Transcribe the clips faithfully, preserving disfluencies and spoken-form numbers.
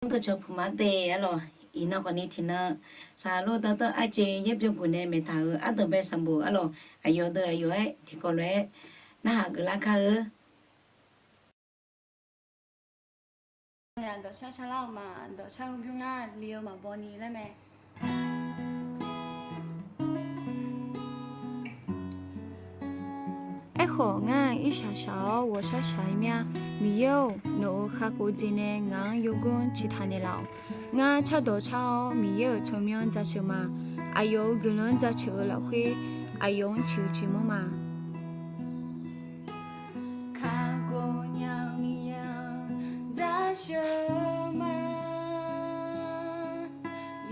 Mr dawqcawq puq mar de arlawq. Iqnan khawfni tiqnan saqlor dawrdanr arjeq yaer byanguq nae maeqtaq-euq ardanqbae sanqbof arlawq. Aqyawf deuq aqyawf-aer tiqkawv lof-aer narhaq geuflar kar-eu. Dawqshar sharlar-eu ma, dawqshar-eu bymr nar li-eu maqbaw ni laer mae. Aerkhawf, ngar-aq irshaq shaq-awr ghawqshar shaq-ir mir-a. Miqyaer-or, nawq-euq kakhof jeq nae ngaq-anr yawgor-anr ciqtaq naeqlaf-awq. Ngar cardawq car-awr Miqyaer-euq tsawrmyanr jaceuq ma. Aqyawf-euq guiqlanq-anr jaceuq-eu lafkhoer, aqyawf-anr ciqhuiq ciqmanr ma. Kakhof nya-eu Miqyaer-anr jaceuq ma.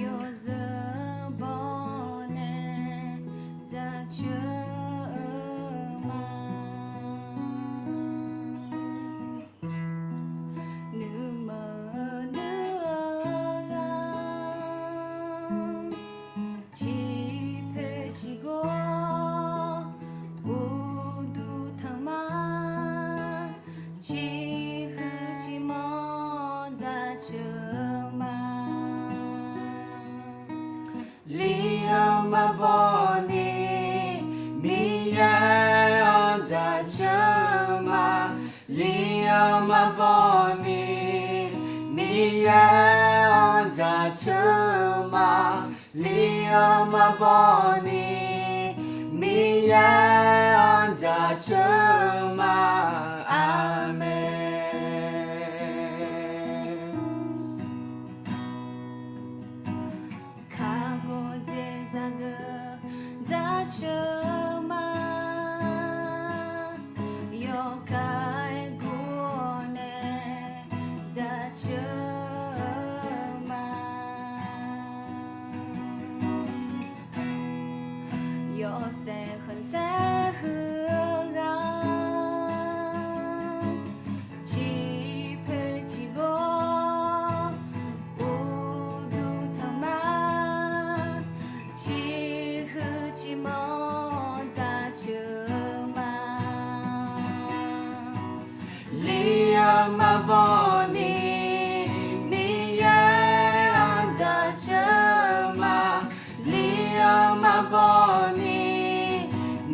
Yawzeu baw nae jaceuq ma. Nuima nuiga, ciqpoeq ciqgor uqduq tanq ma, ciqhuiq ciqmanr jaceuq ma. Li-anr maqbaw ni Miqyaer-anr jaceuq ma. Li-anr maqbaw ni Miqyaer-anr jaceuq ma. Li-anr maqbaw ni Miqyaer-anr jaceuq ma. Aqmeq. Kakhof jeq zaqdeuq jaceuq ma. Yawkaq-aer gur-awr nae jaceuq ma. Yawshaef khanqsaer huiq-eu ghaq, ciqpoeq ciqgor uqduq tanq ma, ciqhuiq ciqmanr jaceuq ma. Li-anr maqbaw ni Miqyaer-anr jaceuq ma. Li-anr maqbaw ni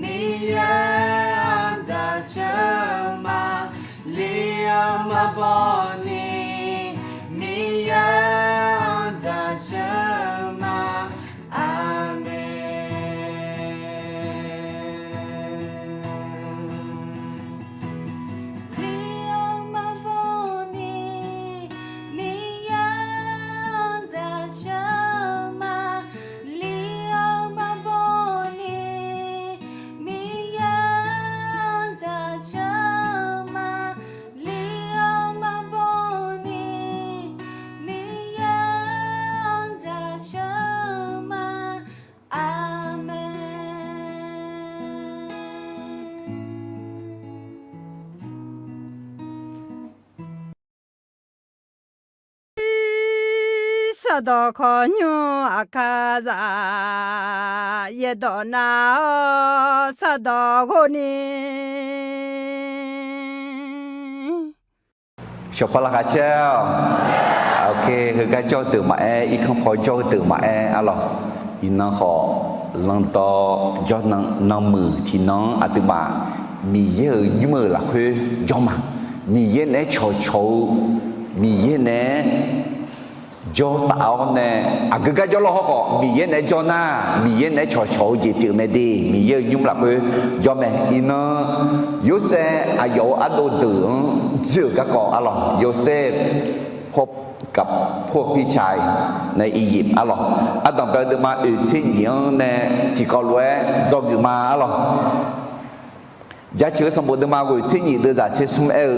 Miqyaer-anr jaceuq ma. Li-anr maqbaw ni Miqyaer-anr jaceuq ma. Aqmeq. Li-anr maqbaw ni Miqyaer-anr jaceuq ma. Li-anr maqbaw ni Miqyaer-anr jaceuq ma. Li-anr maqbaw ni Miqyaer-anr jaceuq ma. Aqmeq. Sardawq khawqnymr aqkar zaq, yaerdawq nar-awr sardawq ghov ni. Shawqpar laqkhaq caer-awq. Ok, heugar jawr-eu deuq maqaer, irkanr paw jawr-eu deuq maqaer arlawq. Iqnan khawf, lanqdawq jawr nan nanmuiq tiqnan-anr aqduimaf Miqyaer-euq nymr-euq lafkhoer jawr ma. Miqyaer naeq-aer cawqcawq-eu, Miqyaer naeq-aer jawr taf-awr nae, aqgeu gar jawr lawr hawrkhawf, Miqyaer naeq-aer jawr nar, Miqyaer naeq-aer cawqcawq-eu jeq pyeuf mae de. Miqyaer-euq nymr lafkhoer jawr mae. Iqnan Yorsaev aqyawf-euq ardov deuq-anr dzoer-euq garkawv arlawq. Yorsaev กับพวกพี่ชายในอียิปต์ arlawq. Ardanqbae deuvma oeq tser nyif-anr nae tiqkawv lof-aer dzawgeuf ma arlawq. Jaceuq-eu sanqbof deuvma ghoeq tser nyif deuvzaq tser smr aer-eu,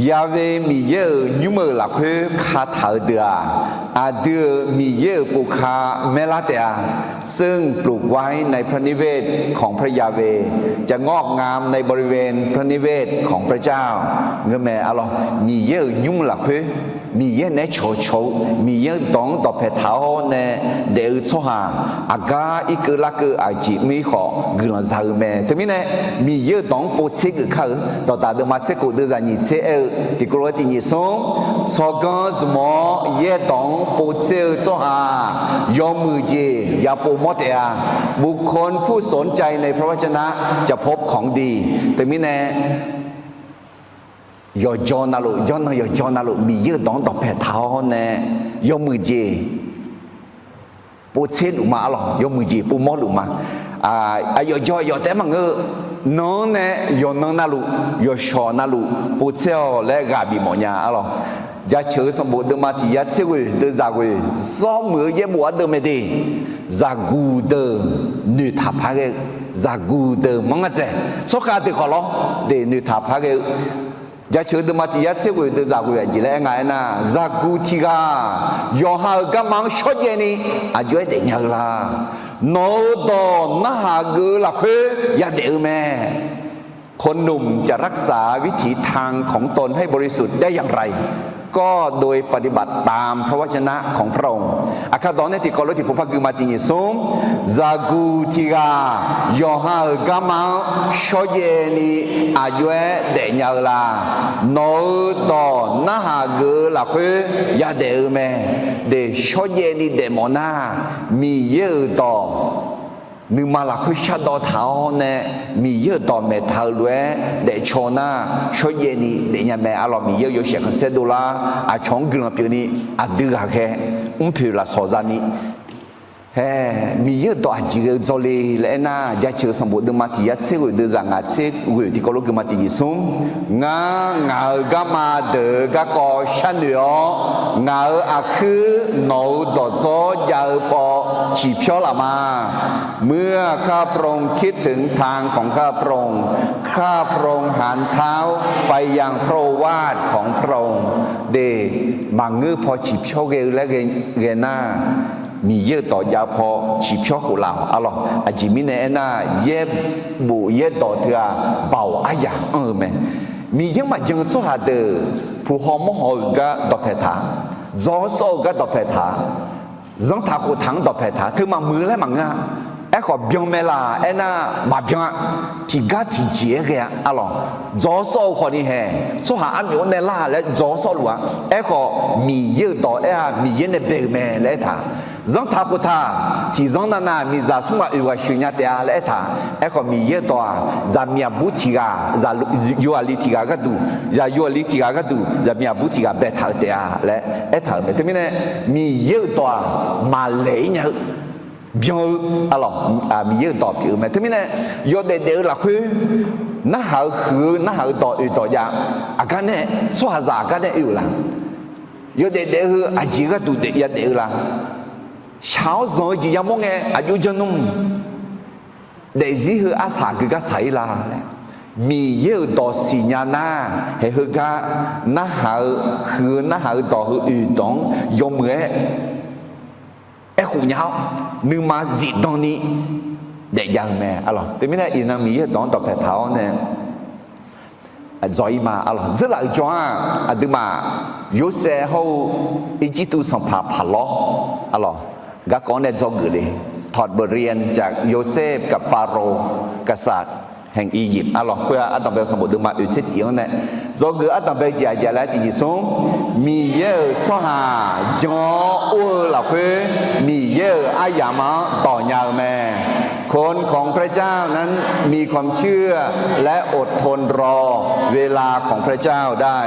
Yaqve Miqyaer-euq nymr-euq lafkhoer kataq-euq deuq-aq, aqdui-euq Miqyaer-euq povka maerlar taef-a. ซึ่งปลูกไว้ในพระนิเวศของพระยาเวห์ จะงอกงามในบริเวณพระนิเวศของพระเจ้า Ngeur mae arlawq. Miqyaer-euq nymr lafkhoer, Miqyaer naeq-aer cawqcawq-eu, Miqyaer-euq dawq-anr dawqpae taq-awr nae daef-eu tsawrhaq, aqgar irkeuv larkeuv aqjeq mr-ir khawf guiqlanq za-eu mae. Teumirnae, Miqyaer-euq dawq dawq-anr povtser geuf kar-euq. Dawqdaq deuvma tser khof deuvzaq nyiq tser aer-eu tiqkawv lof-aer tiq nyiq smr, tsawrganr zmq-awr yaerdawq-anr povtser-eu tsawrhaq yawmuiq jeq yapov mawr taef-a. บุคคลผู้สนใจในพระวจนะจะพบของดี Teumirnae yawqjawr navluf, jawrnan yawqjawr navluf Miqyaer-euq dawq-anr dawqpae taq-awr nae yawmuiq jeq povtser luf ma arlawq, yawmuiq jeq pov mawr luf ma. Aqyawf jawr aqyawf taef-aer maqngeur-eu, nan-anr nae yawqnan navluf, yawqshawq navluf povtser-awq laer ghaq bif mawf nya arlawq. Jaceuq-eu sanqbof deuvma tiq yar tser ghoeq deuvzaq ghoeq, zawr muiq-eu yaerbof ardeuv mae de, zaqguq deuq noeqtaq par ghae-eu, zaqguq deuq manr ngar dzaeq, tsawrkhav deuq khawf lawr de noeqtaq par ghae-eu. Jaceuq-eu deuvma tiq yar tser ghoeq deuvzaq ghoeq aqjeq laer aer nga aernar, zaqguq tiq ghaq yawqha-euq garma-anr shawrjaev ni aqjox-aer daefnya-eu la? Nawq-euq dawq narhaq geuf-eu lafkhoer yadaef-eu mae. คนหนุ่มจะรักษาวิถีทางของตนให้บริสุทธิ์ได้อย่างไร ก็โดยปฏิบัติตามพระวจนะของพระองค์ Aqkar dawq nae tiqkawv lof tiqpov par gui ma tiq nyiq smr, zaqguq tiq ghaq yawqha-euq garma-anr shawrjaev ni aqjox-aer daefnya-eu la? Nawq-euq dawq narhaq geuf-eu lafkhoer yadaef-eu mae. De shawrjaev ni daefmawf nar, Miqyaer-euq dawq nuima lafkhoer shardawv taq-awr nae, Miqyaer-euq dawq maeqtaq-eu lof-aer daefcaw nar, shawrjaev ni daefnya mae arlawq. Miqyaer-euq yawshaef khanqsaer dovlar aqcawq-anr guiqlanq pyeuf ni, aqdui ghaqghae mrpoeq lafsawq za ni Hae, Miqyaer-euq dawq aqjeq ghae-eu dzawle laer aernar, Jaceuq-eu sanqbof deuvma tiq yar tser ghoeq deuvzaq ngaq tser ghoeq tiqkawv lof gui ma tiq nyiq smr, ngar ngaq-euq garma deuq-eu garkawv sharnoeq-awr, ngaq-euq aqkuir nawq-euq dawqdzawr jav-eu paw ciqpyawr laf ma. เมื่อข้าพระองค์คิดถึงทางของข้าพระองค์ ข้าพระองค์หันเท้าไปยังพระโอวาทของพระองค์ De, maqngeur paw ciqpyawr ghae-eu laer ghae nar, Miqyaer-euq dawq jav-eu paw ciqpyawr khof laf-awq arlawq. Aqjeq mirnae aernar, yaerbof yaerdawq teu-aq, baoq aryaq anr-eu mae. Miqyaer maqjan-eu tsawrhaq deuq, puq haw mawr haw-eu gar dawqpae taq, dzaw sawr-eu gar dawqpae taq, zanrtaq khoftaq-anr dawqpae taq, teu maqmuiq-eu laer maqngeur-a. Aerkhawf byan mae laq aernar, maqbyan-a. Tiqgar tiqjeq-aer ghae-a arlawq. Dzaw sawr-eu khawf ni hae, tsawrhaq armyawf-anr nae lar laer dzaw sawrluf-a. Aerkhawf Miqyaer-euq dawq aer-a, Miqyaer nae bae-euq mae laer aertaq, zanrtaq khoftaq tiqzanr navnav miqzaq smr ghaq oeq ghaq sheuq nya taef-a laer aertaq, aerkhawf Miqyaer-euq dawq-aq, zaqmiq aqbur tiq ghaq, zaq yawqghaqli tiq ghaq gharduq, zaq yawqghaqli tiq ghaq gharduq, zaqmiq aqbur tiq ghaq baetaq-eu taef-a laer aertaq-euq mae. Teumirnae, Miqyaer-euq dawq-aq, maqlaeq-ir nya-eu, byan-eu, arlawq, Miqyaer-euq dawq pyeuf-eu mae. Teumirnae, yawdaef daef-eu lafkhoer narhaq-eu huiq-eu narhaq-eu dawq oeq dawq jav, aqgar nae, tsawrhaqzaq aqgar nae oe-euq la? Yawdaef daef-eu heu aqjeq gharduq daef yadaef-eu la? Shaq-awr zanq-eu jeq yamawr ngae aqjox jan nmr. Daefzir heu arsaq geugar saq-ir la laer, Miqyaer-euq dawq siqnya nar, haeq heugar narhaq-eu huiq-eu narhaq-eu dawq heu oeq dawq-anr yawmuiq-aer aerkhof nya-awr, nuima zifdan ni daefjav-eu mae arlawq. Teumirnae iqnan Miqyaer-euq dawq-anr dawqpae taq-awr nae dzaw-ir ma arlawq. Dzeurlaf-euq jawr-aq, aqduimaf Yorsaev hawr-eu Irjirtuv sanqpaq Paqlawr arlawq, garkawv-anr nae dzawgeuf le. ถอดบทเรียนจากโยเซฟกับฟาโรห์ กษัตริย์แห่งอียิปต์ arlawq. Khoer-aq, ardanqbae-eu sanqbof deuvma oeq tser tif-anr nae dzawgeuf ardanqbae jeq aqjeq laer tiq nyiq smr, Miqyaer-euq tsawrhaq jan-awr or-eu lafkhoer, Miqyaer-euq aryamq-anr dawq nya-eu mae. คนของพระเจ้านั้นมีความเชื่อและอดทนรอเวลาของพระเจ้าได้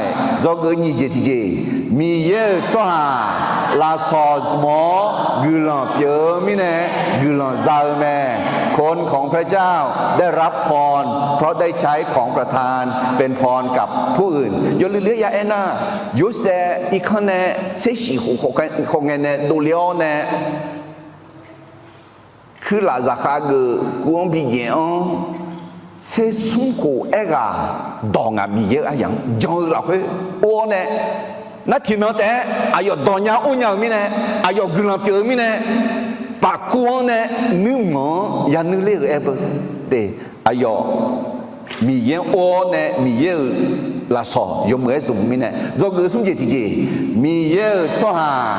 Dzawgeuf nyiq jeq tiqjeq, Miqyaer-euq tsawrhaq lafsawq zmq-awr guiqlanq pyeuf-eu mirnae guiqlanq za-eu mae. คนของพระเจ้าได้รับพรเพราะได้ใช้ของประทานเป็นพรกับผู้อื่น Yawluiv luiv-aer ya aernar, Yorsaev irkanr nae tser shif khof khawf ngae nae dovle-awr nae, kuirlaf zaqkhav geuf kuv-anr bi jaef-anr tser smr khof aerghaq dawq ngaq Miqyaer-euq aryamq-anr jan-eu lafkhoer or-awr nae, nar tiqnan taef-aer aqyawf dawq nya or nya-euq mirnae, aqyawf guiqlanq pyeuf-eu mirnae, pafkuv-anr nae nuirmanq-anr yanuir ler-euq aer beu de. Aqyawf Miqyaer-anr or-awr nae Miqyaer-euq lafsawq yawmuiq-aer zmq-eu mirnae dzawgeuf smr jeq tiqjeq, Miqyaer-euq tsawrhaq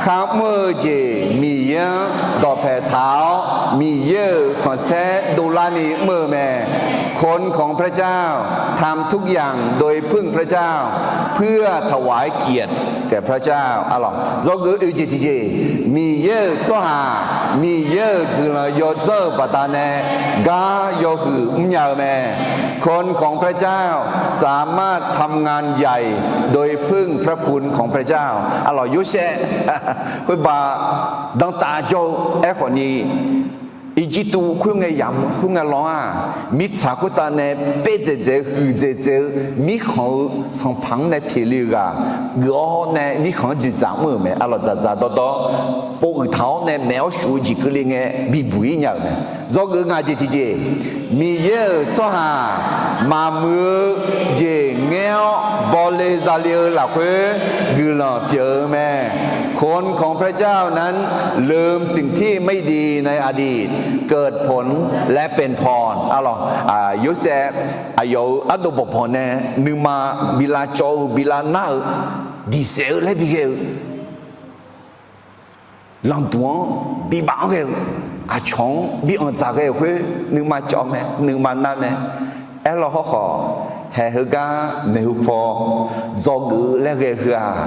kharmr-eu jeq Miqyaer-anr dawqpae taq-awr Miqyaer-euq khanqsaer dovlarni mr-eu mae. คนของพระเจ้า ทำทุกอย่างโดยพึ่งพระเจ้า เพื่อถวายเกียรติแก่พระเจ้า Arlawq, dzawgeuf oe jeq tiqjeq, Miqyaer-euq tsawrhaq, Miqyaer-euq guiqlanq yawdzanr-eu baqdanae gar yawhuiq mrnya-eu mae. คนของพระเจ้า สามารถทำงานใหญ่ โดยพึ่งพระคุณของพระเจ้า Arlawq, Yorsaev khoerba danrtav jawr-eu aerkhawf ni, Irjirtuv khoerngae yamq khoerngae lanr-aq, mirtsaq khoertav nae paerdzaeq dzaeq-eu huiqdzaeq dzaeq-eu mirkhanq-eu sanqpaq-anr nae teq le-eu ghaq geuf-awr nae mirkhanq-anr dzoeqdzaq mr-euq mae. Arlawq, dzaqdzaq dawrdawr pov uiq taq-awr nae maef-awr shuf-eu jeq keuvle ngae bibuq-ir nya-euq mae. Dzawgeuf ngaq jeq tiqjeq, Miqyaer-euq tsawrhaq maqmuiq-eu jeq ngaer-awr bawle zale-eu lafkhoer guiqlanq pyeuf-eu mae. คนของพระเจ้านั้น ลืมสิ่งที่ไม่ดีในอดีต เกิดผลและเป็นพร Arlawq, Yorsaev aqyawf-euq ardov bawqbawq nae nuima bi lavcawv-eu bi lavnar-eu diqsaef-eu laer bighae-eu lanqduq-anr bibaf-anr ghae-eu, aqcawq-anr bi anqdzaq ghae-euq khoer nuima cawv mae, nuima nar mae. Aerlawr hawrkhawf, haeq heugar maeqhu paw dzawgeuf-eu laer ghae heu-aq,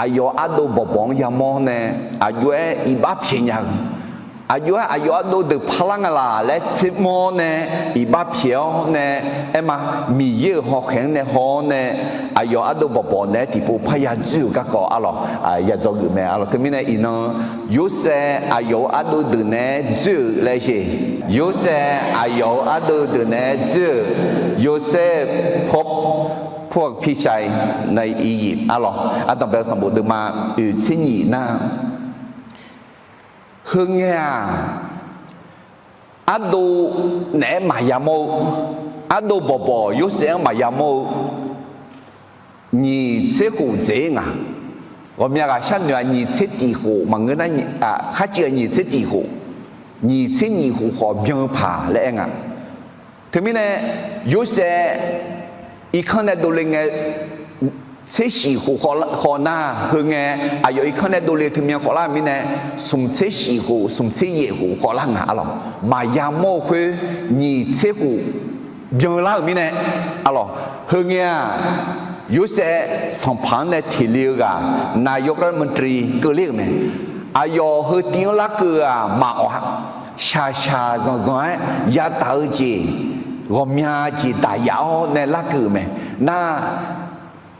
aqyawf ardov bawqbawq-anr yamawr nae aqjox-aer iqbax pyaeq nya-eu, aqjox-aer aqyawf ardov deuq parlar nga laq laer tsermawr nae iqbax pyaeq-awr nae, aerma, Miqyaer-euq hawkhaeq-anr nae haw-awr nae aqyawf ardov bawqbawq naeq-aer tiqpov parya dzoer-euq garkawv Arlawq, ya dzawgeuf mae. Arlawq, teumirnae iqnan Yorsaev aqyawf-euq ardov deuq naeq-aer dzoer-euq laer sher. Yorsaev aqyawf-euq ardov deuq naeq-aer dzoer-euq, Yorsaev พบพวกพี่ชายในอียิปต์ Arlawq, Ardanqbae-eu sanqbof deuvma oeq tser nyiq nar, heungae-aq, ardov naeq-aer maqya mawr-eu, ardov bawqbawq Yorsaev-anr maqya mawr-eu, nyiq tser khof dzaeq-ir nga. Ghawqmya ghaqshar noeq-aq nyiq tser tiq khof maqngeur nar, kharciv-aq nyiq tser tiq khof, nyiq tser nyiq khof khawf byan-eu paq laer aer nga. Teumirnae Yorsaev irkanr nae dovle ngae, tser shif khof khawf nar, heungae aqyawf irkanr nae dovle teumyan khawf lar-euq mirnae, smq tser shif khof smq tser yaef khof khawf lar nga Arlawq. Maqya mawr-eu khoer nyiq tser khof byan lar-euq mirnae Arlawq, heungae-aq, Yorsaev sanqpaq-anr nae teq le-eu ghaq นายกรัฐมนตรี keuvler-euq mae. Aqyawf heu tiv-anr larkeuv-aq maqawq-a. Shaqshaq zanqzanq-aer yadaq-eu jeq, ghawqmya jeq daqyaf-awr nae larkeuv-euq mae. Nar,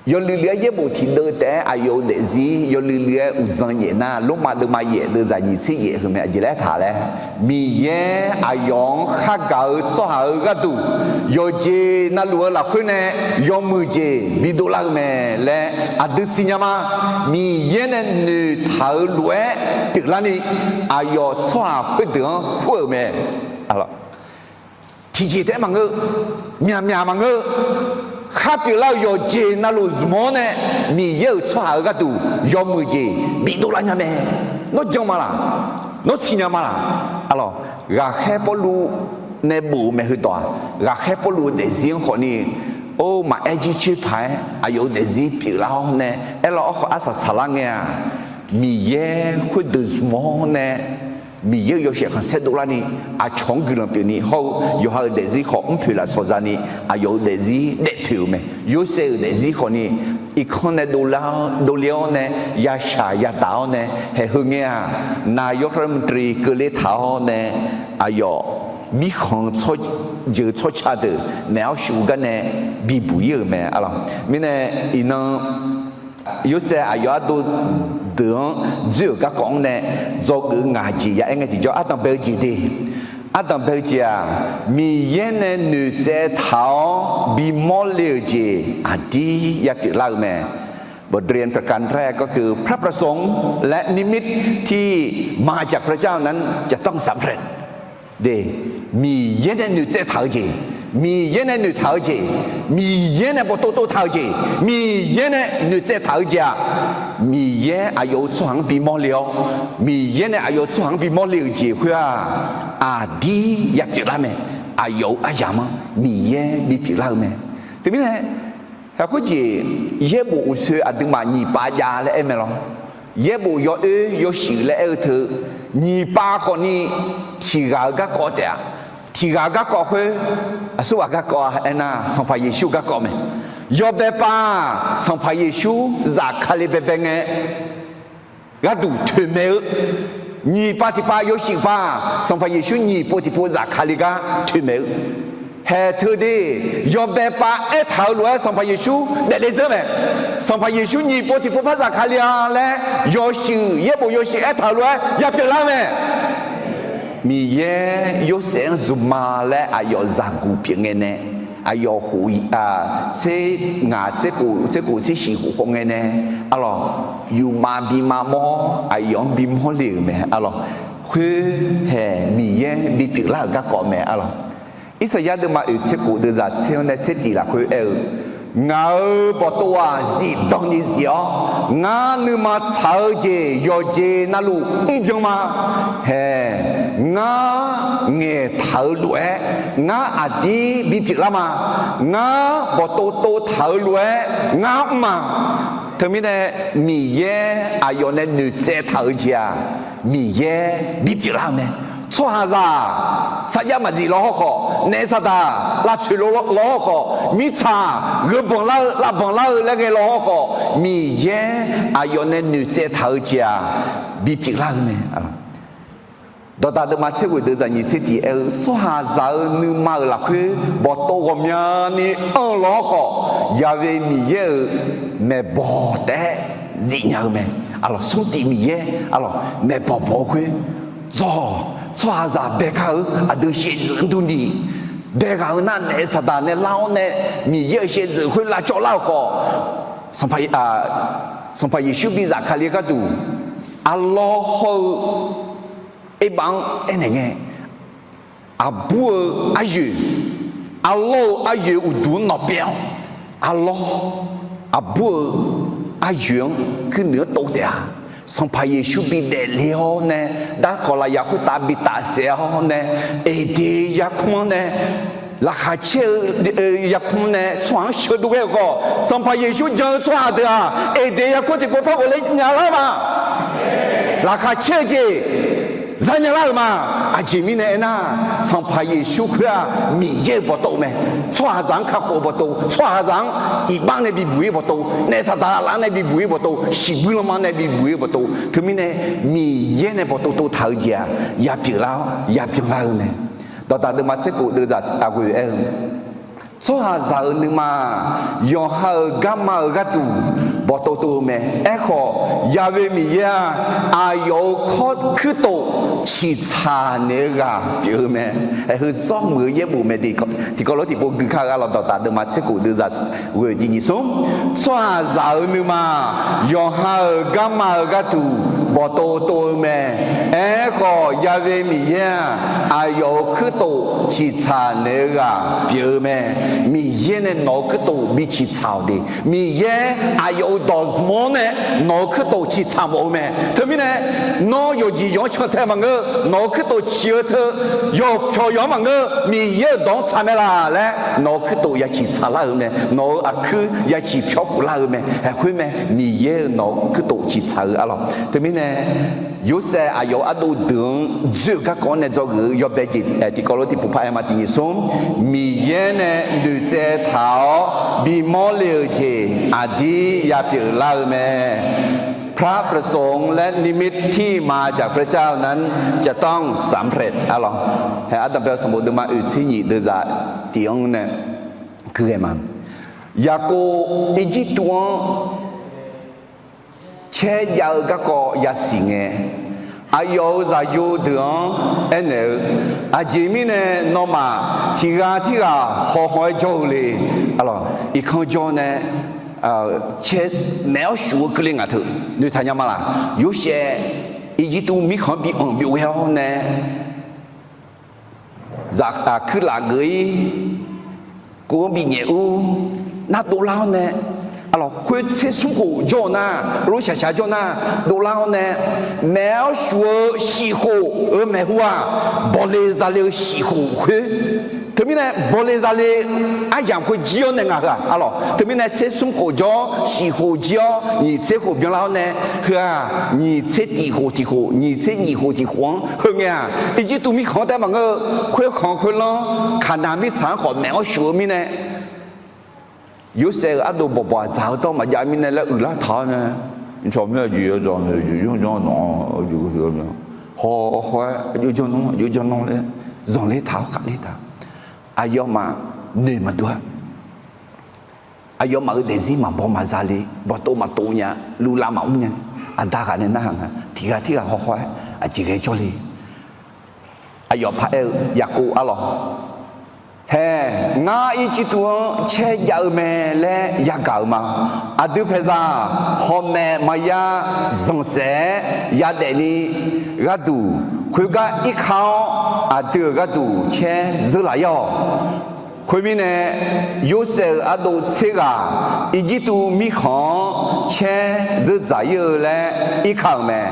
yawluiv luiv-aer yaerbof tiqdeuv taef-aer aqyawf-euq daefzir yawluiv luiv-aer uqdzan nyaef nar, Lormav deuvma yaef deuvzaq nyiq tser yaef heu mae. Aqjeq laer taq laer, Miqyaer aqyawf-anr khargaq-eu tsawrhaq-eu gharduq, yawqjeq navluf-eu lafkhoer nae yawmuiq jeq bidov lar-eu mae laer aqdui siqnya ma. Miqyaer nae noeqtaq-euq lof-aer pyeuflarni, aqyawf tsawrhaq khoerdeuq-anr kur-euq mae. Tiqjeq taef-aer maqngeur, myaqmyaq maqngeur, khar pyeuflar-euq yawqjeq navluf zmq-awr nae, Miqyaer-euq tsawrhaq-eu gharduq yawmuiq jeq bidov lar nya mae. Nawr jan ma laq? Nawr siqnya ma laq? Arlawq, ghaqkhaer Pawrluv nae bof-eu mae heudawq-aq, ghaqkhaer Pawrluv-eu daefzir-anr khawfni, or, maqaer jircoer paq-aer aqyawf-euq daefzir pyeuflar-awr nae aerlawr, awr khawf arsaq saqlar ngae-aq, Miqyaer khoerdeuq zmq-awr nae, Miqyaer-euq yawshaef khanqsaer dovlarni, aqcawq-anr guiqlanq pyeufni hawr-eu yawqha-euq daefzir khawf mrpoeq lafsawq zani, aqyawf-euq daefzir daefpoeq-euq mae. Yorsaev-euq daefzir khawfni, irkanr nae dovle-awr nae, yashaq yadaq-awr nae, haeq heungae-aq, นายกรัฐมนตรี keuvle taq-awr nae, aqyawf mirkhanq-eu jeuq tsawrca deuq naeq-awr shuf-eu gar nae bibuq-ir-euq mae. Arlawq, mirnae iqnan Yorsaev aqyawf ardov deuq-anr dzoer-euq garkawv-anr nae dzawgeuf ngaq jeq ya aer ngae tiqjawr, ardanq bae-eu jeq de. Ardanq bae-eu jeq-aq, Miqyaer nae noeqtsaev taq-awr bimawr le-euq jeq aqdir ya pyeuflar-eu mae. บทเรียนประการแรกก็คือ พระประสงค์และนิมิตที่มาจากพระเจ้านั้นจะต้องสำเร็จ De, Miqyaer nae noeqtsaev taq-eu jeq, Miqyaer nae noeqtaq-eu jeq, Miqyaer nae bawqtov tov taq-eu jeq, Miqyaer nae noeqtsaev taq-eu jeq-aq, Miqyaer aqyawf-euq tsawrhaq-anr bimawr le-awr, Miqyaer nae aqyawf-euq tsawrhaq-anr bimawr le-euq jeq khoer-aq, aqdir ya pyeuflar mae. Aqyawf-euq aryamq-anr Miqyaer bipyeuflar-eu mae. Teumirnae, haeq khoerjeq, yaerbof uqsoe aqduimaf nyiq pav jav laer aer mae lawr. Yaerbof yawoer yawshuif laer aer-eu teu, nyiq pav khawfni tiq ghaq-euq garkawv taef-aq, Tiq ghaq-eu garkawv khoer, aqsurghaq garkawv-a aernar, Sanqpaq Yeqsur garkawv mae. Yawbae pav-aq, Sanqpaq Yeqsur zafkale baebae ngae, gharduq toeqmaeq-eu. Nyiq pav tiqpav yawshuif pav, Sanqpaq Yeqsur nyiq pov tiqpov zafkale gar toeqmaeq-eu. Haeq teu de, yawbae pav aertaq-eu lof-aer Sanqpaq Yeqsur daefle dzeur mae. Sanqpaq Yeqsur nyiq pov tiqpov par zafkale-a laer yawshuif, yaerbof yawshuif aertaq-eu lof-aer yapyeuf lar-eu mae. Miqyaer Yorsaev-anr zmqma laer aqyawf zaqguq pyeuf ngae nae, aqyawf khof, tser ngaq tser khof tser khof tser shiq khof khawf ngae nae, arlawq, yufmav bimav mawr aqyawf-anr bimawr le-euq mae, arlawq. Khoer haeq Miqyaer bipyeuf lar-euq garkawv mae, arlawq. Irsaqyar deuvma oeq tser khof deuvzaq tser-anr nae tser tiq lafkhoer aer-eu, Ngaq-euq bawqtov-aq zifdan ni zif-awr, ngar nuima tsaq-eu jeq yawqjeq navluf mrbyan ma. Haeq, ngar ngaeq taq-eu lof-aer ngar aqdir bipyeuf lar ma. Ngar bawqtov tov taq-eu lof-aer ngar mr ma. Teumirnae Miqyaer aqyawf nae noeqtsaev taq-eu jeq-aq, Miqyaer bipyeuf lar-eu mae. Tsawrhaqzaq sarjax maqzif law hawrkhawf, naef saqdaq lavtsoeq law hawrkhawf, mirtsaq gheubanq lar-eu lavbanq lar-eu laer ghae law hawrkhawf, Miqyaer aqyawf nae noeqtsaev taq-eu jeq-aq, bipyeuf lar-eu mae. Dawqdaq deuvma tser ghoeq deuvzaq nyiq tser tiq aer-eu, tsawrhaqzaq-euq nuima-euq lafkhoer bawqtov ghawqmyani anr-eu law hawrkhawf, Yaqve Miqyaer-euq maeqbawq taef-aer zifnya-eu mae. Arlawq, smrtiq Miqyaer, arlawq, maeqbawq bawq-eu khoer, dzawq, tsawrhaqzaq bae gar-eu aqdui shaevdzeuf-anr durni, bae ghaq-eu nar naef saqdaq nae lar-awr nae, Miqyaer-euq shaevdzeuf khoer lavcawv lar-euq khawf, Sanqpaq, Sanqpaq Yeqsur bi zafkale gharduq, arlawr hawr-eu erbav-anr aernaeq ngae, aqbur-eu aryoeq, arlawr-eu aryoeq uqduq-anr nawq pyaev-awr, arlawr, aqbur-eu aryoeq-anr kuirnoeq-anr tov taef-a. Sanqpaq Yeqsur bi daefle-awr nae, darkawq lafyaq khoertav bi tafsaef-awr nae, Eqdeq yarkmr-anr nae, laqkhaq caer-eu yarkmr nae tsawrhaq-anr sheuqdov ghae-euq khawf, Sanqpaq Yeqsur jan-eu tsawrhaq deuq-aq, Eqdeq yarkmr tiqpov par ghofler nya lar ma. Laqkhaq caer-eu jeq zanya lar-euq ma. Aqjeq mirnae aernar, Sanqpaq Yeqsur khoer-aq, Miqyaer-euq bawqtov mae. Tsawrhaqzaq-anr kakhof-eu bawqtov, tsawrhaqzaq-anr iqbax nae bibuq-ir bawqtov, naef saqdaq laf-anr nae bibuq-ir bawqtov, shiqbuir lanma nae bibuq-ir bawqtov. Teumirnae, Miqyaer nae bawqtov tov taq-eu jeq-aq, yapyeuf lar-awr yabyan lar-eu mae. Dawqdaq deuvma tser khof deuvzaq aqghoeq aer-eu, tsawrhaqzaq-euq nuima-aq, yawqha-euq garma-euq gharduq bawqtov tov-eu mae. Aerkhawf, Yaqve Miqyaer-aq, aqyawf-euq kawr kuirtof ciqtsaq naeq-eu ghaq pyeuf-eu mae. Aer, heu zawr muiq-eu yaerbof mae. Tiqkawv lof tiqpov gui kar-eu arlawq, Dawqdaq deuvma tser khof deuvzaq ghoeq tiq nyiq smr. Tsawrhaqzaq-euq nuima-aq, yawqha-euq garma-euq gharduq bawqtov tov-eu mae. Aerkhawf, Yaqve Miqyaer-aq, aqyawf-euq kuirtof ciqtsaq naeq-eu ghaq pyeuf-eu mae. Miqyaer nae nawq-euq kuirtof bi ciqtsaq-awq de. Miqyaer aqyawf-euq dawq zmq-awr nae nawq-euq kuirtof ciqtsaq mawf-eu mae. Teumirnae, nawr yawqjeq yawq-anr cantae maqngeur, nawq-euq kuirtof ciq-eu teu, yawqpyawq yawq-anr maqngeur, Miqyaer-euq dawq-anr tsaq mae laq laer nawq-euq kuirtof ya ciqtsaq lar-euq mae. Nawq-euq aqkuir ya ciqpyawr khof lar-eu mae. Aerkhoer mae, Miqyaer-euq nawq-euq kuirtof ciqtsaq-eu arlawq. Teumirnae, Yorsaev aqyawf-euq ardov deuq-anr dzoer-eu garkawv-anr nae dzawgeuf-eu yawbae jeq tiqkawv lof tiqpov par aer ma. Tiq nyiq smr, Miqyaer nae noeqtsaev taq-awr bimawr le-euq jeq aqdir yapyeuf lar-eu mae. พระประสงค์และนิมิตที่มาจากพระเจ้านั้นจะต้องสำเร็จ arlawq. Hae, ardanqbae-eu sanqbof deuvma oeq tser nyiq deuvzaq tiq-anr nae gui ghae ma. Yaqkov Irjirtuv-anr caer jav-eu garkawv yasiq ngae, aqyawf-euq zaqyo deuq-anr aernaeq-eu, Aqjeq mirnae nawmaf tiq ghaq tirghaq hawq hawq-aer jawr-eu le. Arlawq, irkanr jawr nae, caer, maeq-awr shuf-eu keuvle ngaq teu noeqtaq nya ma laq. Yorsaev Irjirtuv mirkhanq-anr bi anq byov ghae-awr nae, zaq aqkuir laf geuf-ir, kov-anr binyaef ur, nar dovlar-awr nae, arlawq, khoer tser smr khof jawr-eu nar, lor shaqshaq jawr nar, dovlar-awr nae, maeq-awr shuf-eu shif khof-euq maeqhu-aq, bawle zale-eu shif khof khoer Teumirnae bawle zale aryamq khoer jir-awr nae nga heu-aq, arlawq. Teumirnae tser smr khof jawr, shif khof jir-awr nyiq tser khof byanlar-awr nae, heu-aq nyiq tser tiq khof tiq khof, nyiq tser nyiq khof tiq khof-anr heu ngae-aq, Irjirtuv mirkhanq-anr taef maqngeur-eu, khoerkhanq khoerlanr Kaqnaq mirtsaq-anr khawf maef-awr shuf-eu mirnae, Yorsaev-euq ardov bawqbawq-aq dzaq-eu dawr maqjav mirnae laer uiqlar taq-awr nae, hawkhaw-aer aqjox janr-awr laer zanqler taq-awr khaqler taq, aqyawfmaf noeq maqdov-a. Aqyawfmaf-euq daefzir maqbaw maqza le, bawqtov maqtov nya, luvlav maqmr nya. Aqda ghaq nae narhaq nga, tiq ghaq tirghaq hawkhaw-aer aqjeq ghae jawrle. Aqyawf paraer-eu Yaqkov arlawq, hae, ngar Irjirtuv-anr caer jav-eu mae laer yagaq-euq ma. Aqdui paeqzaq hawmaeq maqya dzanqsaef-aer yadaef ni gharduq, khoergar irka-awr aqdui-euq gharduq caer zeur laf-ir-awq. Khoermirnae, Yorsaev-euq ardov tser ghaq Irjirtuv mirkhanq-anr caer zeur dzaq-ir-eu laer irka-euq mae.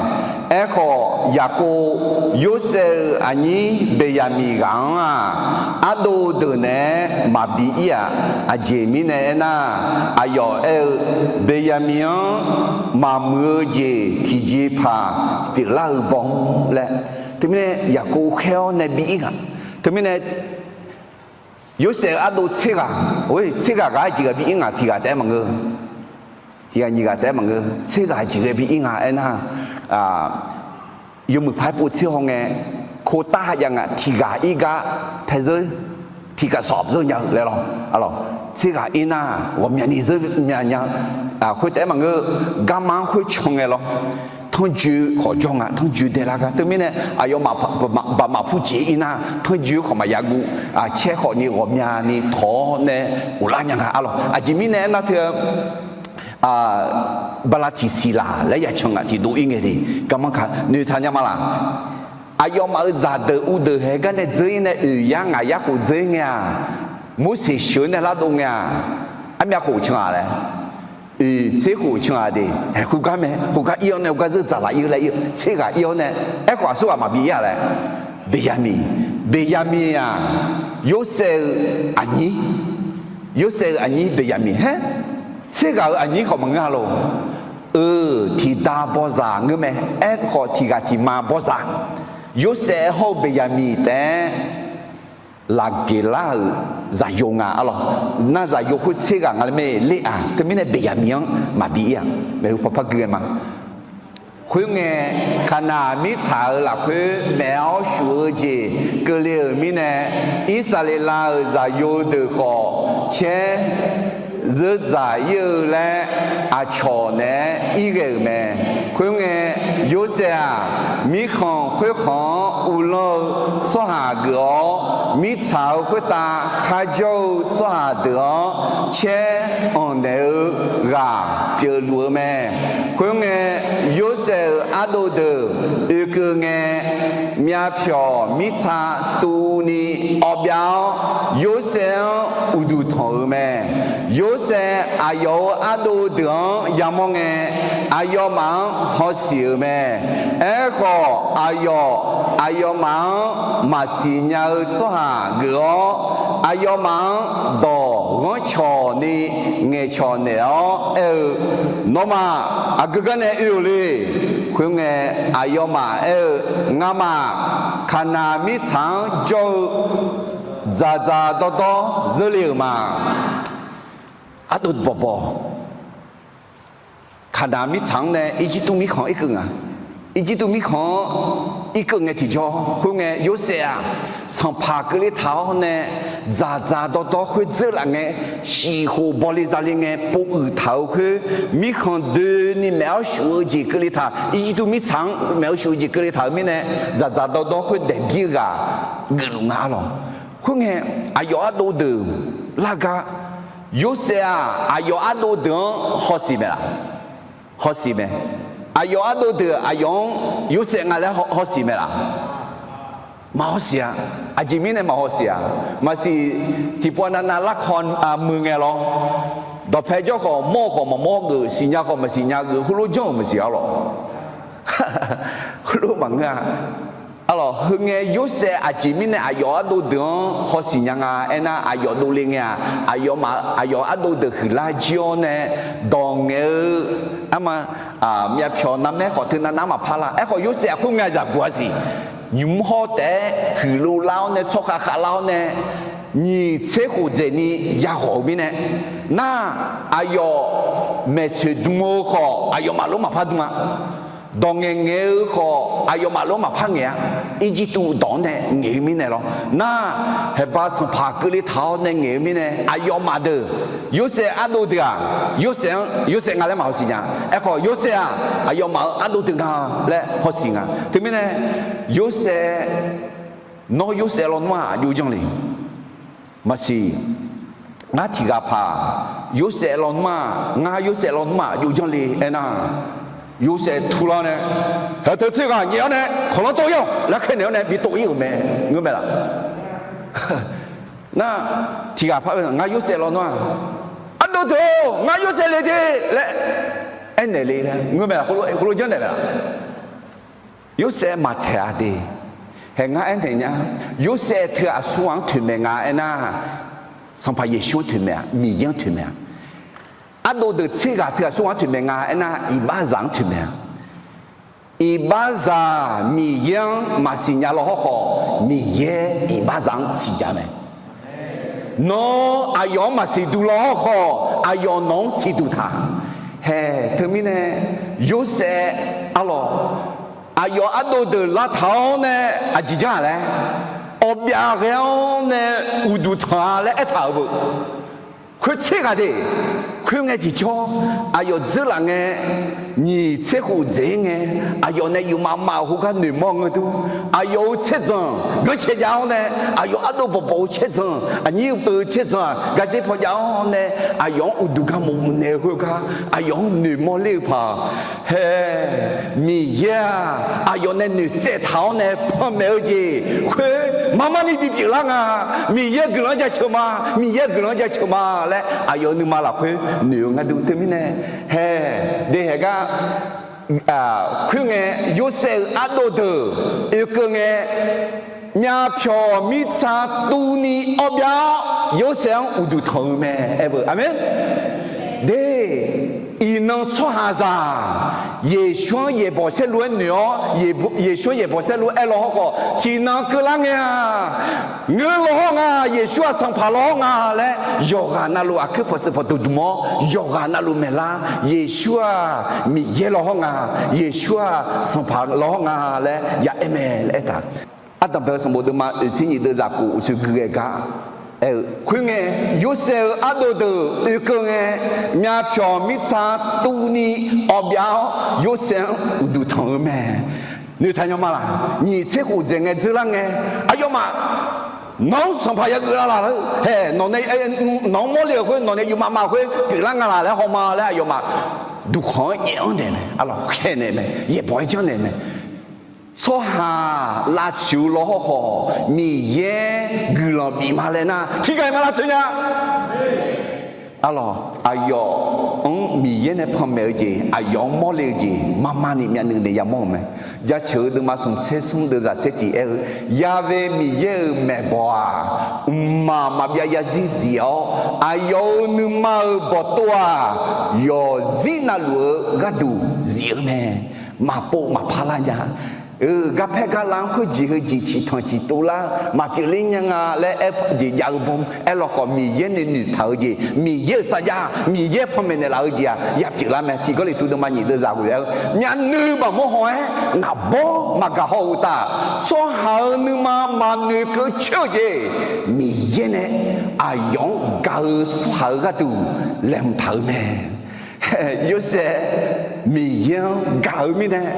Aerkhawf, Yaqkov Yorsaev-euq aqnyir Beqyaqmiq ghaq-anr-aq, ardov deuq naeq-aer maqbi ir-aq. Aqjeq mirnae aernar, aqyawf aer-eu, Beqyaqmiq-anr maqmuiq-eu jeq tiqjeqpaq pyeuflar-eu baw-anr laer. Teumirnae Yaqkov khaer-awr nae bi ir ghaq. Teumirnae Yorsaev-euq ardov tser ghaq, tser ghaq ghaq-aer jeq ghae bi ir nga, tiq ghaq taef-aer maqngeur. Tiq ghaq nyiq ghaq taef-aer maqngeur, tser ghaq jeq ghae bi ir nga aernar, yawmuiq paq-aer pov tser hawngae, kotar ha jav nga, tiq ghaq ir gar paezeur, tiq ghaq sawq zeur nya-eu laer lawr. Tser ghaq ir nar ghawqmyani zeur mya nya-eu, khoer taef-aer maqngeur, garma-anr khoer can ngae lawr. Tanrjoe khawf jawr nga, tanrjoe daelar gar. Teumirnae aqyawfmaf baqmaq pur jeq ir nar, tanrjoe khawf maqya guv, caer khawfni ghawqmyani tawq-awr nae ghoflar nya nga arlawq. Aqjeq mirnae aernar teu-eu, bala tiqsiq laq laer ya can nga tiqdov ir ngae de, garmanr ka noeqtaq nya ma laq. Aqyawfmaf-euq zaqdeuq uvdeuq haeq gar nae dzeur ir nae oeq yar ngaq yar khof dzeur ir ngae-aq, Morseq sheuq-eu nae lardov ngae-aq, armyav khof can-aq laer, oeq tser khof can-aq de. Haeq khoergar mae, khoergar ir-awr nae khoergar zeur dzaq laf ir-eu laer ir-eu, tser ghaq ir-awr nae, aerkhawf aqsur ghaq maqbi ir-a laer. Beqyaqmiq, Beqyaqmiq-aq, Yorsaev-eu aqnyir, Yorsaev-eu aqnyir Beqyaqmiq haer, tser ghaq-euq aqnyir khawf maqngeur-a lor. Euq tiqda bawzaq ngeur mae. Aerkhawf tiq ghaq tiq ma bawzaq, Yorsaev hawr-eu Beqyaqmiq taef-aer laqgeq lar-euq zaqyo nga arlawq. Nar zaqyo khoer tser ghaq nga laer mae ler-aq, teumirnae Beqyaqmiq-anr maqbi ir-aq, maeqhu paw par gui ghae ma. Khoerngae, Kaqnaq mirtsaq-euq lafkhoer maef-awr shuf-eu jeq keuvle-euq mirnae, Irsaqleqlav-euq zaqyo deuq khawf caer zeur dzaq ir-eu laer aqcawq naeq-aer ir ghae-euq mae. Khoerngae, Yorsaev-aq, mirkhanq khoerkhanq-anr uvlanr-eu tsawrhaq geuf-awr, mirtsaq-euq khoertav kharjawr-eu tsawrhaq deuq-anr caer anqnaeq-eu ghaq pyeufluf-eu mae. Khoerngae, Yorsaev-euq ardov deuq oekeuv ngae, myavpyawq mirtsa tuvni awbyav-awr, Yorsaev-anr uqduq tanq-euq mae. Yorsaev aqyawf-euq ardov deuq-anr yamawr ngae, aqyawfmaf-anr hawsiq-euq mae. Aerkhawf, aqyawf aqyawfmaf-anr maqsiq nya-eu tsawrhaq geuf-awr, aqyawfmaf-anr dawq ghanrcawq ni ngaeqcawq naeq-awr aer-eu, Nawmaf aqgeu gar nae oe-euq le. Khoerngae, aqyawfmaf aer-eu, Ngamaf Kaqnaq mirtsaq-anr jawr-eu dzaqdzaq dawrdawr zeurle-euq ma. Ardov bawqbawq, Kaqnaq mirtsaq-anr nae Irjirtuv mirkhanq irkeuv nga. Irjirtuv mirkhanq-anr irkeuv ngae tiqjawr, khoerngae Yorsaev-aq, sanqpaq keuvle taq-awr nae dzaqdzaq dawrdawr khoer dzeurlaf ngae, shif khof bawle zale ngae pov uiq taq-eu khoer, mirkhanq doeni maef-awr shuf-eu jeq keuvle taq, Irjirtuv mirtsaq-anr maef-awr shuf-eu jeq keuvle taq-euq mirnae, dzaqdzaq dawrdawr khoer daeqbir-eu ghaq geufluf nga arlawq. Khoerngae, aqyawf ardov deuq lar gar, Yorsaev-aq, aqyawf ardov deuq-anr hawsiq mae laf? Hawsiq mae. Aqyawf ardov deuq aqyawf-anr Yorsaev nga laer hawsiq mae laf? Maqhawsiq-a. Aqjeq mirnae maqhawsiq-aq, maqsiq tiqpov navnav larkawv muiq ngae lawr. Dawqpae jawr khawf mawr-eu khawf maqmawr geuf, siqnya khawf maqsiqnya geuf, heulof janr-euq maqsiq arlawq. Heulof maqngeur-a. Arlawq, heungae Yorsaev aqjeq mirnae aqyawf ardov deuq-anr hawsiq nya nga aernar, aqyawf dovle ngae-aq, aqyawfmaf aqyawf ardov deuq huiqlar jir-awr nae, dawq ngaeq-eu, arma, myavpyawq narmaer khawf teunav nar maqpar lar. Aerkhawf, Yorsaev aqkhoer ngae zaqguq-a siq. Nymq-mr hawr taef-aer huiqlov lar-awr nae, tsawrkhav khavlar-awr nae, nyiq tser khof dzaeqni yaghawq-eu mirnae, nar, aqyawf maeqtsoeq dm-eu khawf, aqyawfmaf lof maqpar dm-a. Dawq ngaeq ngaeq-eu khawf, aqyawfmaf lof maqpar ngaeq-a. Irjirtuv dawq-anr nae ngaeq-eu mirnae lawr. Nar, haeqba sanqpaq keuvle taq-awr nae ngaeq-eu mirnae, aqyawfmaf deuq, Yorsaev ardov deuq-aq, Yorsaev-anr, Yorsaev nga laer maqhaw siq nya. Aerkhawf, Yorsaev-aq, aqyawfmaf-euq ardov deuq nga laer hawsiq nga. Teumirnae, Yorsaev, nawr Yorsaev lawnmr-aq aqjox janr le. Maqsiq, ngar tiq ghaq paq, Yorsaev lawnmr-aq, ngar Yorsaev lawnmr-aq aqjox janr le aernar, Yorsaev turlar nae, haeq teu tser ghaq nyaef-awr nae kawqlanr tov ir-awq laer khaernaeq-awr nae bi tov ir-euq mae. Ngeur mae laf? Nar, tiq ghaq paq-eu ngar Yorsaev lawnmr-aq, ardov deuq-or, ngar Yorsaev le jeq laer aernaeq le laer ngeur mae laf? Khoerlof janrnaeq mae laf? Yorsaev maqtaeq-a de. Haeq ngar aernaeq nya, Yorsaev teu aqsur ghaq-anr toeqmaeq nga aernar, Sanqpaq Yeqsur-anr toeqmaeq-a, Miqyaer-anr toeqmaeq-a. Ardov deuq tser ghaq teu aqsur ghaq-anr toeqmaeq nga aernar, iqbaxzaq-anr toeqmaeq-a. Iqbaxzaq Miqyaer-anr maqsiq nya law hawrkhawf, Miqyaer iqbaxzaq-anr siqnya mae. Nawr aqyawf-anr maqsiq duq law hawrkhawf, aqyawf nawq-anr siqduq taq. Haeq teumirnae, Yorsaev arlawq, aqyawf ardov deuq lavtaq-awr nae aqjeq jar-aq laer, awqbyav ghae-awr nae uqduq tanq-a laer aertaq-euq beu. Khoertser ghaq de. Khoerngae tiqjawr, aqyawf dzeurlaf ngae, nyiq tser khof dzaeq-ir ngae, aqyawf nae yufmav mav-euq khoergar noeqmawr-eu ngeur-aq, aqyawf-euq tserdzanq ganrcae jav-awr nae, aqyawf ardov bawqbawq-eu tserdzanq, aqnyir-eu peuq-eu tserdzanq-aq gardzer paw jav-awr nae, aqyawf-anr uqduq garmaf mufnaeq-eu khoergar, aqyawf-anr noeqmawr ler-eu paq. Haeq, Miqyaer-aq, aqyawf nae noeqtsaev taq-awr nae panmaeq-eu jeq khoer marmarni bipyeuf lar nga. Miqyaer guiqlanq-anr jaceuq ma, Miqyaer guiqlanq-anr jaceuq ma laer aqyawf nuima lafkhoer noeq-eu nga dur. Teumirnae, haeq, de haeq gar, khoerngae, Yorsaev-euq ardov deuq oekeuv ngae, myavpyawq mirtsa tuvni awbyav-awr, Yorsaev-anr uqduq tanq-eu mae. Aer beu, aqmeq. De, iqnan tsawrhaqzaq Yeqsur-anr yaeqbawq saerlu-aer noeq-awr, Yeqsur-anr yaeqbawq saerlu-aer law hawrkhawf, tiqnan keuvlar ngae-aq, ngeur law hawr nga, Yeqsur-aq Sanqpaq law hawr nga laer, yawqghaq navluf aqkuir pawqtsuif pawqdmq dmq-awr, yawqghaq navluf maeqlar, Yeqsur-aq Miqyaer law hawr nga, Yeqsur-aq Sanqpaq law hawr nga laer ya aer mae laer aertaq. Ardanqbae-eu sanqbof deuvma oeqtser nyiq deuv zaqkhof uqshoe gui ghae gar aer-eu khoerngae, Yorsaev-euq ardov deuq oekeuv ngae, myavpyawq mirtsa tuvni awbyav-awr, Yorsaev-anr uqduq tanq-eu mae. Noeqtaq nya ma laq? Nyiq tser khof dzaeq ngae dzeurlar ngae, aqyawfmaf nawq-anr Sanqpaq yageuf lar laf-eu, haeq, nawq nae, nawq-anr mawrle-euq khoer, nawq nae yufmav mav khoer pyeuflar nga laq laer hawma laer aqyawfmaf duqkhanq-anr nyaef-anr naeq mae. Arlawq, khaeqnaeq mae, yaeqbawq-aer janrnaeq mae. Tsawrhaq lavtsoeq-eu law hawrkhawf, Miqyaer guiqlanq bif ma laer nar, tiqghaq-iq ma lavtsoeq nya. Arlawq, aqyawf-anr Miqyaer nae panmaeq-eu jeq, aqyawf-anr mawrle-eu jeq, marmarni myavnuiv naeq yamawr-euq mae. Jaceuq-eu deuvma smq tser smr deuv zaq tser tiq aer-eu, Ya've Miqyaer-euq maeqbawq-aq, mqmaq maqbyav yarzir zif-awr, aqyawf-euq nuima-euq bawqtov-aq, yawqzir navluf-eu gharduq zif-eu mae. Maqpov maqpar lar nya. Garpaer garla-anr khoerjeq heujeq ciqtanq ciqtuv lar maqpyeuf ler nya nga laer aer jeq jav-eu bawm aer law khawf, Miqyaer nae noeqtaq-eu jeq, Miqyaer-euq sarjax, Miqyaer panmaeq naeqlaf-eu jeq-aq ya pyeuflar mae. Tiq Gawrliqtu deuvma nyiq deuv zaq ghoe aer-eu, myavnuiv maqmawr haw-aer naqbawr maqgaq haw-eu uqtaf, tsawrhaq-euq nuima maqnoeqkeuv coer-eu jeq, Miqyaer nae aqyawf-anr gaq-eu tsawrhaq-euq gharduq laeqhmq taq-eu mae. Yorsaev Miqyaer-anr gaq-eu mirnae,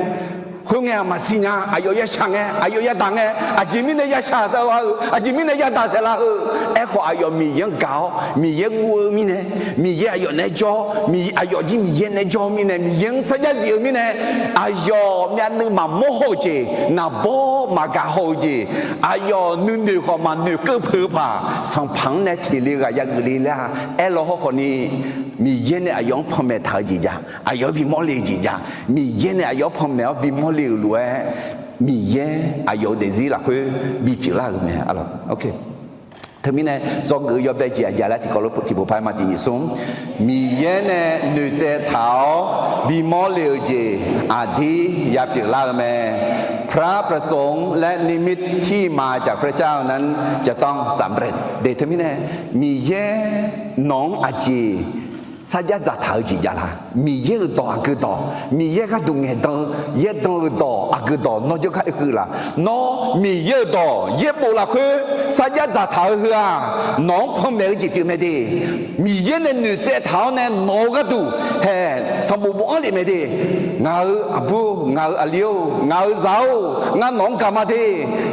khoerngae-aq maqsiq nya, aqyawf yashaq ngae, aqyawf yadaq ngae, aqjeq mirnae yashaq saev la-eu, aqjeq mirnae yadaq saev la-eu. Aerkhawf aqyawf Miqyaer-anr gaq-awr, Miqyaer guv-eu mirnae, Miqyaer aqyawf naeq-aer jawr, aqyawf jir Miqyaer naeq-aer jawr-eu mirnae, Miqyaer-anr sarjax zif-eu mirnae, aqyawf myavnuiv maqmawr haw-eu jeq, naqbawr maqgaq haw-eu jeq, aqyawf nuinoeq khawf maqnoeqkeuv peuq-eu paq, Sanqpaq-anr nae teq le ghaq yageuf le laer-a. Aer law hawrkhawf ni, Miqyaer nae aqyawf-anr panmaeq taq-eu jeq jav, aqyawf-anr bimawr le-eu jeq jav, Miqyaer nae aqyawf-anr panmaeq-awr bimawr le-euq lof-aer, Miqyaer aqyawf-euq daefzir lafkhoer bipyeuf lar-euq mae. Teumirnae dzawgeuf-eu yawbae jeq aqjeq laer tiqkawv lof tiqpov par-aer ma tiq nyiq smr. Miqyaer nae noeqtsaev taq-awr bimawr le-euq jeq aqdir yapyeuf lar-eu mae. พระประสงค์และนิมิตที่มาจากพระเจ้านั้นจะต้องสำเร็จ de. Teumirnae Miqyaer nawq-anr aqjeq sarjax dzaqtaq-eu jeq javlar. Miqyaer-euq dawq aqgeu dawq, Miqyaer gharduq ngaeqdan-eu yaerdan-eu dawq aqgeu dawq nawr jawrgar oekeuv laf. Nawr Miqyaer-euq dawq yaerbof lafkhoer sarjax dzaqtaq-eu heu-aq, nawq-anr panmaeq-eu jeq pyeuf mae de. Miqyaer nae noeqtsaev taq-awr nae nawq-eu gharduq haeq sanqbof bofanr lef mae de. Ngaq-euq aqbur-or, ngaq-euq aqli-or, ngaq-euq zaq-or, ngar nawq-anr gaq ma de.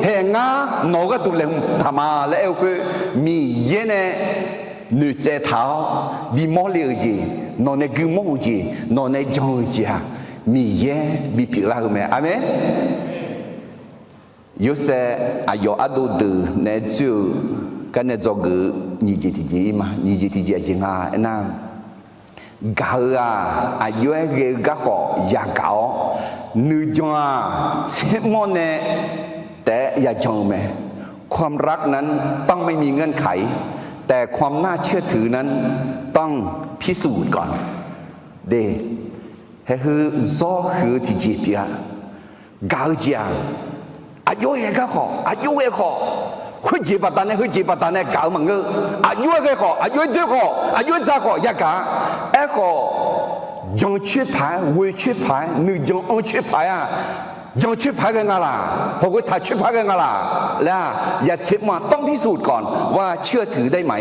Haeq ngar nawq-eu gharduq laeqhmq taq ma laer aer-eu khoer, Miqyaer nae noeqtsaev taq-awr bimawr le-euq jeq, nawq nae gui mawr-euq jeq, nawq nae jan-eu jeq-aq, Miqyaer bipyeuf lar-eu mae. Aqmeq. Yorsaev aqyawf ardov deuq naeq-aer dzoer-eu gar nae dzawgeuf-eu nyiq jeq tiqjeq-ir ma. Nyiq jeq tiqjeq aqjeq nga aernar, gaq-eu-aq, aqjox-aer ghae-eu garkhawf yagaq-awr, nuijan-aq, tsermawr nae taef-aer yajan-eu mae. ความรักนั้นต้องไม่มีเงื่อนไข แต่ความน่าเชื่อถือนั้นต้องพิสูจน์ก่อน de. Haeq heu zawr huiq-eu tiqjeq pyeuf-a. Gaq-eu jeq-aq, aqjox-aer ghae garkhawf, aqjox ghae khawf, khoerjeq baqdanae heujeq baqdanae gaq-eu maqngeur. Aqjox-aer ghae khawf, aqjox-aer doer khawf, aqjox-aer dza khawf yagaq-a. Aerkhawf, jan coer paq-aer, ghoe coer paq-aer, nuijan anr coer paq-aer-aq, jan coer paq-aer ghae nga laq, hawq ghoe taq coer paq-aer ghae nga laq laer-aq, yatser mr-aq ต้องพิสูจน์ก่อนว่าเชื่อถือได้ไหม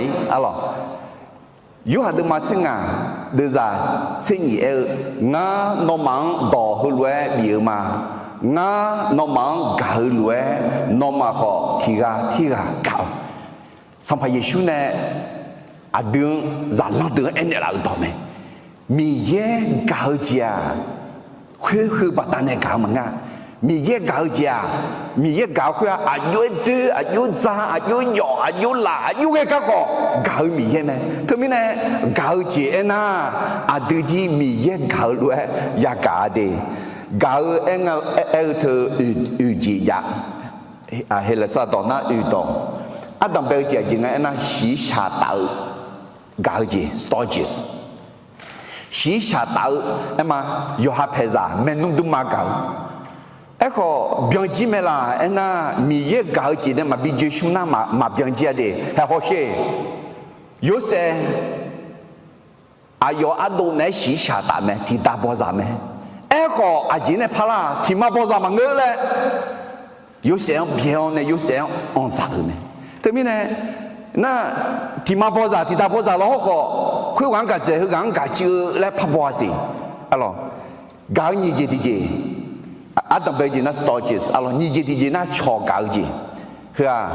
Yorhaq deuvma tser ngaq deuvzaq tser nyiq aer-eu, Ngar nawmaf-anr dawq heulof-aer bif-eu ma. Ngar nawmaf-anr gaq-eu lof-aer, nawmaf khawf tiq ghaq tirghaq gaq-awq. Sanqpaq Yeqsur nae aqdui-anr zaqlanr deuq-anr aernaeq laf-eu dawq mae. Miqyaer gaq-eu jeq-aq, khoer heu baqdanae gaq-eu maqngeur. Miqyaer gaq-eu jeq-aq, Miqyaer gaq-eu khoer-aq, aqjox-aer doer, aqjox-aer dza, aqjox-aer yawf, aqjox-aer laf, aqjox-aer ghae garkhawf gaq-eu Miqyaer mae. Teumirnae gaq-eu jeq aernar, aqdui jir Miqyaer gaq-eu lof-aer yagaq-a de. Gaq-eu aer-eu teu oeq jeq jav. Heqlaeqsar dawq nar oeq dawq. Ardanqbae-eu jeq aqjeq nga aernar, shiqshaq taf-eu gaq-eu jeq, stages. Shiqshaq taf-eu aerma, yawqha paeqzaq maernmr dmrma gaq-eu. Aerkhawf byanjir mae laq aernar, Miqyaer gaq-eu jeq nae maqbi joe shmr nar maqbyan jir-a de. Haeq hawsher. Yorsaev aqyawf ardov naeq-aer shiqshaq taf mae, tiqda bawzaq mae. Aerkhawf aqjeq nae parlar tiqma bawzaq maqngeur laer Yorsaev-anr byae-awr nae Yorsaev-anr anqdzaq-euq mae. Teumirnae nar, tiqma bawzaq tiqda bawzaq lawr hawrkhawf, khoerghaq-anr gaq dzaeq heughaq-anr gaq cuiv-eu laer par baw-a siq. Arlawq, gaq-eu nyiq jeq tiqjeq, ardanqbae jeq nar stages, arlawq, nyiq jeq tiqjeq nar cawq gaq-eu jeq. Heu-aq,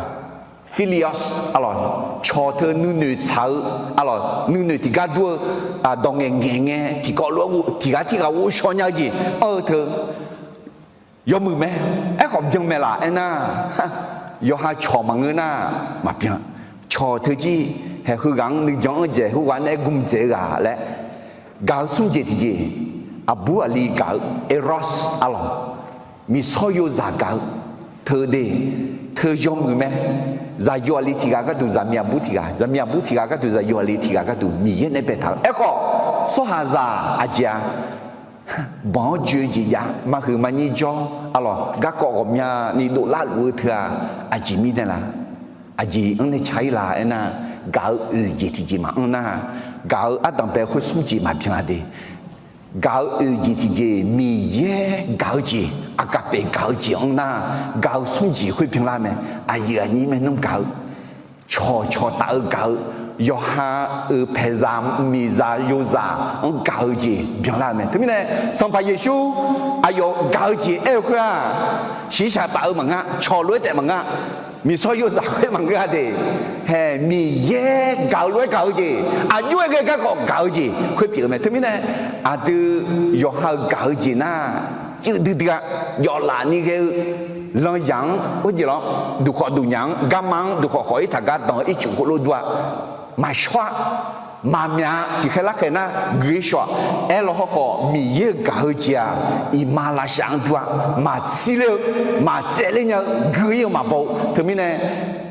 philia, arlawq, cawq teu nuinoeq tsaq-eu, arlawq, nuinoeq tiqgar dur-eu, dawq ngaeq ngaeq ngae tiqkawv lof-aer tiq ghaq tirghaq ghovshaw nya-eu jeq anr-eu teu yawmuiq mae. Aerkhawf byan mae laq aernar, yawqha cawq maqngeur nar maqbyan. Cawq teujir, haeq heughaq-anr nuijan anr dzaeq, heughaq nae gm dzaeq-eu ghaq laer. Gaq-eu smr jeq tiqjeq, aqbur aqli gaq-eu, eros, arlawq, miqsawr yozaq gaq-eu teu de, teu yawmuiq mae. Zaqyo aqli tiq ghaq gharduq, zaqmiq aqbur tiq ghaq, zaqmiq aqbur tiq ghaq gharduq, zaqyo aqli tiq ghaq gharduq Miqyaer nae baetaq-eu. Aerkhawf tsawrhaqzaq aqjeq-a, banq-anr joe-eu jeq jav, maqhuiq maqnyir jawr, arlawq, garkawv ghawqmyani dovlar luf-eu teu-aq, aqjeq mirnae laq, aqjeq-anr nae ca-ir laq aernar, gaq-eu oeq jeq tiqjeq maqanr nar, gaq-eu ardanqbae khoer smr jeq maqbyan-a de. Gaq-eu oeq jeq tiqjeq, Miqyaer gaq-eu jeq, aqgaqpaeq gaq-eu jeq anr nar, gaq-eu smr jeq khoer byanlar mae. Aqyuif aqnyir maernmr gaq-eu, cawq cawq taf-eu gaq-eu, yawqha-euq paeqzaq miqzaq yozaq-anr gaq-eu jeq byanlar-eu mae. Teumirnae Sanqpaq Yeqsur aqyawf gaq-eu jeq aer-eu khoer-aq, shiqshaq taf-eu maqnga, cawq lof-aer taef maqnga, miqsawr yozaq khoer maqngeur-a de. Haeq Miqyaer gaq-eu lof-aer gaq-eu jeq, aqjox-aer ghae garkawv gaq-eu jeq khoer pyeuf-eu mae. Teumirnae aqdui yawqha-euq gaq-eu jeq nar, cuiv duidui-a, jawflaf ni ghae-eu lanzaq-anr, oejeq lawr, duqkhawf duqnyaf-anr, garma-anr duqkhawf khawf-ir taqgar danq-eu ircuf khoerlof dur-a, maqshawr-a. maqmyaq-a. Tiqkhaer larkhaeq nar gui-ir shaw-aq. Aerlawq hawkhawf Miqyaer-euq gaq-eu jeq-aq, iqmalavshav-anr dur-a. Maqtsir ler-eu, maqtsaev ler nya-eu, gui-ir-eu maqbaw-eu. Teumirnae,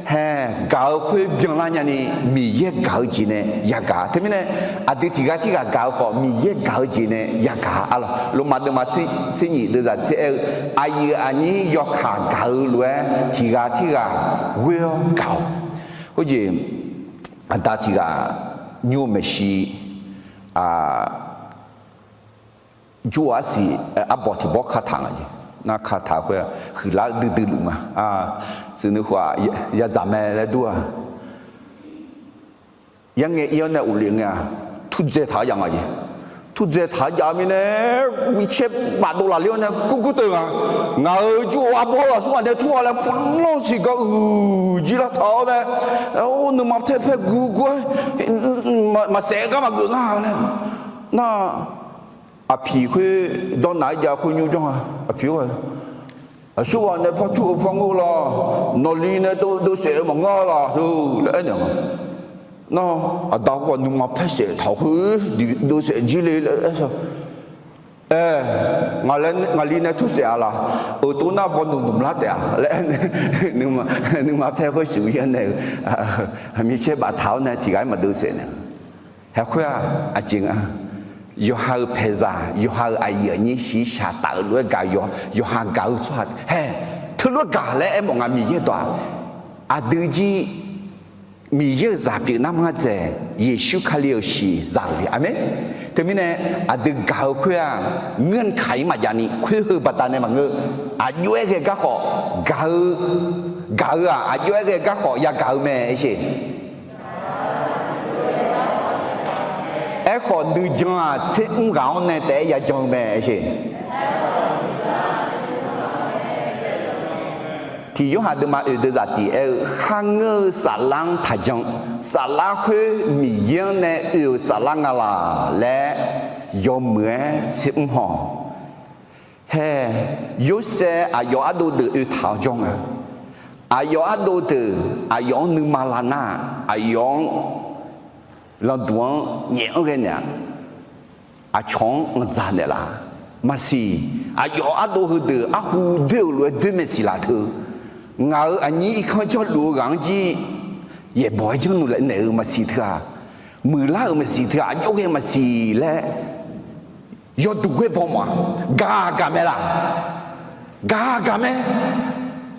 hae, gaq-eu khoer byanlar nyani Miqyaer gaq-eu jeq nae yagaq-a. Teumirnae, aqdui tiqghaq tirghaq gaq-eu khawf Miqyaer gaq-eu jeq nae yagaq-a. Arlawq, Lormav deuvma tser nyif deuvzaq tser aer-eu, aqyuif aqnyir yawkaq gaq-eu lof-aer tiqghaq tirghaq ghoer-awr gaq-awq. Khoerjeq, aqda tiqghaq nymr-eu maeqshi, jur-eu arsiq arbawq tiqbawr kataq nga jeq. Nar kataq khoer-aq huiqlar duidui luf nga. Tsuif nuikhof-aq yadzaq mae laer dur-a. Yarngae ir-awr nae ghofle ngae-aq, turdzae taq-awr jav nga jeq. Turdzae taq-awr jav mirnae, micaer bafdov lafler-awr nae gurgur teuv nga. Ngaq-euq jur-eu arbawr-eu aqsur ghaq nae tur-a laer puvlanr siqgar uiq jir lar taq-awr nae, nuima taer paer gurgur-aer, maqsaef gar maqgeuf nga laer. Nar, aqpiq khoer dawrnaq-aer jav khoer nymr jawr nga. Aqpiq-or, aqsur ghaq nae par tur-eu par ngeur laq, nawqli nae dov dov saef-eu maqngeur laq teu laer aernaeq nga. Nar, aqda khoer-aq nuima paer saef taq khoer dov saef jir le laer aer-a. Aer, ngaqli nae tur saef-a laq, euq tov nar baw noeq noeq lar taef-a laer aer, nuima paer khoer sheuq-ir-awr nae-eu, micaer baftaq-awr nae tiqghaq-aer maqdov saef nae. Hae khoer-aq aqjeq nga, yawqha-euq paeqzaq, yawqha-euq aqyuif aqnyir shiqshaq taf-eu lof-aer gaq, yawqha gaq-eu tsawrhaq hae, teulof-aer gaq laer aermawf nga. Miqyaer dawq-aq, aqdui jir Miqyaer-euq zaq pyeuf nar mar dzaeq, Yeqsur Kali-euq shiq zaq-euq le. Aqmeq. Teumirnae, aqdui gaq-eu khoer-aq, ngeur-anr kaq-ir maqjav ni khoer heu baqdanae maqngeur. Aqjox-aer ghae garkhawf gaq-eu, gaq-eu-aq aqjox-aer ghae garkhawf yagaq-eu mae aersheq. Aerkhawf nuijan-aq tser mr ghaq-anr nae taef-aer yajan-eu mae aersheq. Tiq Yorhaq deuvma oeq deuvzaq tiq aer-eu, kharngeur-eu saflar-anr taqjan. Saflar khoer Miqyaer-anr nae oe-euq saflar nga laq laer yawmuiq-aer tser mr haw. Hae, Yorsaev aqyawf ardov deuq oe taq-awr jawr nga. Aqyawf ardov deuq aqyawf-anr nuima lav nar, aqyawf-anr lanqduq-anr nyaef-anr ghae naeq-a. Aqcawq-anr anqdzaq naeqlaf. Maqsiq, aqyawf ardov heudeuq arhu doer-euq lof-aer doer maeqsiq laf teu. Ngaq-euq aqnyir irkanr jawrluf-eu ghaq-anr jir yaeqbawq-aer janrluf naeq-euq maqsiq teu-aq, muiqlar-euq maqsiq teu-aq, aqjox ghae maqsiq laer yawduq ghoer baw mawf-a. Gaq gaq mae laq? Gaq gaq mae.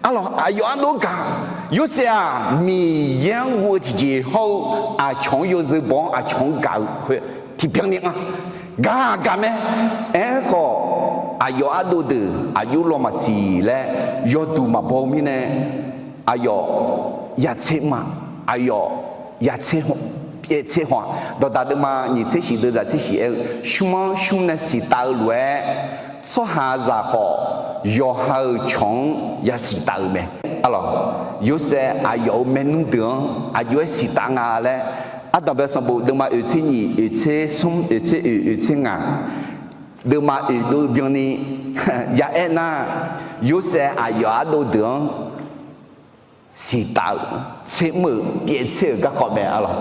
Arlawq, aqyawf ardov gaq. Yorsaev-aq Miqyaer-anr guv-eu tiqjeq hawr-eu aqcawq-anr yawzeu baw-anr aqcawq-anr gaq-eu khoer tiqbyan ni nga. Gaq gaq mae. Aerkhawf, aqyawf ardov deuq aqjox law maqsiq laer yawduq maqbaw-eu mirnae, aqyawf yatser ma, aqyawf yatser haw, pyaev tser haw-a. Dawqdaq deuvma nyiq tser shiq deuvzaq tser shiq aer-eu, shmr-anr shmr nae siqtav-eu lof-aer, tsawrhaqzaq khawf yawqha-euq cawq-anr yasiq taf-eu mae. Arlawq, Yorsaev aqyawf-euq maernmr deuq-anr aqjox-aer siqtav nga laer, Ardanqbae sanqbof deuvma oeq tser nyiq, oeq tser smr, oeq tser oeq, oeq tser ngaq, deuvma oeq dov byanni ya aer nar, Yorsaev aqyawf ardov deuq-anr siqtaf-euq, tser mr-euq, pyaev tser-euq garkawv mae. Arlawq,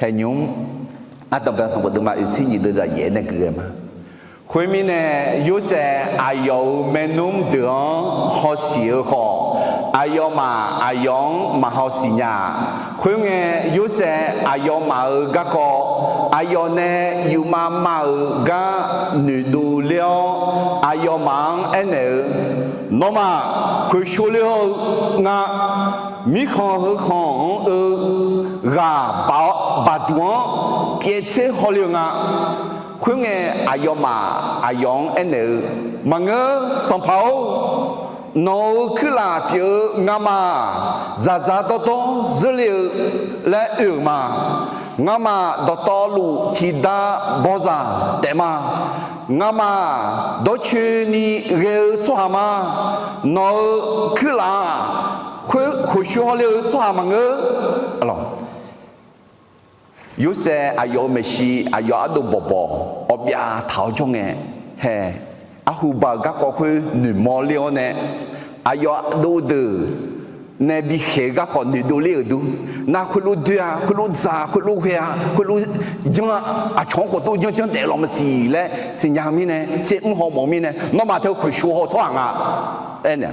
haeqnymr, Ardanqbae sanqbof deuvma oeq tser nyiq deuvzaq yaef-aer nae gui ghae ma. Khoermirnae, Yorsaev aqyawf-euq maernmr deuq-anr hawsiq-eu khawf, aqyawfmaf aqyawf-anr maq hawsiq nya-a. Khoerngae, Yorsaev aqyawfmaf-euq garkawv, aqyawf nae yufmav mav-euq gar noeqdov ler-awr, aqyawfmaf-anr aernaeq-eu, Nawmaf khoeqshawr ler-awr-eu nga. Mirkhanq heu khanq-anr oe-eu ghaq baqduq-anr pyaev tser hawle-eu nga. Khoerngae, aqyawfmaf aqyawf-anr aernaeq-eu, Maqngeur, sanqpaq-or, nawq-euq kuirlaf pyeuf-eu ngamaf dzaqdzaq dawrdawr zeurle-eu laer oe-euq ma. Ngamaf dawqtawvluf tiqda bawzaq taef ma. Ngamaf dawrcoeni ghae-eu tsawrhaq ma. Nawq-euq kuirlaf-aq, khoer khoeqshawr hawle-eu tsawrhaq maqngeur. Yorsaev aqyawf-euq maeqshi aqyawf ardov bawqbawq awqbyav taq-awr jawr ngae, hae, arhu ba-euq garkawv khoer noeqmawr ler-awr nae, aqyawf ardov deuq nae bikhaeq-eu garkawv noeqdov ler-euq dur. Nar khoerlof doer-a, khoerlof dzaq-a, khoerlof ghae-a, khoerlof janr-a, aqcawq-anr khawf tov janrjanr daef law maqsiq laer siqnya-eu mirnae, tser mr haw mawf-eu mirnae, nawmaf teu khoeqshov haw tsawrhaq nga laer aer-a.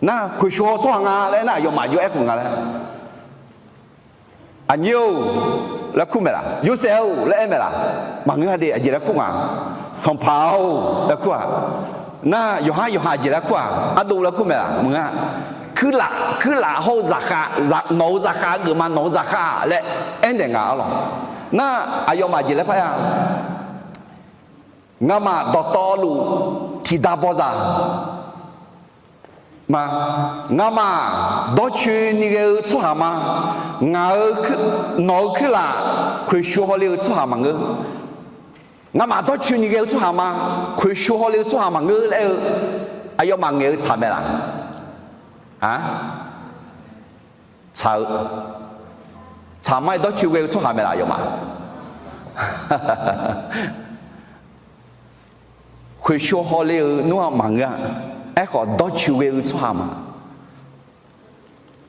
Nar khoeqshov haw tsawrhaq nga laer aernar, aqyawfmaf jov-aer khof nga laer. Aqnyir-or laer kur maeqlaf? Yorsaef-or laer aer maeqlaf? Maqngeur-a de. Aqjeq laer kur nga? Sanqpaq-or laer kur-aq. Nar yawqhar yawqha aqjeq laer kur-aq? Ardov laer kur maeqlaf? Maqngeur-a. Kuirlaf, kuirlaf hawr-eu zaqkhav, nawq-euq zaqkhav geufma, nawq-euq zaqkhav laer aernaeq nga arlawq. Nar aqyawfmaf aqjeq laer parya? Ngamaf dawqtawvluf tiqda bawzaq ma. Ngamaf dawrcoeni ghae-eu tsawrhaq ma. Ngaq-euq, nawq-euq kuirlaf khoeqshov hawle-eu tsawrhaq maqngeur. Ngamaf dawrcoeni ghae-eu tsawrhaq ma. Khoeqshov hawle-eu tsawrhaq maqngeur laer aer-eu, aqyawfmaf ngaeq-eu tsaq maeqlaf? A, tsaq-eu, tsaq ma-aer dawrcoe ghae-eu tsawrhaq maeqlaf aqyawfmaf? Khoeqshov hawle-eu nmr-aq maqngeur-a. Aerkhawf dawrcoe ghae-eu tsawrhaq ma.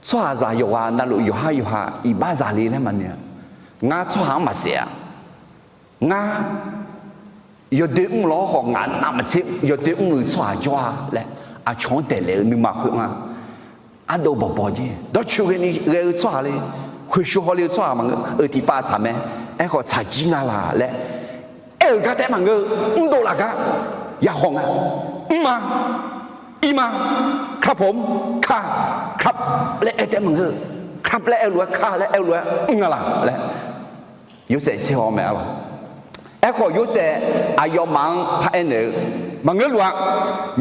Tsawrhaqzaq yawqghaq navluf yawqhar yawqha iqbax zaqle laer maqnoeq-a. Ngar tsawrhaq-anr maqsaef-a. Ngar yawdoer mr lawr khawf, ngaq navmaqtser yawdoer mr-eu tsawrhaq jawr-a laer aqcawq-anr daeqlaef-eu nuima khoer nga. Ardov bawqbawq jir dawrcoeni ghae-eu tsawrhaq le, khoeqshov hawle-eu tsawrhaq maqngeur-eu tiqpav tsaq mae. Aerkhawf tsaqjir nga laq laer aer-euq gar taef maqngeur-eu, mrdov laf gar ya haw nga. Mrma, irma, ครับผม, ka, ครับ laer aer taef maqngeur-eu, ครับ laer aer lof-aer, ka laer aer lof-aer mr nga laq laer Yorsaef tser haw mae arlawq. Aerkhawf Yorsaef aqyawfmaf-anr paraer naeq-eu maqngeur luf-a.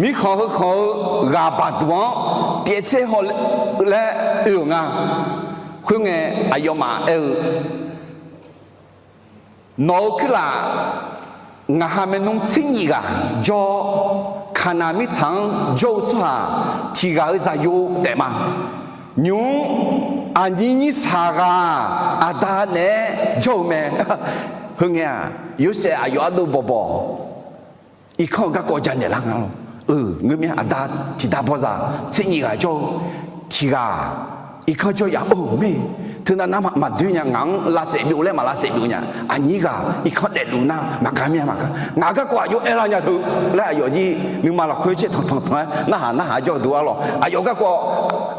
Mirkhanq heukhanq-eu ghaq baqduq-anr pyaev tser haw laer oe-euq nga. Khoerngae aqyawfmaf aer-eu, nawq-euq kuirlaf ngaq ha maernmr tser nyif ghaq jawr-awr, Kaqnaq mirtsaq-anr jawr-eu tsawrhaq tiq ghaq-euq zaqyo taef ma. Nymq-mr aqnyir nyir saq ghaq aqda naeq-aer jawr-eu mae. Heungae-aq, Yorsaev aqyawf ardov bawqbawq irkanr-eu garkawv janaeq lar nga lawq. Eu, ngeur mir-a, aqda tiqda bawzaq tser nyif ghaq jawr-eu tiq ghaq irkanr jawr yaf-or mir. Teunav nar maqdoer nya, ngaq-anr lavsaef byov laer maq lavsaef byov nya. Aqnyir ghaq irkanr daefluf nar maqgar mir-a maqgar. Ngaq garkawv aqjox aer lar nya teu laer aqyawf jir nuima lafkhoer caer tanqtanq tanq-aer narhaq narhaq jawr-eu duq arlawq. Aqyawf garkawv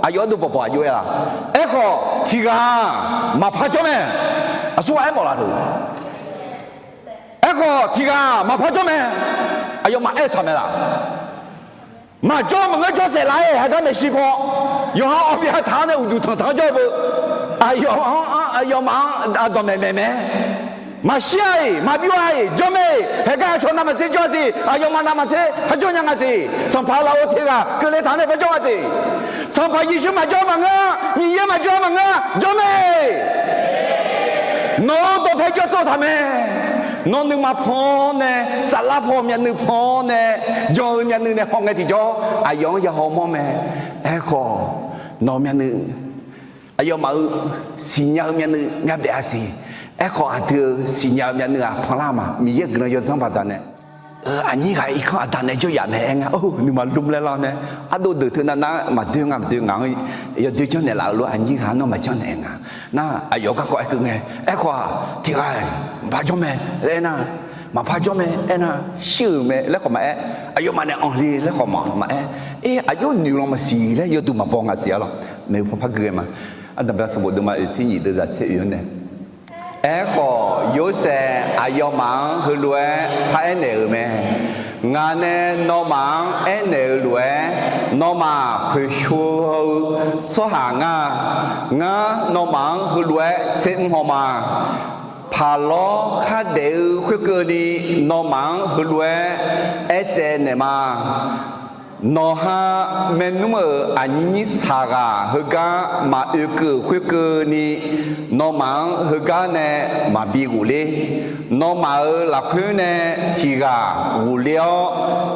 aqyawf ardov bawqbawq aqjox aer-a. Aerkhawf tiq ghaq maqpar jawr mae. Aqsur ghaq aer mawf laf teu. Aerkhawf tiq ghaq maqpar jawr mae. Aqyawfmaf aer-eu tsaq mae laf. Maqjawr maqngeur jawr saef laf-aer haegar maeqshi paw, yawqha awbyav taq-anr nae uqduq tanqtanq-anr jawr-eu beu. Aqyawf-anr, aqyawfmaf-anr dawqmaeq maeq mae. Maqshir-a-iq maqbyov-a-iq jawr mae-iq. Haegar aqcawq navmaqtser jawr-a siq, aqyawfmaf navmaqtser parjawr nya nga siq. Sanqpaq lafov tiq ghaq keuvle taq-anr nae parjawr nga siq. Sanqpaq Yeqsur maqjawr maqngeur-a, Miqyaer maqjawr maqngeur-a, jawr mae-iq. Nawq-euq dawqpae jawr tsov taq mae. Nawr nuima pan-awr nae, saflar paw myavnuiv pan-awr nae, jan-eu myavnuiv nae hawngae tiqjawr aqyawf-anr ya hawmawr mae. Aerkhawf nawq myavnuiv, aqyawfmaf-euq siqnya-eu myavnuiv myavbaef-a siq. Aerkhawf aqdui-euq siqnya-eu myavnuiv-aq panlar ma. Miqyaer guiqlanq yawdzanr baqdanae aqnyir ghaq irkanr aqda nae jawr yaf mae aer nga. Or, nuima lmr laer lar-awr nae, ardov deuq teunav nar maqdoer nga maqdoer, ngaq-anr yawdoer janrnaeq laf-euq lof aqnyir ghaq-anr nawr maqjanrnaeq nga. Nar aqyawf garkawv aerkeuv ngae. Aerkhawf-aq tiq ghaq maqpar jawr mae laer aernar, maqpar jawr mae aernar, shir-euq mae laer khawf maqaer, aqyawfmaf nae anqle laer khawf maqaer, er aqjox noeq lan maqsiq laer yawduq maqbaw nga siq arlawq. Maeqhu paw par gui ghae ma. Ardanqbae sanqbof deuvma oeq tser nyif deuvzaq tser oeq-anr nae Aerkhawf Yorsaev aqyawfmaf-anr heulof-aer paraer naeq-euq mae. Ngaq nae nawmaf-anr aernaeq-eu lof-aer, nawmaf khoeqshov-eu tsawrhaq ngar-a. Ngar nawmaf-anr heulof-aer tser mr haw ma. Paqlawr khardaef-eu khoerkeuvni nawmaf-anr heulof-aer aertsaev naeq ma. Nawqha maernmr-euq aqnyir nyir saq ghaq heugar maqoe keuv khoerkeuvni, nawmaf-anr heugar nae maqbi ghofler. Nawmaf-euq lafkhoer nae tiq ghaq ghofler-awr,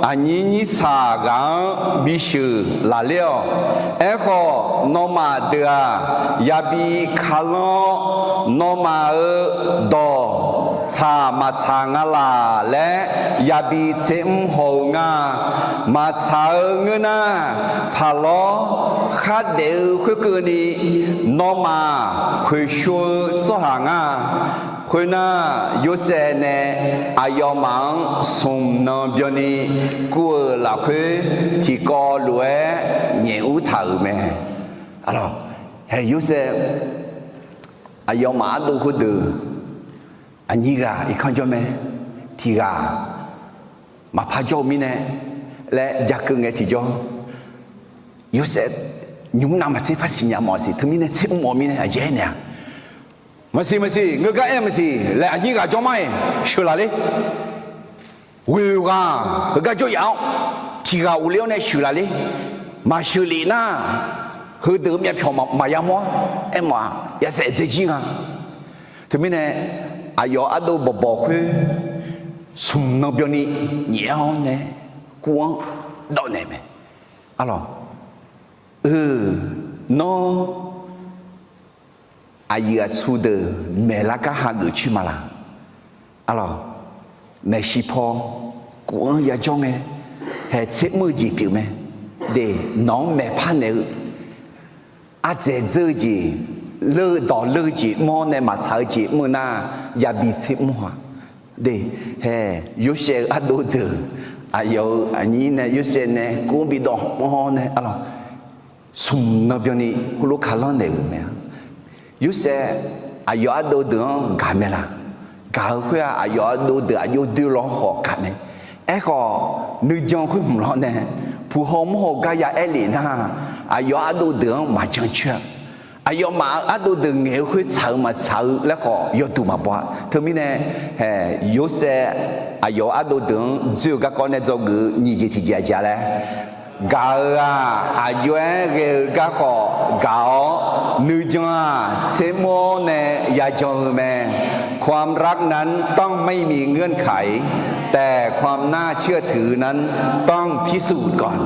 aqnyir nyir saq ghaq-anr bisheuq lafler-awq. Aerkhawf, nawmaf deuq-aq, yabi kalanr-awr, nawmaf-euq dawq tsaq maqtsaq nga laq laer yabi tsermr haw-eu nga. Maqtsaq-eu ngeur nar, taqlawr khardaef-eu khoerkeuvni nawmaf khoeqshov-eu tsawrhaq nga. Khoernar, Yorsaev nae aqyawfmaf-anr smq nan byanni kuv-euq lafkhoer tiqkawv lof-aer nyaef ur taq-euq mae. Aqlawq, hae Yorsaev aqyawfmaf ardov khoerdeuq aqnyir ghaq irkanr jawr mae. Tiq ghaq maqpar jawr-eu mirnae laer jakeuv ngae tiqjawr, Yorsaev nymr navmaqtser par siqnya mawf siq. Teumirnae tsermr mawf mirnae aqjeq aernaeq-a, maqsiq maqsiq, ngeur gar aer maqsiq laer aqnyir ghaq jawr mar-iq sheuqlaf ler. Ghoeq ghaq heugar jawr yaf-awr, tiq ghaq ghofler-awr nae sheuqlaf ler. Maqsheuqlef nar, heudeuq-eu myavpyawq maqya mawr-ar. Aermawf-aq, yadzaeq dzaejir nga. Teumirnae, aqyawf ardov bawqbawq khoer smq nan byanni nyaef-awr nae kuv-anr dawv naeq mae. Aqlawq, eu, nawr aqyuif aqtsu deuq maeqlar gar hageuf coer ma laq? Aqlawq, maeqshi paw kuv-anr yajawr ngae, hae tsermr-eu jeq pyeuf mae. De, nawq-anr maeqpar naeq-eu ardzaeq dzeur-eu jeq, leur-eu dawq leur-eu jeq mr-awr nae maqtsaq-eu jeq mr-eu nar, yabi tsermr haw-a. De, hae, Yorsaev-eu ardov deuq, aqyawf-euq aqnyir nae Yorsaev nae kuv-anr bidawv hmq-awr nae, aqlawq, smq nan byanni heulof-aer kaqlanr naeq-euq mae-a. Yorsaev aqyawf ardov deuq-anr gaq mae laq? Gaq-eu khoer-aq, aqyawf ardov deuq aqjox doer law-anr khawf gaq mae. Aerkhawf, nuijan khoer hmq lawr nae, puq haw mr haw gar ya aer lef nar, aqyawf ardov deuq-anr maqjan coer-a. Aqyawfmaf-euq ardov deuq ngaeq-eu khoer tsaq-eu maqtsaq-eu laer khawf yawduq maqbaw-a. Teumirnae, hae, Yorsaev aqyawf-euq ardov deuq-anr dzoer-eu garkawv nae dzawgeuf-eu nyiq jeq tiqjeq aqjeq-a laer, gaq-euq-aq, aqjox-aer ghae-eu garkawv gaq-awr, nuijan-aq tsermr-awr nae yajan-eu mae. ความรักนั้นต้องไม่มีเงื่อนไข แต่ความน่าเชื่อถือนั้นต้องพิสูจน์ก่อน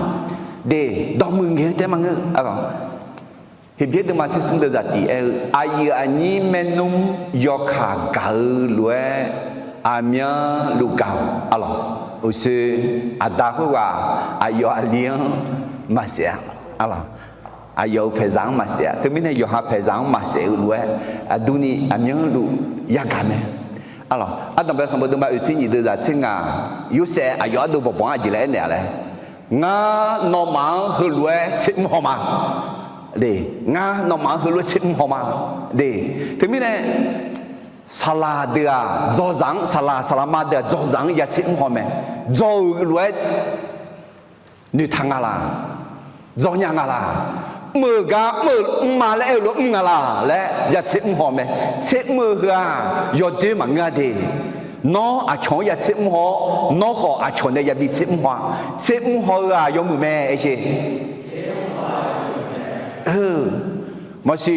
De, dawqmuiq ngaeq-eu taef maqngeur-a. Heqbyaer deuvma tser smr deuq zaqtiq aer-eu, aqyuif aqnyir maernmr yawkaq gaq-eu lof-aer aqmyanluf gaq-awq. Aqlawq, uqshoe aqda khoerghaq aqyawf aqli-anr maqsaef-a. Aqlawq, aqyawf-euq paeqzaq-anr maqsaef-a. Teumirnae yawqha paeqzaq-anr maqsaef-eu lof-aer aqdurni aqmyanluf yagaq mae. Aqlawq, ardanqbae sanqbof deuvma oeq tser nyiq deuq zaq tser ngaq, Yorsaev aqyawf ardov bawqbawq-anr aqjeq laer aernaeq-a laer, ngar nawmaf-anr heulof-aer tsermr haw ma. De, ngar nawmaf-anr heulof-aer tsermr haw ma. De, teumirnae saqlaq deuq-aq dzawzaq-anr, saqlaq saqlaqma deuq-aq dzawzaq-anr ya tsermr haw mae. Dzaw-euq lof-aer noeqtaq nga laq? Dzawnya nga laq? Mr-euq gar mr-eu mrma laer aer-eu lof mr nga laq laer ya tsermr haw mae. Tsermr-eu heu-aq yawdoer maqngeur-a de. Nawr aqcawq-anr ya tsermr haw-awr, nawr khawf aqcawq nae yabi tsermr haw-a. Tsermr haw-eu-aq yawmuiq mae, aer sher. Maqsiq,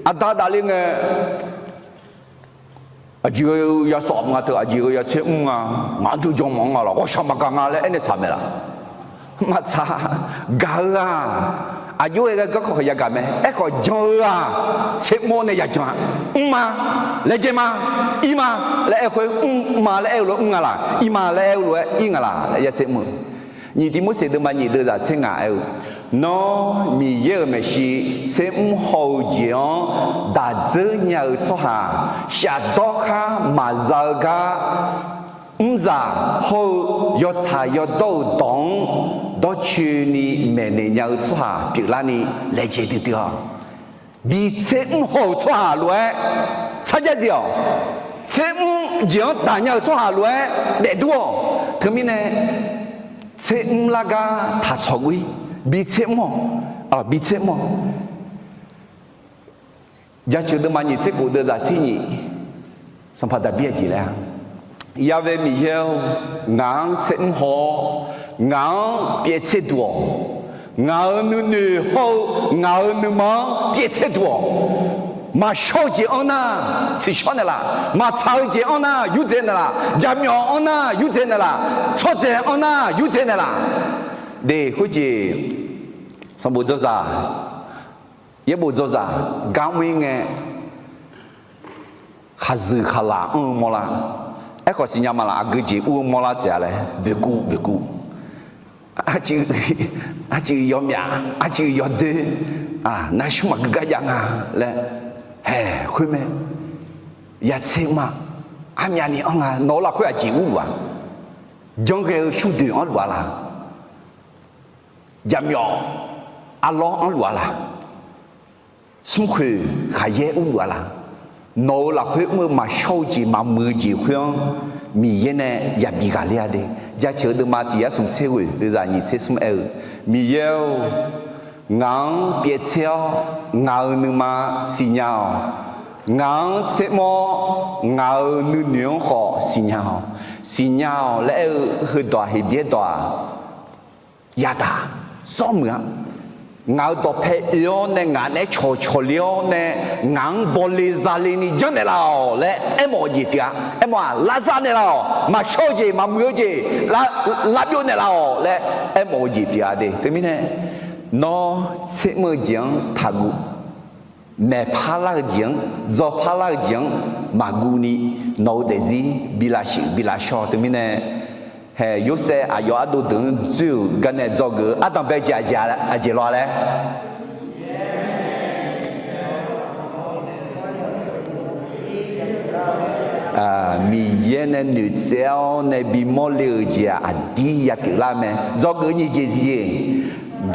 aqda dafle ngae, aqjeq-eu yasawf nga teu, aqjeq-eu ya tsermr nga, ngaq-anr dui jan mawf-anr nga laq, ghawqshaq maqgaq nga laer aernaeq tsaq mae laq? Maqtsaq. Gaq-eu-aq, aqjox-aer ghae garkawv khawf yagaq mae. Aerkhawf jan-eu-aq, tsermr-awr nae yajan-a. Mrma, laejae ma, ir ma laer aer-eu khoer, mrma laer aer-eu lof mr nga laq? Ir ma laer aer-eu lof-aer ir nga laq laer ya tsermr-eu. Nyiq Tiqmorseq deuvma nyiq deuq zaq tser ngaq aer-eu, Nawr Miqyaer-euq maeqshi tsermr haw-eu jeq-anr daq dzeur nya-eu tsawrhaq, shafdawr khar maqza-eu gar, mrzaq hawr-eu yawtsaq yawdawr-euq dawq-anr dawrcoeni maeqnaeq nya-eu tsawrhaq pyeuflarni laejae duidui-awq. Bi tsermr haw-euq tsawrhaq lof-aer sarjax zif-awq. Tsermr jeq-anr daq nya-euq tsawrhaq lof-aer daefdur-awq. Teumirnae tsermr lar gar taqtsawq guv-ir. Bi tsermr-awq. Bi tsermr-awq. Jaceuq deuvma nyiq tser khof deuq zaq tser nyiq, Sanqpaq Daqbir aqjeq laer-a, Ya'we Miqyaer-or, ngaq-anr tsermr haw-awr, ngaq-anr pyaev tser duq-awq. Ngaq-euq nuinoeq hawr-eu ngaq-euq nuima-anr pyaev tser duq-awq. Maqshawr-eu jeq anr nar tsiqshawr naeqlaf, maqtsaq-eu jeq anr nar yurdzaeq naeqlaf, jaqmyawf anr nar yurdzaeq naeqlaf, tsawrdzaeq anr nar yurdzaeq naeqlaf. De, khoerjeq sanqbof dzawzaq, yaerbof dzawzaq gar mr-ir ngae, khaqzuiq khaqlaq anr-eu mawrlar. Aerkhawf siqnya ma laf, aqgeu jeq ur-eu mawrlar taef-a laer boeqkuv boeqkuv. Arcuiv yawmyaf, arcuiv yawdoer, nar smr maqgeu gar jav nga laer, haeq khoer mae. Yatser ma, armyavni anr nga, nawq-eu lafkhoer aqjeq urluf-a, janrghae-eu shmrdoeq anrluf-a laq, jaqmyawf arlawr anrluf-a laq, smrkhoeq khaqyaer urluf-a laq, nawq-eu lafkhoer mr-eu maqshawr-eu jeq maqmuiq-eu jeq khoer-anr Miqyaer nae yabi ghaqler-a de. Jaceuq-eu deuvma tiq yar smq tser ghoeq deuvzaq nyiq tser smr aer-eu, Miqyaer-or, ngaq-anr pyaev tser-awr ngaq-euq nuima siqnya-awq. Ngaq-anr tsermr-awr ngaq-euq nuinoeq-anr khawf siqnya-awq. Siqnya-awq laer aer-eu heudawq-aq, Heqbyaer dawq-aq, yadaq, sawr muiq-a. Ngaq-euq dawqpae oe-awr nae ngaq naeq-aer cawqcawq le-awr nae ngaq-anr bawle zale ni janrnaeq laf-awq laer aermawf-eu jeq pyeuf-a. Aermawf-aq, lavzar naeqlaf-awq. Maqshawr-eu jeq, maqmuiq-eu jeq, lavbyov naeqlaf-awq laer aermawf-eu jeq pyeuf-a de. Teumirnae, nawr tsermr-eu jeq-anr taqguv. Maeqpar lar-eu jeq-anr, dzawpar lar-eu jeq-anr maqguv ni, nawq-eu daefzir bi lavshuif bi lavshawr. Teumirnae, haeq Yorsaev aqyawf ardov deuq-anr dzoer-euq garnae dzawgeuf-eu ardanqbae jeq aqjeq law laer, Miqyaer nae noeqtsaev-awr nae bimawr le-euq jeq-aq, aqdir yapyeuf lar mae. Dzawgeuf nyiq jeq tiqjeq,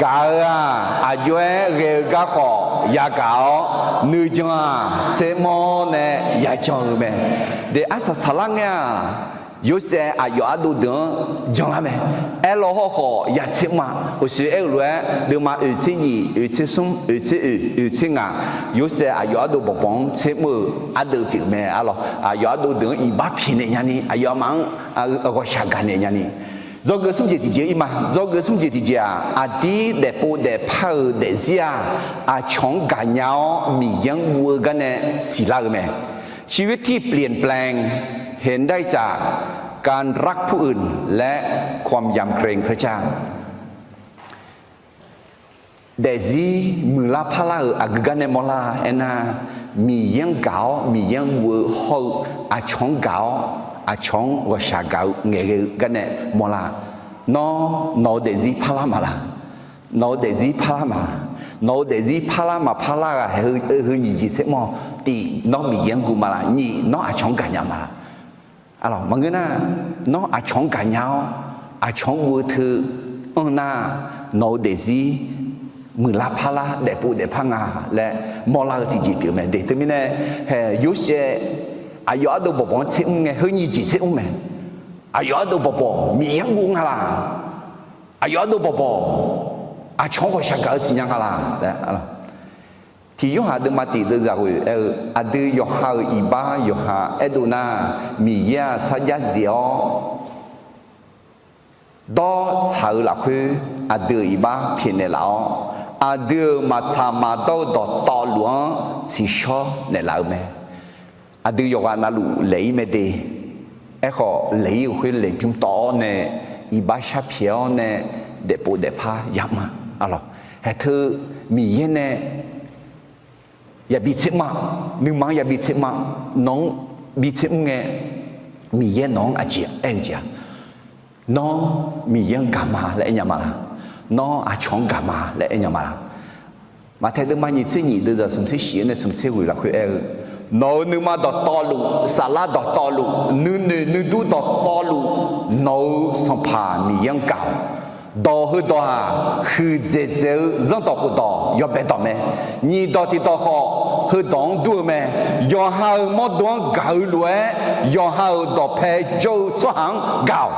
gaq-eu-aq, aqjox-aer ghae-eu garkawv yagaq-awr, nuijan-aq tsermr-awr nae yajan-eu mae. De, arsaq saqlar ngae-aq, Yorsaev aqyawf ardov deuq-anr janlar mae. Aerlaw hawrkhawf yatsermr-a. Uqshoe aer-euq lof-aer, deuvma oeq tser nyiq, oeq tser smr, oeq tser oeq, oeq tser ngaq, Yorsaev aqyawf ardov bawqbawq-anr tsermr-eu ardeuv pyeuf mae. Arlawq, aqyawf ardov deuq-anr iqbax pyaeqnaeq nyani, aqyawfmaf-anr ghawqshaq gaqnaeq nyani. Dzawgeuf smr jeq tiqjeq-ir ma. Dzawgeuf smr jeq tiqjeq-aq, aqdir daefpov daefpar-euq daefzir-aq, aqcawq-anr gaqnya-awr Miqyaer-anr guv-eu garnae siqlar-eu mae. ชีวิตที่เปลี่ยนแปลง เห็นได้จากการรักผู้อื่น และ ความยำเกรงพระเจ้า Daefzir muiqlar parlar-euq aqgeu garnae mawrlar aernar, Miqyaer-anr gaq-awr Miqyaer-anr guv-eu hawr-eu, aqcawq-anr gaq-awr aqcawq-anr ghawqshaq gaq-eu ngaeqghae-eu garnae mawrlar. Nawr nawq-eu daefzir parlar maqlaq? Nawq-eu daefzir parlar maqlaq? Nawq-eu daefzir parlar maqparlar ghaq haeq heu nyiq jeq tser mawr. Tiq, nawr Miqyaer-anr guv maqlaq? Nyiq, nawr aqcawq-anr gaqnya maqlaq? Maqngeur nar, nawr aqcawq-anr gaqnya-awr aqcawq-anr guv-eu teu anr nar, nawq-eu daefzir muiqlar parlar daefpov daefpar nga laer mawrlar-eu tiqjeq pyeuf mae de. Teumirnae, haeq Yorsaev aqyawf ardov bawqbawq-anr tser mr ngae, heu nyiq jeq tser mr mae. Aqyawf ardov bawqbawq Miqyaer-anr guv nga laq? Aqyawf ardov bawqbawq aqcawq-anr ghawqshaq gaq-eu siqnya nga laq? Tiq Yorhaq deuvma tiq deuvzaq ghoeq aer-eu, aqdui yawqha-euq iqbax yawqha aerdov nar, Miqyaer-aq sarjax zif-awr dawr tsaq-eu lafkhoer, aqdui-euq iqbax pyaeqnaeq laf-awr, aqdui-euq maqtsaq maqdawr-eu dawqtawvluf-anr tsiqshawr naeqlaf-eu mae. Aqdui yawqghaq navluf laeq-ir mae de. Aerkhawf, laeq-ir-euq khoer laeqbymr tawv-awr nae, iqbax sharpyaeq-awr nae, daefpov daefpar yamr-a. Arlawq, haeq teu Miqyaer nae yabi tser mr-a. Nuima-anr yabi tser mr-a. Nawq-anr bi tser mr ngae, Miqyaer nawq-anr aqjeq aer-eu jeq-aq, nawr Miqyaer-anr gaq ma laer aernya ma laq? Nawr aqcawq-anr gaq ma laer aernya ma laq? Maqtaeq deuvma nyiq tser nyiq deuvzaq smq tser shif-anr nae smq tser ghoeq lafkhoer aer-eu, nawq-euq nuima dawqtawvluf, saflar dawqtawvluf, nuinoeq nuidur dawqtawvluf, nawq-euq Sanqpaq Miqyaer-anr gaq-awq. Dawq heudawq-aq, huiqdzaeq dzaeq-eu zanrdawq khofdawq yawbae dawq mae. Nyiq dawq tiq dawq khawf, heudawq-anr dur-eu mae. Yawqha-euq mawrdo-anr gaq-eu lof-aer, yawqha-euq dawqpae jawr-eu tsawrhaq-anr gaq-awq.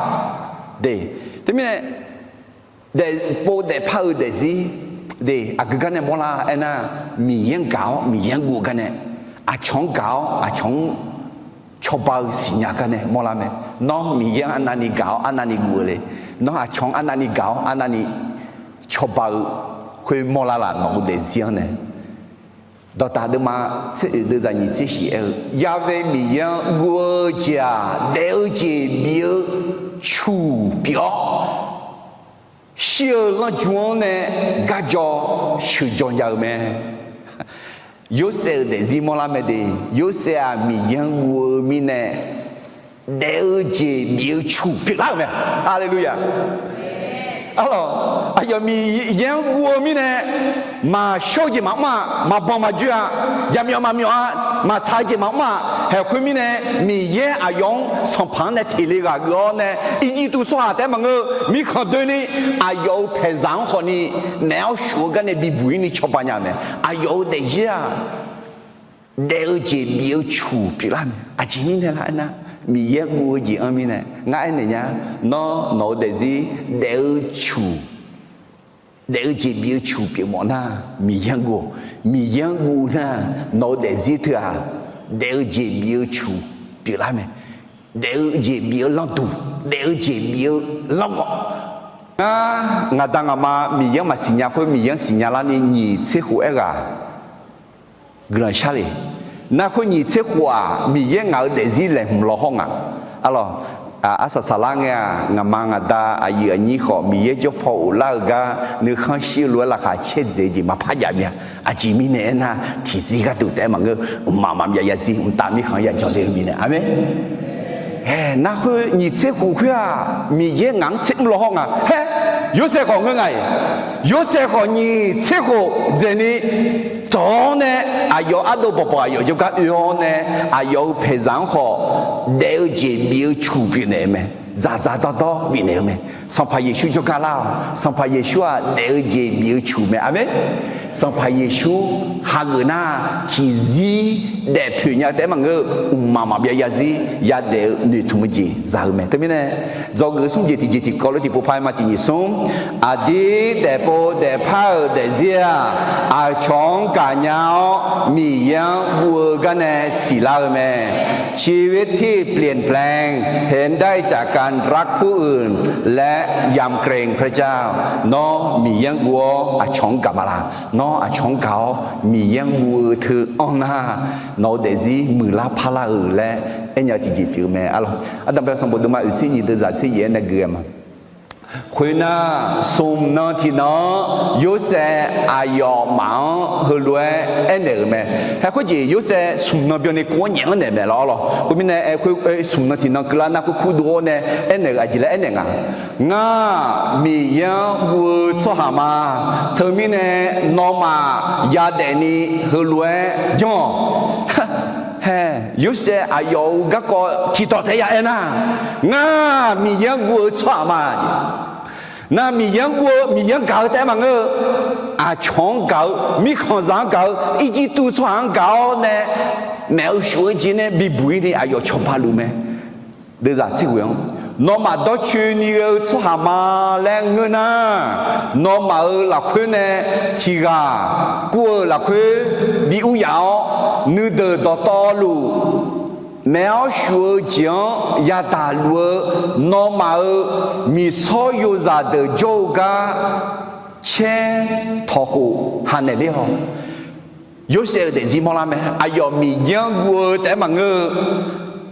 De, teumirnae, daefpov daefpar-eu daefzir, de, aqgeu gar nae mawrlar aernar, Miqyaer-anr gaq-awr Miqyaer-anr guv-eu gar nae, aqcawq-anr gaq-awr aqcawq-anr cawba-eu siqnya gar nae mawrlar mae. Nawr Miqyaer-anr arnavni gaq-awr arnavni guv-eu le? Nawr aqcawq-anr arnavni gaq-awr arnavni cawba-eu khoer mawrlar laf? Nawq-eu daefzir-anr nae, dawqdaq deuvma tser oeq deuvzaq nyiq tser shif aer-eu, Ya'we Miqyaer-anr guv-eu jeq-aq, daef-eu jeq bif-eu cuq pyeuf-awr, shir-eu lanrju-anr nae garjaw sheuqjaw nya-eu mae. Yorsaev-euq daefzir mawrlar mae de. Yorsaev-aq Miqyaer-anr guv-eu mirnae daef-eu jeq bif-eu cuq pyeuflar-euq mae. Haleluya! Arlawq, aqyawf Miqyaer-anr guv-eu mirnae maqshawr-eu jeq maqmr-aq, maqbanq maqjoe-a, jaqmyawf maqmyawf-a, maqtsaq-eu jeq maqmr-aq, haeq khoermirnae Miqyaer aqyawf-anr sanqpaq-anr nae teq le ghaq geuf-awr nae, Irjirtuv tsawrhaq taef-aer maqngeur, mirkhanq doeni aqyawf-euq paeqzaq-anr khawfni maeq-awr shuf-eu gar nae bibuq-ir ni cawba nya-euq mae. Aqyawf-euq daefzir-aq daef-eu jeq bif-eu cuq pyeuflar mae. Aqjeq mirnae lar aernar, Miqyaer guv-eu jeq-anr mirnae ngar aernaeq nya. Nawr nawq-eu daefzir daef-eu cuq, daef-eu jeq bif-eu cuq pyeufmawf nar, Miqyaer-anr guv-awq. Miqyaer-anr guv nar, nawq-eu daefzir teu-aq daef-eu jeq bif-eu cuq pyeuflar mae. Daef-eu jeq bif-eu lanrduq, daef-eu jeq bif-eu lanrgawv. Ngar ngaqda ngaqma Miqyaer-anr maqsiq nya khoer Miqyaer-anr siqnya larni nyiq tser khof aerghaq guiqlanq shar le. Nar khoer nyiq tser khof-aq Miqyaer ngaq-euq daefzir laeqhmq lawhawr nga. Arlawq, arsaq saqlar ngae-aq ngaqma ngaqda aqyuif aqnyir khawf Miqyaer jawrpaw ghoflar-eu gar nuikhanr shir-eu lof-aer laqkhaq caerdzaeq-eu jeq maqpar jav mya. Aqjeq mirnae aernar, tiqzir gharduq taef-aer maqngeur, mqmaq maqbyav zarzir mqtav mirkhanq-anr yajan le-eu mirnae. Aqmeq. Aer, nar khoer nyiq tser khof khoer-aq Miqyaer ngaq-anr tser mr lawhawr nga. Haer, Yorsaev khawf ngeur nga-iq. Yorsaev khawf nyiq tser khof dzaeqni dawq-awr nae aqyawf ardov bawqbawq aqyawf jawrgar oe-awr nae aqyawf-euq paeqzaq-anr khawf daef-eu jeq bif-eu cuq pyeufnaeq-eu mae. Dzaqdzaq dawrdawr bifnaeq-eu mae. Sanqpaq Yeqsur jawrgar lar-awq. Sanqpaq Yeqsur-aq daef-eu jeq bif-eu cuq mae. Aqmeq. Sanqpaq Yeqsur hageuf nar tiqzir daefpoeq nya taef-aer maqngeur, mqmaq maqbyav zarzir yadaef-eu noeqtmq-eu jeq za-eu mae. Teumirnae dzawgeuf smr jeq tiqjeq tiqkawv lof tiqpov par-aer ma tiq nyiq smr. Aqdir daefpov daefpar-euq daefzir-aq, aqcawq-anr gaqnya-awr Miqyaer-anr guv-eu garnae siqlar-eu mae. ชีวิตที่เปลี่ยนแปลง เห็นได้จากการรักผู้อื่น และยำเกรงพระเจ้า Nawr Miqyaer-anr guv-awr aqcawq-anr gaq ma laq? Nawr aqcawq-anr gaq-awr Miqyaer-anr guv-eu teu anr nar, nawq-eu daefzir muiqlar parlar-euq laer aernya-eu tiqjeq pyeuf-eu mae. Arlawq, ardanqbae sanqbof deuvma oeqtser nyiq deuvzaq tser yaef-aer nae gui-eu ma. Khoernar, smq nan tiqnan-anr Yorsaev aqyawfmaf-anr heulof-aer aernaeq-euq mae. Haer khoerjeq Yorsaev smq nan byanni kuv-anr nyaef-anr naeq mae lawr lawr. Khoermirnae, aer, khoer, smq nan tiqnan keuvlar nar khoer kurdov-awr nae aernaeq-euq aqjeq laer aernaeq nga. Ngar Miqyaer-anr guv-eu tsawrhaq ma. Teumirnae nawmaf yadaef ni heulof-aer janr-awq. Haer, Yorsaev aqyawf-euq garkawv tiqdawq taef ya aernar, ngar Miqyaer-anr guv-eu tsawrhaq ma. Nar Miqyaer-anr guv-eu, Miqyaer-anr gaq-eu taef-aer maqngeur-eu, aqcawq-anr gaq-eu, mirkhanqzaq-anr gaq-eu, Irjirtuv tsawrhaq-anr gaq-awr nae, maef-eu shuf-eu jeq nae bibuq-ir ni aqyawf cawba luf mae. Deuvzaq tser ghoe-anr, nawmaf dawrcoeni ghae-eu tsawrhaq ma laer ngeur nar, nawmaf-euq lafkhoer nae tiq ghaq kur-euq lafkhoer bi ur yaf-awr, nuideuq dawqtawvluf maef-awr shuf-eu jeq-anr yadaq luf-eu nawmaf-euq miqsawr yozaq deuq jawr-eu gar caer tawq khof hanaeq ler-awq. Yorsaev-euq daefzir mawrlar mae. Aqyawf Miqyaer-anr guv-eu taef-aer maqngeur-eu,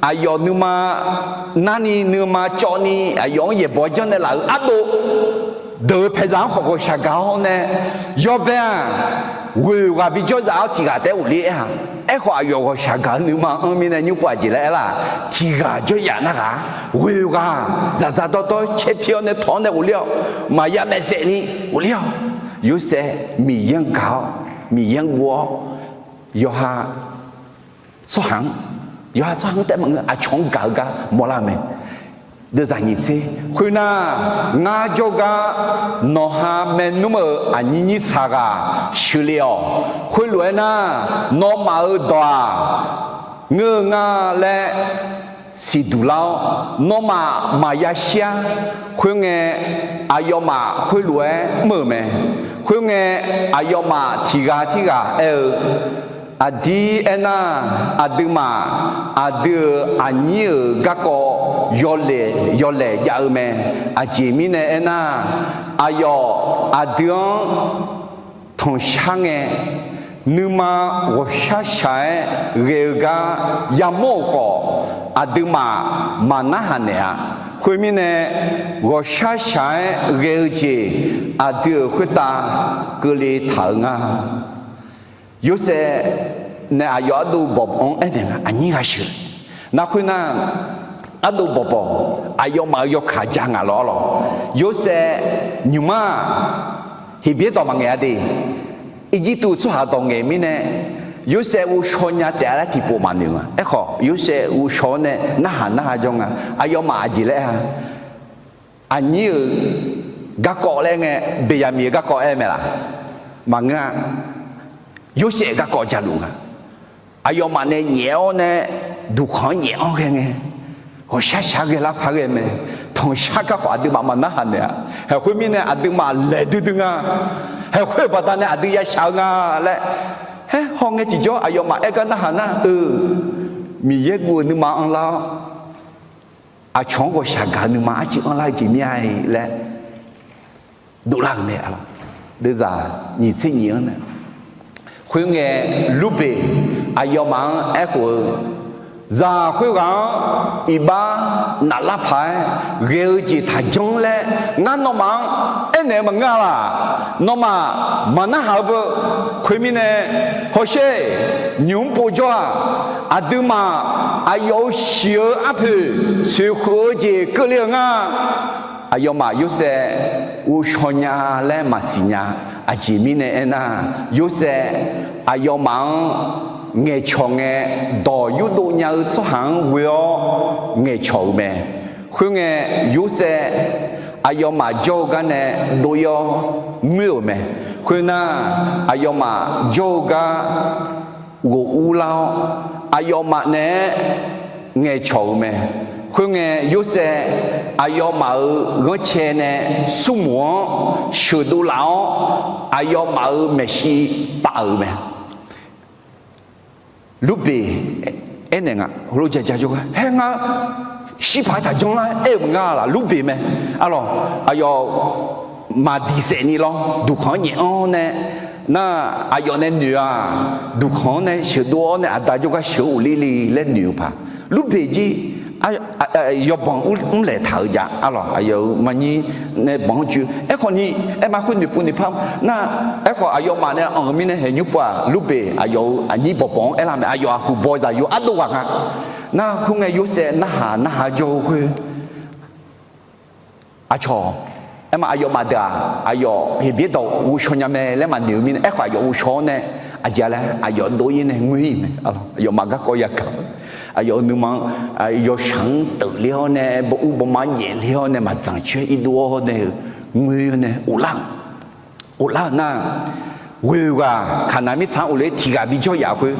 aqyawf nuima narni nuima cawvni aqyawf-anr yaeqbawq janrnaeq laf-euq ardov deuq-eu paeqzaq-anr khawf ghawqshaq gaq-awr nae, yawbae-aq, ghoeq ghaq bijawr zaf-awr tiq ghaq taef-aer ghofler-a. Aerkhawf, aqyawf ghawqshaq gaq-eu nuima anr mirnae nymr pov aqjeq laer aer-aq, tiq ghaq jawryaf nar ghaq, ghoeq ghaq dzaqdzaq dawrdawr caer pir-awr nae tawq-awr nae ghofler-awq. Maqya maeqsaef ni ghofler-awq. Yorsaev Miqyaer-anr gaq-awr, Miqyaer-anr guv-awr, yawqha tsawrhaq-anr, yawqha tsawrhaq-anr taef-aer maqngeur, aqcawq-anr gaq-eu gar mawrlar-eu mae. Deuvzaq nyiq tser khoernar, ngar jawrgar nawqha maernmr-euq aqnyir nyir saq ghaq sheuqle-awq. Khoerlof-aer nar, nawmaf-euq dawq-aq, ngeur-eu nga laer siqduq lar-awr, nawmaf maqya shir-ar. Khoerngae, aqyawfmaf khoerlof-aer mr-euq mae. Khoerngae, aqyawfmaf tiq ghaq tirghaq aer-eu, Aqdir aernar, aqduimaf aqdui-euq aqnyir-euq garkawv yawlaeq yawlaeq jav-eu mae. Aqjeq mirnae aernar, aqyawf aqdui-anr tanqshar ngae, nuima ghawqshaq shaq-aer ghae-eu gar yamawr-euq khawf, aqduimaf maqnarhaq naeq-a. Khoermirnae, ghawqshaq shaq-aer ghae-eu jeq aqdui-euq khoertav keuvle taq-eu nga. Yorsaev nae aqyawf ardov bawq-anr aernaeq nga, aqnyir ghaq sheuq. Nar khoernar, ardov bawq bawq, aqyawfmaf-euq yawkaq ja ngaq lawr lawr. Yorsaev nymq-mr-aq, Heqbyaer dawq maqngaeq-a de. Irjirtuv tsawrhaq dawq ngaeq mirnae, Yorsaev ghovshaw nya taef-a laer tiqpov maqnoeq nga. Aerkhawf, Yorsaev ghovshaw-awr nae narhaq narhaq jawr nga. Aqyawfmaf aqjeq laer-a, aqnyir-euq garkawv laer ngae, Beqyaqmiq-euq garkawv aer mae laq? Maqngeur-a. Yorsaev garkawv jaluf nga. Aqyawfmaf nae nyaef-awr nae, duqkhanq-anr nyaef-anr ghae ngae, ghawqshaq shaq-aer ghae lar par ghae mae. Tanqshar garkawv aqduimaf maqnarhaq naeq-a. Haeq khoermirnae aqduimaf laeq duidui nga. Haeq khoer-euq baqdanae aqdui yashaq-eu nga laer, haer hawngae tiqjawr aqyawfmaf aer gar narhaq nar-eu, Miqyaer guv-eu nuima anrlar-awr, aqcawq-anr ghawqshaq gaq-eu nuima arcuiv anrlar-eu jeq mir-a laer dovlar-euq mae. Deuvzaq nyiq tser nyiq-anr nae, khoerngae, Lurbeq aqyawfmaf-anr aerkhof-eu, zaq khoerghaq-anr iqbax naflar paq-aer ghae-eu jeq taqjanr laer ngar nawmaf-anr aernaeq-eu maqngeur-a laq? Nawmaf maqnarhaq-eu beu. Khoermirnae, hawsher, nymq-mr povjawr-aq, aqduimaf aqyawf-euq shiq-eu arpoeq tsoeqkhof-eu jeq keuvle-eu nga. Aqyawfmaf Yorsaev ghovshaw nya laer maqsiq nya. Aqjeq mirnae aernar, Yorsaev aqyawfmaf-anr ngaeqcawq ngae, dawq yurdov nya-eu tsawrhaq-anr ghoe-awr ngaeqcawq-euq mae. Khoerngae, Yorsaev aqyawfmaf jawr-eu gar nae dov-ir-awr ngoer-euq mae. Khoernar, aqyawfmaf jawr-eu gar ghof urlar-awr, aqyawfmaf naeq-aer ngaeqcawq-euq mae. Khoerngae, Yorsaev aqyawfmaf-euq ghanrcae nae smrmuiq-anr sheuqdov laf-awr, aqyawfmaf-euq maeqshi paf-euq mae. Lurbeq aernaeq nga, heulof-aer jajawr gar, haer ngar shirpaq-aer taqjanr lar aer-euq maqnga laq? Lurbeq mae. Arlawq, aqyawf maqdiq saef ni lawr, duqkhanq-anr nyaef-anr nae, nar aqyawf nae noeq-aq, duqkhanq-anr nae sheuqdov-awr nae aqda jawrgar sheuq-eu ghofler le laer noeq-eu paq. Lurbeq jir yawbanq mrlaeq taq-eu jav. Arlawq, aqyawf-euq maqnyir nae banq-anr joe. Aerkhawf ni, aerma khoer noeqpov noeqpar nar, aerkhawf aqyawfmaf nae anq-eu mirnae haeqnymr pov-aq, Lurbeq aqyawf-euq aqnyir bawqbawq-anr aerlar mae. Aqyawf aqhuiq baw zaqyo ardov ghaq nga. Nar khoerngae, Yorsaev narhaq narhaq jawr-eu khoer, aqcawq, aerma aqyawfmaf deuq-aq, aqyawf Heqbyaer dawq ghovshaw nya mae laer maqnoeq-eu mirnae, aerkhawf aqyawf ghovshaw-awr nae, aqjeq laer aqyawf dov-ir nae ngoer-ir mae. Aqyawfmaf garkawv yagaq-eu, aqyawf-euq nuima-anr yawshaq-anr teufler-awr nae, bawur bawma nyaefler-awr nae, maqdzanq coer irdov-awr nae-eu, ngoer-awr nae ghoflar-eu ghoflar-euq nar, ghoeq ghaq Kaqnaq mirtsaq-anr ghofler tiq ghaq bijawr yaf khoer,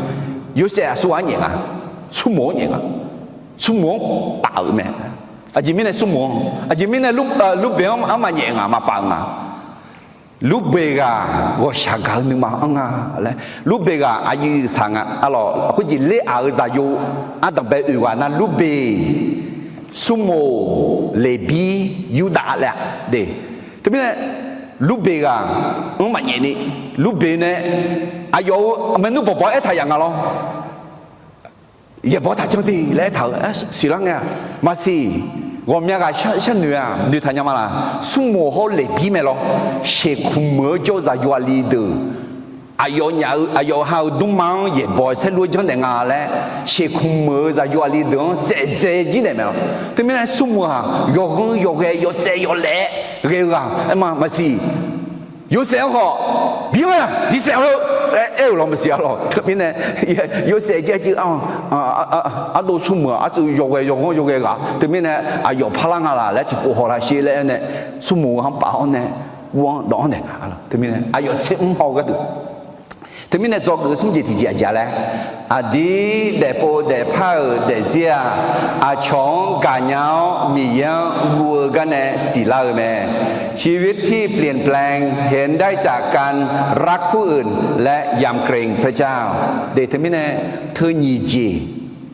Yorsaev aqsur ghaq-anr nyaef nga, smrmuiq-anr nyaef nga, smrmuiq-anr paf-euq mae. Aqjeq mirnae smrmuiq-anr, aqjeq mirnae Lurbeq-anr maqnyaef nga, maqpaf-euq nga. Lurbeq ghaq ghawqshaq gaq-eu nuima anr nga laer, Lurbeq ghaq aqyuif saq nga. Arlawq, khoerjeq ler-aq-eu zaqyo ardanqbae oeq ghaq nar, Lurbeq, Smrmuiq, Leqbir, Yurdav laer-a de. Teumirnae, Lurbeq ghaq-anr maqnyaef ni, Lurbeq nae aqyawf-euq maernmr bawqbawq aertaq yaf nga lawr. Yaeqbawq taqjanr de laer aertaq-euq siqlar ngae-aq, maqsiq. Ghawqmya ghaq sharnoeq-aq, noeqtaq nya ma laq? Smrmuiq hawr-eu Leqbir mae lawr. Sheuqkmq meuq-eu jawr-eu zaqyo aqli deuq, aqyawf nyaf-eu, aqyawf ha-euq dmrma-anr yaeqbawq saerlu-aer janrnaeq nga laer, sheuqkmq meuq-eu zaqyo aqli deuq-anr saef dzae jir naeq mae lawr. Teumirnae smrmuiq-aq, yawghanr yawghae yawtsaev yawlaef-aer ghae-eu ghaq aerma maqsiq. Yorsaev-anr khawf, bi-awr-aq diqsaef-eu laer aer-euq lawr maqsiq. Arlawq, teumirnae Yorsaev jir aqcuiv ardov smrmuiq-aq, arcuiv yawghae yawghanr yawghae ghaq, teumirnae aqyawf parlar nga laq laer tiqpov hawlar sher laer aernae, smrmuiq ghaq-anr paf-awr nae, ur-anr dawq-anr naeq nga. Teumirnae aqyawf tser mr haw-eu gharduq, teumirnae dzawgeuf-eu smr jeq tiqjeq aqjeq-a laer, aqdir daefpov daefpar-euq daefzir-aq, aqcawq-anr gaqnya-awr Miqyaer-anr guv-eu garnae siqlar-eu mae. ชีวิตที่เปลี่ยนแปลง เห็นได้จากการรักผู้อื่น และยำเกรงพระเจ้า de teumirnae, teu nyiq jeq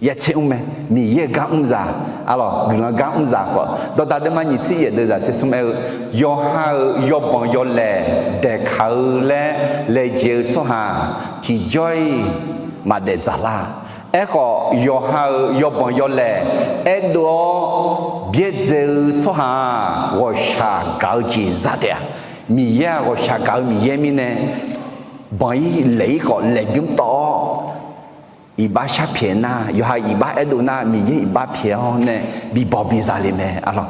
ya tser mr mae. Miqyaer-euq gar mr zaq, arlawq, guiqlanq gar mr zaq khawf, Dawqdaq deuvma nyiq tser yaef deuvzaq tser smr aer-eu, yawqha-euq yawbanq yawlaeq daeqkaq-eu laer laejae-eu tsawrhaq tiqjawr-iq maqdaef dzaqlar. Aerkhawf, yawqha-euq yawbanq yawlaeq aerdov-awr byaerdzae-eu tsawrhaq-aq, ghawqshaq gaq-eu jeq za taef-a. Miqyaer-aq, ghawqshaq gaq-eu Miqyaer mirnae, banq-ir laeq-ir khawf laeqbymr tawv-awr, iqbax sharpyaeq nar, yawqha iqbax aerdov nar, Miqyaer iqbax pyaeq-awr nae bibawq biza le mae, arlawq.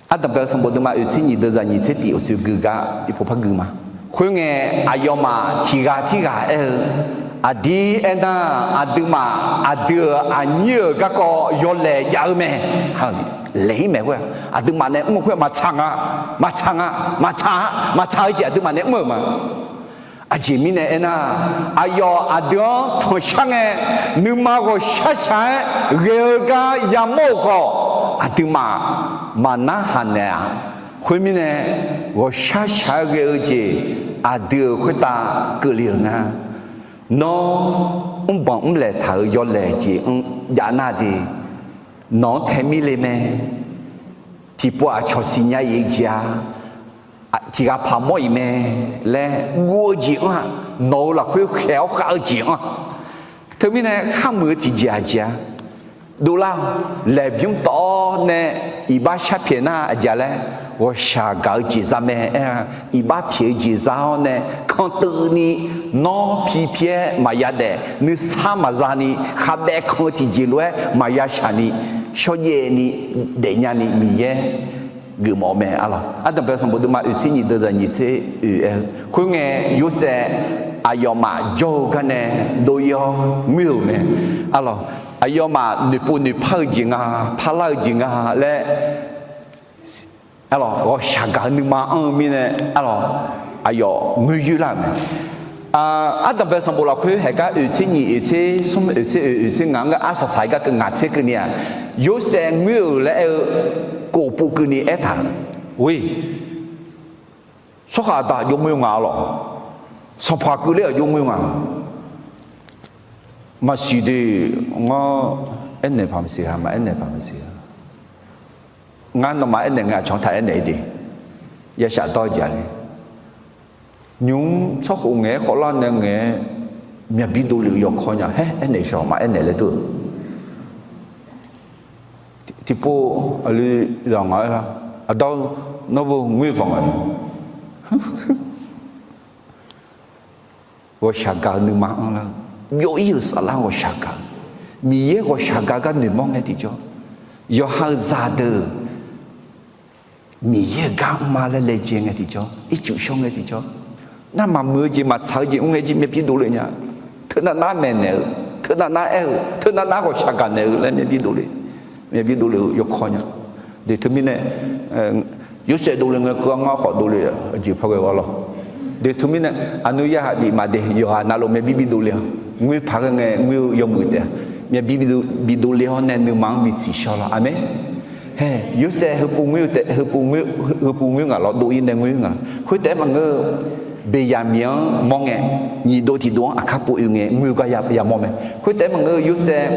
Ardanqbae-eu sanqbof deuvma oeqtser nyiq deuq zaq nyiq tser tiq awqsoeq gui gar tiqpov par gui ma. Khoerngae, aqyawfmaf tiq ghaq tirghaq aer-eu, aqdir aernar, aqduimaf aqdui-euq aqnyir-euq garkawv yawlaeq jav-eu mae. Laeq-ir mae khoer-aq, aqduimaf nae mr-eu khoer-aq, maqtsaq nga, maqtsaq nga, maqtsaq-a, maqtsaq-eu jeq aqduimaf nae mr-euq ma. Aqjeq mirnae aernar, aqyawf aqdui-anr tanqshar ngae, nuima ghawqshar shaq-aer ghae-eu gar yamawr-euq khawf, aqduimaf maqnarhaq naeq-aq. Khoermirnae, ghawqshar shaq-aer ghae-eu jeq aqdui-euq khoertav keuvle-euq nga. Nawr mrbanq mrlaeq taq-euq yawlaeq jeq-anr jav nar de, nawq-anr tae mir le mae. Tiqpov aqcawq siqnya-iq-eu jeq-a, tiq ghaq paq mawr-iq mae laer guv-eu jeq-anr-aq, nawq-euq lafkhoer khaeq-awr khav-eu jeq-anr-aq, teumirnae kharmuiq-eu tiqjeq aqjeq-a. Dovlar-awq. Laeqbymr tawv-awr nae iqbax sharpyaeq nar aqjeq laer, ghawqshaq gaq-eu jeq za mae aer-a. Iqbax pyaeq-eu jeq za-awr nae kanteuvni, nawr pi pi-aer maqya daef, nuisar maqza ni, khavbaev kan-eu tiqjeq lof-aer maqya shaq ni, shawrjaev ni, daefnya ni Miqyaer geufmawf-eu mae, arlawq. Ardanqbae sanqbof deuvma oeqtser nyiq deuq zaq nyiq tser oeq aer-eu, khoerngae, Yorsaev aqyawfmaf jawr-eu garnae dov-ir-awr ngoer-euq mae, arlawq. Aqyawfmaf noeqpov noeqpar-eu jeq nga, parlar-eu jeq nga laer, arlawq, ghawqshaq gaq-eu nuima anr-eu mirnae, arlawq, aqyawf ngoer yoerlar-euq mae. Ardanqbae sanqbof lafkhoer haeq gar oeqtser nyiq, oeqtser smr, oeqtser oeq, oeqtser ngaq-anr gar arsaq saq-ir gar keuv ngaq tser keuvni-aq, Yorsaev ngoer-euq laer aer-eu, kof pov keuvni aertaq-euq, Oe, tsawrhaq aqda jov ngoer nga lawq. Sanqpaq keuvler-aq jov ngoer nga. Maqsiq de, ngar aernaeq paq maqsiq ha, maqaer naeq paq maqsiq ha. Ngar nawmaf aernaeq ngae aqcawq-anr taq aernaeq-ir de. Yashaf dawr-eu jeq-a le. Nymq-mr tsawrkhof ngaeq-aer khawvlar nae ngaeq-aer myaqbir dovlef-eu yawkawr nya. Haer, aernaeq shawq maqaer naeq laer dur-eu. Tiqpov aqli zaq ngaq-aer lar, aqda-or, nawr bo ngoer paq nga. Ghawqshaq gaq-eu nuima anrlar-eu, byov-ir-euq saflar ghawqshaq gaq-eu, Miqyaer ghawqshaq gaq gar noeqmawr ngae tiqjawr, yawqha-euq zaqdeuq Miqyaer-euq gar mrma laer laejae ngae tiqjawr, ircuf shawr ngae tiqjawr, nar maqmuiq-eu jeq maqtsaq-eu jeq mr ngae jir myavbir dovle nya. Teunav nar maeqnaeq-eu, teunav nar aer-eu, teunav nar ghawqshaq gaq naeq-eu laer myavbir dovle, myavbir dovle-eu yawkawr nya. De teumirnae, Yorsaev dovle ngae keuv-a, ngar khawf dovle-eu jeq par ghae-a lawq. De teumirnae, aqnui yarhaq bif maqde, yawqghaq navluf myavbir bi dovle-awq. Ngoer paq ghae ngae ngoer-eu yawmuiq taef-a. Myavbir bi dovle-awr nae nuima-anr bi tsiqshawr lawq. Aqmeq. Hae, Yorsaev heupov ngoer-eu taef, heupov ngoer, heupov ngoer ngaq lawr, dov-ir nae ngoer ngaq. Khoertaef-aer maqngeur-eu, Beqyaqmiq-anr mawr ngae, nyiq dov tiq dov-anr aqkar pov oe ngae ngoer-eu gar yamawr mae. Khoertaef-aer maqngeur-eu, Yorsaev,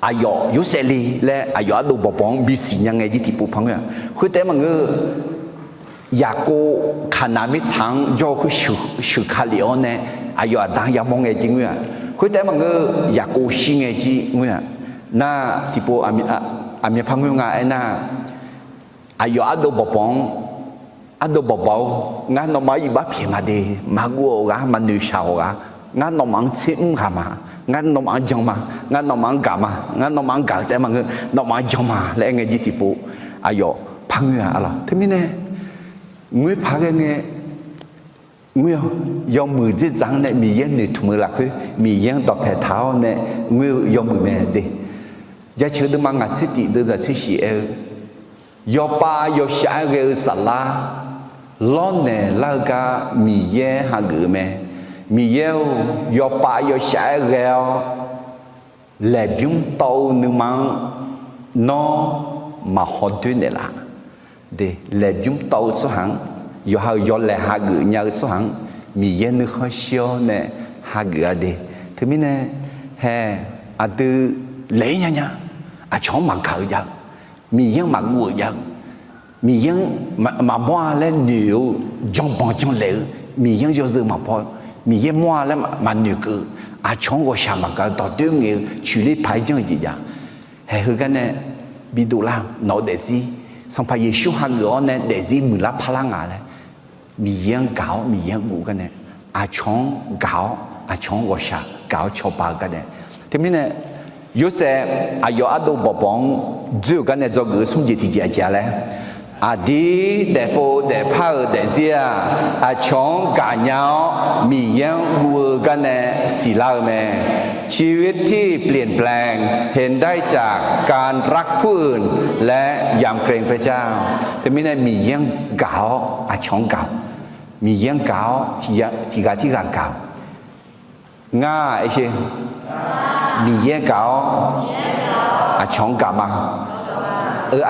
aqyawf Yorsaev le laer aqyawf ardov bawqbawq-anr bisiq nya ngae jir tiqpov par ngoer-aq. Khoertaef-aer maqngeur-eu, Yaqkov Kaqnav mirtsaq-anr jawr-eu khoer sheuq ka lef-awr nae aqyawf aqda-anr yamawr ngae jir ngoer-aq. Khoertaef-aer maqngeur-eu, Yaqkov shir ngae jir ngoer-aq. Nar tiqpov aqmyanpar ngoer nga aernar, aqyawf ardov bawqbawq-anr, ardov bawqbawq-or, ngar nawmaf-anr iqbax pyaeq maqde, maqguv-awq ghaq, maqnoeqshaq-awq ghaq, ngar nawmaf-anr tser mr ghaq ma, ngar nawmaf-anr jan ma, ngar nawmaf-anr gaq ma, ngar nawmaf-anr gaq-eu taef-aer maqngeur, nawmaf-anr jan ma laer aer ngae jir tiqpov aqyawf par ngoer-aq, arlawq. Teumirnae, ngoer paq ghae ngae, ngoer-awq, yawmuiq dzerdzaq-anr nae Miqyaer noeqtmq-eu lafkhoer Miqyaer-anr dawqpae taq-awr nae ngoer-eu yawmuiq mae de. Jaceuq deuvma ngaq tser tif deuv zaq tser shif aer-eu, yawpav yawshaf-aer ghae-eu saflar lawrnaeq lar-eu gar Miqyaer hageuf-eu mae. Miqyaer-or, yawpav yawshaf-aer ghae-awr laeqbymr tawv-eu nuima-anr nawr maqhaw doer naeqlaf. De, laeqbymr tawv-eu tsawrhaq-anr, yawqha-euq yawlaeq hageuf nya-eu tsawrhaq-anr Miqyaer nuikhanr shir-awr nae hageuf-a de. Teumirnae, hae, aqdui laeq-ir nya nya, aqcawq-anr maqgaq-eu jav-eu, Miqyaer-anr maqguv-euq jav-eu, Miqyaer-anr maqmawr-a laer noeq-eu, janbanq janlaeq-eu, Miqyaer-anr yawzeu maqbaw, Miqyaer mawr-a laer maqnoeq keuv-eu, aqcawq-anr ghawqshaq maqgaq-eu dawqdoer ngaeq-eu coeqler paq-aer janr-eu jeq jav. Haeq heugar nae bidov lar-eu nawq-eu daefzir, Sanqpaq Yeqsur hageuf-awr nae daefzir muiqlar parlar nga laer Miqyaer-anr gaq-awr Miqyaer-anr guv-eu gar nae, aqcawq-anr gaq-awr aqcawq-anr ghawqshaq gaq-awr cawba-eu gar nae. Teumirnae, Yorsaev aqyawf ardov bawqbawq-anr dzoer-euq gar nae dzawgeuf-eu smr jeq tiqjeq aqjeq-a laer, aqdir daefpov daefpar-euq daefzir-aq, aqcawq-anr gaqnya-awr Miqyaer-anr guv-eu gar nae siqlar-eu mae. ชีวิตที่เปลี่ยนแปลง เห็นได้จากการรักผู้อื่น และยำเกรงพระเจ้า Teumirnae Miqyaer-anr gaq-awr aqcawq-anr gaq-awq. Miqyaer-anr gaq-awr tiqghaq tirghaq gaq-awq. Ngar-aq, aer sher, Miqyaer gaq-awr aqcawq-anr gaq ma.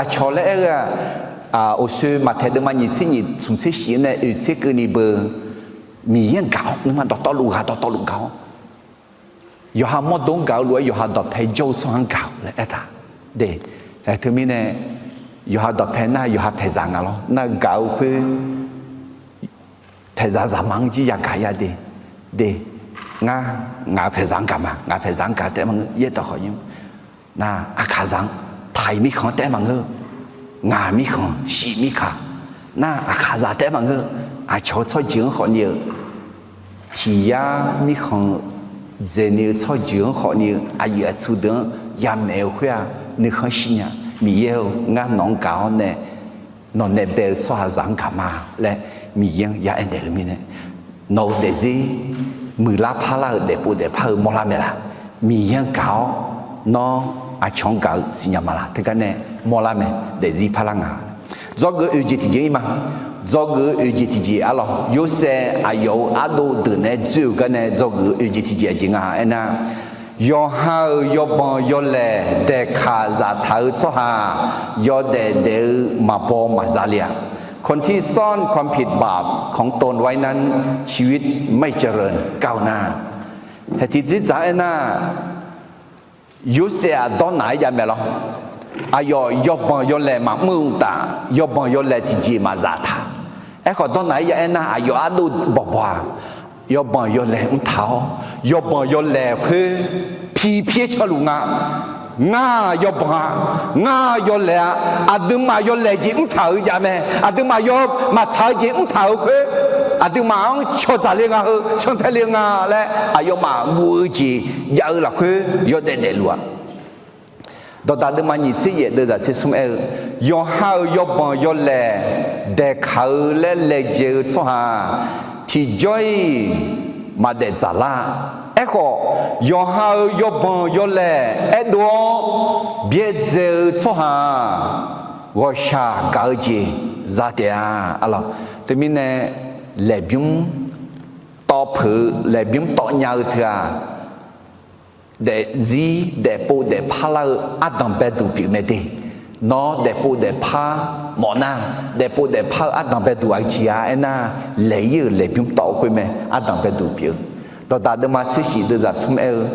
Aqcawq laer aer-eu-aq, uqsoe Maqtaeq deuvma nyiq tser nyiq smq tser shif-anr nae oeq tser keuvni beu, Miqyaer-anr gaq-awr nuima dawqtawvluf ghaq dawqtawvluf gaq-awr, yawqha mawrdo-anr gaq-eu lof-aer yawqha dawqpae jawr-eu tsawrhaq-anr gaq-awq laer aertaq. De, teumirnae yawqha dawqpae nar yawqha paeqzaq nga lawr. Nar gaq-eu khoer paeqzaq zaqmar-anr jir yagaq ya de. De, ngar, ngaq-euq paeqzaq-anr gaq ma, ngaq-euq paeqzaq-anr gaq taef-aer maqngeur, yaerdawq khawf nymr. Nar aqkaqzaq-anr, taq-iq mirkhanq-anr taef-aer maqngeur, ngaq mirkhanq shif mirkaq, nar aqkaqzaq taef-aer maqngeur, aqcawq-eu tsawrjeuq-anr khawfni-eu, tiq yar mirkhanq-eu dzaeqni-eu tsawrjeuq-anr khawfni-eu aqyuif aqtsu deuq-anr yamaeq-eu khoer-aq, nuikhanr shirnya. Miqyaer-eu, ngar nawq-anr gaq-awr nae nawq nae bae-eu tsawrhaqzaq-anr gaq ma laer Miqyaer-anr ya aer daef-eu mirnae, nawq-eu daefzir muiqlar parlar-euq daefpov daefpar-eu mawrlar mae laq? Miqyaer-anr gaq-awr nawr aqcawq-anr gaq-eu siqnya ma laq? Teugar nae mawrlar mae, daefzir parlar nga. Dzawgeuf-eu oeq jeq tiqjeq ir ma. Dzawgeuf-eu oeq jeq tiqjeq arlawq, Yorsaev aqyawf-euq ardov deuq naeq-aer dzoer-euq gar nae dzawgeuf-eu oeq jeq tiqjeq aqjeq nga aernar, yawqha-euq yawbanq yawlaeq daeqkaq zaftaq-eu tsawrhaq yawdaef daef-eu maqbaw maqza le-a. คนที่ซ่อนความผิดบาปของตนไว้นั้น ชีวิตไม่เจริญก้าวหน้า Haeq tiqdzir dzaq-aer aernar, Yorsaev-aq dawrnaq-aer jav mae lawr. Aqyawf yawbanq yawlaeq maqmr-eu uqtaf, yawbanq yawlaeq tiqjeq maqzaf taq. Aerkhawf dawrnaq-aer jav aernar, aqyawf ardov bawqbawq-aq, yawbanq yawlaeq mrtaq-awr, yawbanq yawlaeq khoer pi pyaer caw luf nga. Ngar-aq yawbanq-a, ngar-aq yawlaeq-a, aqduimaf yawlaeq jeq mrtaq-eu jav mae, aqduimaf yaw maqtsaq-eu jeq mrtaq-eu khoer, aqduimaf-anr cawqdzaq le nga heu cantae le nga laer aqyawfmaf guv-eu jeq jav-eu lafkhoer yawdaef daefluf-aq. Dawqdaq deuvma nyiq tser yaef deuvzaq tser smr aer-eu, yawqha-euq yawbanq yawlaeq daeqkaq-eu laer laejae-eu tsawrhaq tiqjawr-iq maqdaef dzaqlar. Aerkhawf, yawqha-euq yawbanq yawlaeq aerdov-awr byaerdzae-eu tsawrhaq-aq, ghawqshaq gaq-eu jeq za taef-a. Arlawq, teumirnae laeqbymr tawv peuq-eu, laeqbymr tawv nya-eu teu-aq, daefzir daefpov daefpar lar-eu ardanq baeduq pyeuf mae de. Nawr daefpov daefpar mawfnar, daefpov daefpar-eu ardanq baeduq aqjeq-a aernar, laeq-ir-euq laeqbymr tawv khoer mae ardanq baeduq pyeuf-eu. Dawqdaq deuvma tser shif deuvzaq smr aer-eu,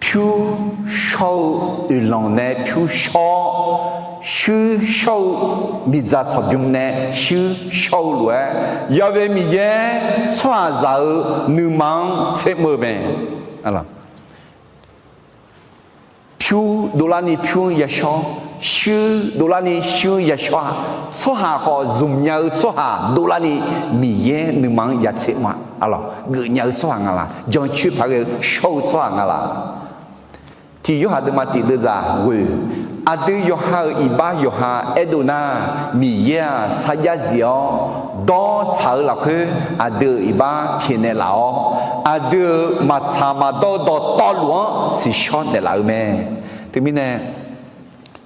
pyur shawr-eu oeqlanq nae pyur shawr-awr, shuir shawr-eu miqdzaq tsawqbymr nae shuir shawr-eu lof-aer, Yaqve Miqyaer tsawrhaqzaq-euq nuima-anr tsermr-eu mae. Pyur dovlarni pyur-anr yashawr, shuir dovlarni shuir-anr yashawr-a. Tsawrhaq khawf zmqnya-eu tsawrhaq dovlarni Miqyaer nuima-anr yatser mr-a. Arlawq, geufnya-eu tsawrhaq nga laq? Jancoer paq ghae-eu shawr-eu tsawrhaq nga laq? Tiq Yorhaq deuvma tiq deuvzaq ghoe, aqdui yawqha-euq iqbax yawqha aerdov nar, Miqyaer-aq sarjax zif-awr dawrtsaq-eu lafkhoer aqdui-euq iqbax pyaeqnaeq laf-awr, aqdui-euq maqtsaq maqdawr-eu dawqtawvluf-anr tsiqshawr naeqlaf-eu mae. Teumirnae,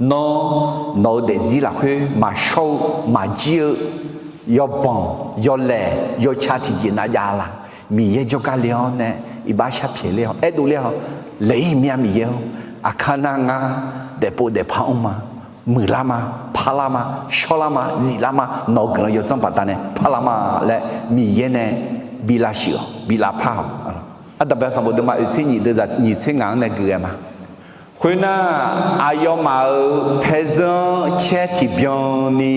nawr nawq-eu daefzir lafkhoer maqshawr-eu maqjir-eu yawbanq yawlaeq yawca tiqjeq nav jav laq? Miqyaer jawrgar le-awr nae iqbax sharpyaeq ler-awr aerdov ler-awr, laeq-ir mir-a Miqyaer-or, aqkar nar ngar daefpov daefpar mr ma, muiqlar ma, parlar ma, shawrlar ma, ziflar ma, nawq-eu guiqlanq yawdzanr baqdanae parlar ma laer Miqyaer nae bi lavshuif-awq, bi lavpar-awq. Ardanqbae sanqbof deuvma oeq tser nyiq deuvzaq nyiq tser ngaq-anr nae geuf ghae ma. Khoernar, aqyawfmaf-euq paerzeur-anr caer tiqbyan ni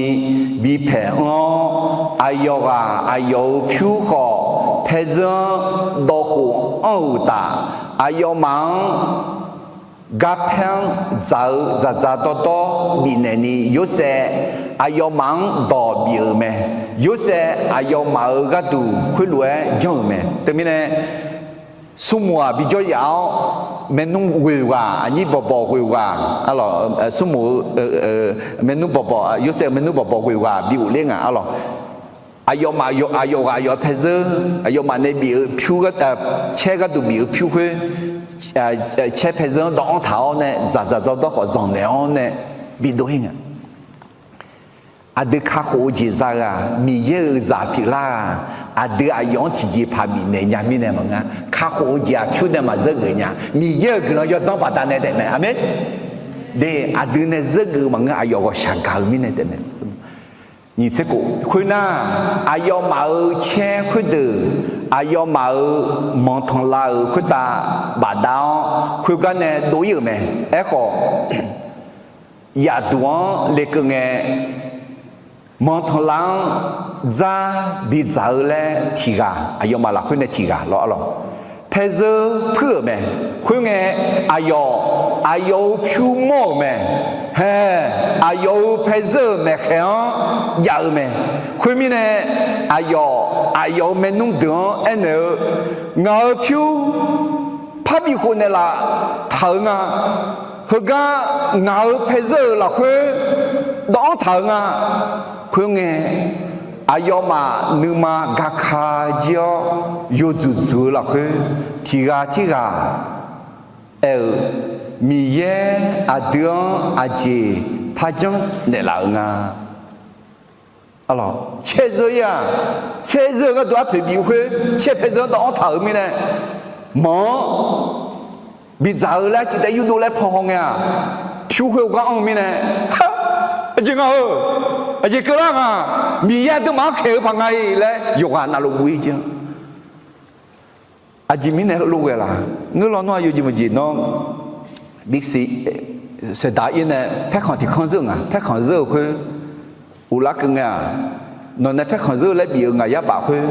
bi paeq anr-awr, aqyawf ghaq aqyawf-euq pyur khawf paerzeur-anr dawvkhof anr-eu uqtaf, aqyawfmaf-anr garpaer-anr dzaq-eu dzaqdzaq dawrdawr bifnaeq ni Yorsaev aqyawfmaf-anr dawq bif-euq mae. Yorsaev aqyawfmaf-euq gharduq khoerlof-aer janr-euq mae. Teumirnae smrmuiq-aq bijawr yaf-awr maernmr ghoeq ghaq, aqnyir bawqbawq ghoeq ghaq, smrmuiq-eu maernmr bawqbawq, Yorsaev-eu maernmr bawqbawq ghoeq ghaq bi ghofler nga arlawq. Aqyawfmaf aqyawf ghaq aqyawf-eu paezeur, aqyawfmaf nae bif-eu pyur, caer gharduq bif-eu pyur khoer, caer paezeur-anr dawv-anr taq-awr nae dzaqdzaq dawrdawr khawf zanqnaeq-awr nae bidov-ir nga. Aqdui kakhof-eu jeq za-eu-aq, Miqyaer-euq zaq pyeuflar-aq, aqdui aqyawf-anr tiqjeqpaq bifnaeq nya mirnae maqngeur. Kakhof-eu jeq-aq pyur nae maqzeur geuf nya. Miqyaer-euq guiqlanq yawdzanr baqdanae taefmae. Aqmeq. De, aqdui nae zeur geuf-eu maqngeur, aqyawf ghawqshaq gaq-eu mirnae taefmae. Nyiq tser khof khoernar, aqyawfmaf-euq caer khoerdeuq, aqyawfmaf-euq manqtanqlav-euq khoertav bafdav-awr, khoergar nae dov-ir-euq mae. Aerkhawf, yaqduq-anr lekeuv ngae, manqtanqlav-anr dzar bidzaq-eu laer tiq ghaq, aqyawfmaf lafkhoer nae tiq ghaq lawr arlawq. Paezeur puir-euq mae. Khoerngae, aqyawf, aqyawf-euq pyur mawr-euq mae. Hae, aqyawf-euq paezeur-euq maeqkhaeq-anr jav-eu mae. Khoermirnae, aqyawf, aqyawf-euq maernmr deuq-anr aernaeq-eu, ngaq-euq pyur parbif khof naeqlaf taq-euq nga. Heugar ngaq-euq paezeur-euq lafkhoer dawv-anr taq-euq nga. Khoerngae, aqyawfmaf nuima gaka jir-awr yawdzuq dzuq-eu lafkhoer, tiq ghaq tirghaq aer-eu, Miqyaer aqdui-anr aqjeq parjanr naeqlaf-euq nga. Arlawq, caerzeur-ir-aq, caerzeur-eu gharduq arpoeq bif-eu khoer, caer paezeur-anr dawv-anr taq-euq mirnae, manq-anr bidzaq-eu laer arcuiv taef yurdov laer panhaw ngae-aq, pyur khoer ghanr-anr-eu mirnae, aqjeq nga-eu, aqjeq keuvlar nga, Miqyaer aqduimaf-anr khaeq-eu paq nga-iq laer yawqghaq navluf guv-ir jeq-anr. Aqjeq mirnae heulof ghae laf, ngeur lawnmr-aq yawjeq maqjeq nawr, bisiq, saeqdaq-ir nae paerkhanq tiq kanr zeur-eu nga, paerkhanq zeur-eu khoer, uvlar keuv ngae-aq, nawq nae paerkhanq zeur-eu laer bif-eu ngaq yar baf khoer,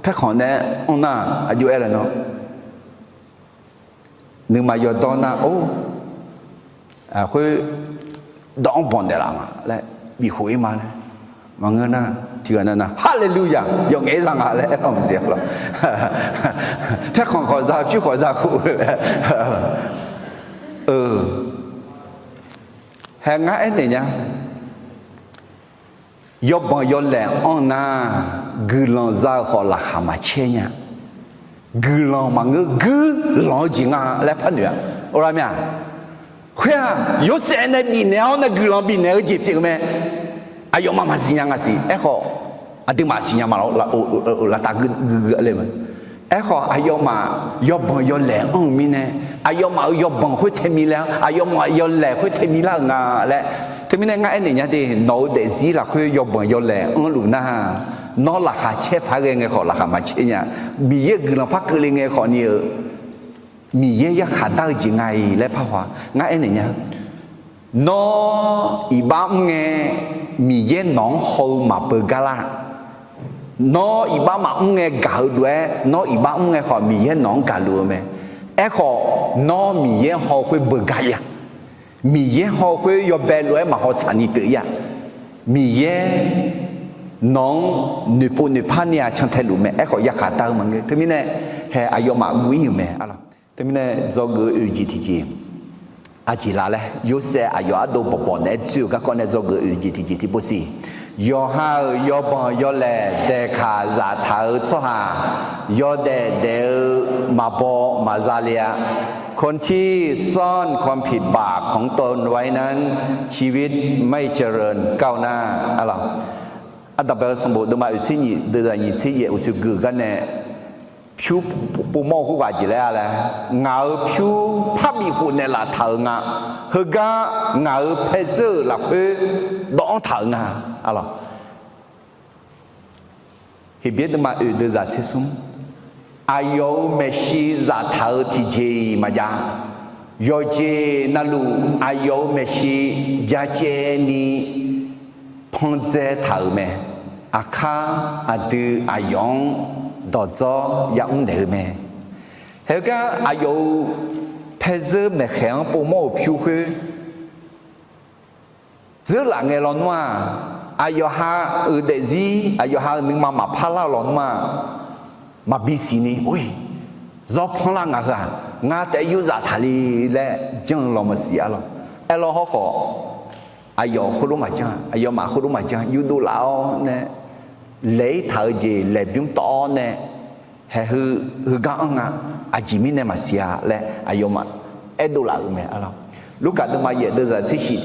paerkhanq nae anr nar aqjox-aer laer nawr, nuima yawdawr nar-or, khoer dawv-anr banq naeqlaf nga laer bifkhof-ir ma laer maqngeur nar, tiq ghaq nav nav Haleluya, yawf ngaef-aer za nga laer aer-awr maqsiq lawr. Paerkhanq khawf za, pyur khawf za khof-eu laer. Hae, ngar aernaeq nya. Yawbanq yawlaeq anr nar, guiqlanq za-eu khawf laqkhaq maqcaer nya. Guiqlanq maqngeur, guirlanq-eu jeq nga laer par noeq-a. Or lar mir-a. Khoer-aq, Yorsaev nae bifnaeq-awr nae guiqlanq bifnaeq-eu jeq pyeuf-eu mae. Aqyawfmaf maqsiq nya nga siq. Aerkhawf, aqduimaf siqnya ma laf, laftav guiqguiq le ma. Aerkhawf, aqyawfmaf yawbanq yawlaeq anr-eu mirnae, aqyawfmaf-euq yawbanq khoer tae mi laer-anr, aqyawfmaf yawlaeq khoer tae mi lar-euq nga laer. Teumirnae ngar aernaeq nya de, nawq-euq daefzir lafkhoer yawbanq yawlaeq anrluf nar, nawr laqkhaq caer paq-aer ghae ngae khawf laqkhaq maqcaer nya. Miqyaer-euq guiqlanq par keuvle ngae khawfni-eu, Miqyaer yarkhaq dar-eu jeq nga-iq laer parhaw-a. Ngar aernaeq nya. Nawr iqbax mr ngae, Miqyaer nawq-anr haw-eu maqbeugar lar. Nawr iqbax maqmr ngae gaq-eu lof-aer, nawr iqbax mr ngae khawf Miqyaer nawq-anr gaqluf-eu mae. Aerkhawf, nawr Miqyaer haw-eu khoer beugar-ir-a. Miqyaer haw-eu khoer yawbae lof-aer maqhaw tsaqni pyeuf-ir-a. Miqyaer nawq-anr noeqpov noeqpar ni-aq cantae luf mae. Aerkhawf, yarkhaq dar-eu maqngeur. Teumirnae, hae aqyawfmaf guv-ir-euq mae. Teumirnae dzawgeuf-eu oeq jeq tiqjeq, aqjeq laf laer, Yorsaev aqyawf ardov bawqbawq naeq-aer dzoer-eu garkawv nae dzawgeuf-eu oeq jeq tiqjeq tiqpov siq. Yawqha-euq yawbanq yawlaeq daeqkaq zaftaq-eu tsawrhaq, yawdaef daef-eu maqbaw maqza le-a. Konti sanr kanpiq baq kanr tov wai nanr ciqvir maiq jaqreuq gar-eu nar, arlawq. Aqdaq bae-eu sanqbof deuvma oeq tser nyiq deuvzaq nyiq tser yaef uqshoe gui-eu gar nae pyur povmawr-eu khoerghaq jeq laer-a laer, ngaq-euq pyur parbif khof naeqlaf taq-euq nga. Heugar ngaq-euq paezeur-euq lafkhoer dawv-anr taq-euq nga, arlawq. Heqbyaer deuvma oeq deuvzaq tser smr. Aqyawf-euq maeqshi zaftaq-eu tiqjeq-iq maqjav. Yawqjeq navluf aqyawf-euq maeqshi byacaevni pandzae taq-euq mae. Aqkar aqdui aqyawf-anr dawqdzawr yamr naeq-eu mae. Heugar aqyawf-euq paezeur maeqkhaeq-anr povmawr-euq pyur khoer dzeurlaf ngae lawnmr-aq, Aqyawf ha-euq daefzir, aqyawf ha-euq nuima maqpar lar-eu lawnmr-aq, maqbi siqni, or, zawr panlar ngaq heu-aq, ngar taef-aer yurzaf taqle laer janr-eu law maqsiq arlawq. Aerlawr hawrkhawf, aqyawf khoerlof maqjanr, aqyawfmaf khoerlof maqjanr, yurdov laf-awr nae laeq-ir taq-eu jeq laeqbymr tawv-awr nae, haeq heu, heugar anr nga, aqjeq mirnae maqsiq-a laer aqyawfmaf aerdov laf-euq mae arlawq. Lurkaf deuvma yaef deuvzaq tser shif,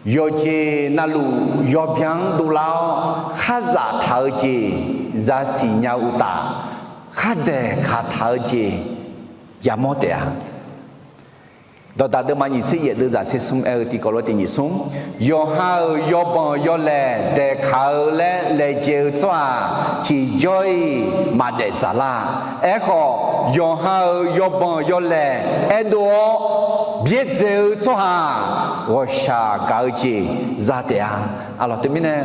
yawqjeq navluf yawbyan-anr dovlar-awr, kharzaf taq-eu jeq zaqsiq nya-eu uqtaf, khardaeq kaq taq-eu jeq yamawr taef-a. Dawqdaq deuvma nyiq tser yaef deuvzaq tser smr aer-eu tiqkawv lof tiq nyiq smr, yawqha-euq yawbanq yawlaeq daeqkaq-eu laer laejae-eu tsawrhaq tiqjawr-iq maqdaef dzaqlar. Aerkhawf, yawqha-euq yawbanq yawlaeq aerdov-awr byaerdzae-eu tsawrhaq ghawqshaq gaq-eu jeq za taef-a. Arlawq teumirnae,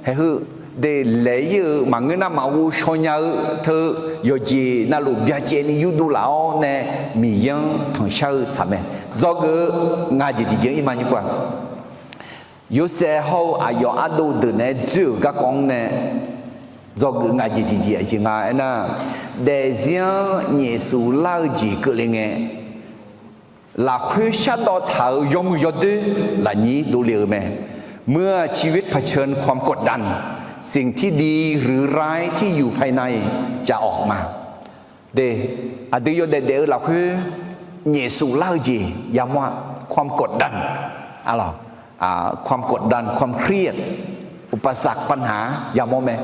haeq heu de laeq-ir-eu maqngeur nar maqghov shaw nya-eu teu, yawqjeq navluf byacaevni yurdov laf-awr nae Miqyaer-anr tanqshar-eu tsaq mae. Dzawgeuf-eu ngaq jeq tiqjeq-anr ir ma nymr-aq, Yorsaev hawr-eu aqyawf ardov deuq naeq-aer dzoer-euq garkawv-anr nae dzawgeuf ngaq jeq tiqjeq aqjeq nga aernar, daefzir-anr nyaefsuf lar-eu jeq keuvle ngae, lafkhoer shardawv taq-euq yawmuiq yawdoer lafnyir dovle-euq mae. เมื่อชีวิตเผชิญความกดดัน สิ่งที่ดีหรือร้ายที่อยู่ภายในจะออกมา De, aqdui yawdaef daef-eu lafkhoer nyaefsuf lar-eu jeq yamawr-a, ความกดดัน arlawq, ความกดดัน ความเครียด อุปสรรค ปัญหา yamawr mae.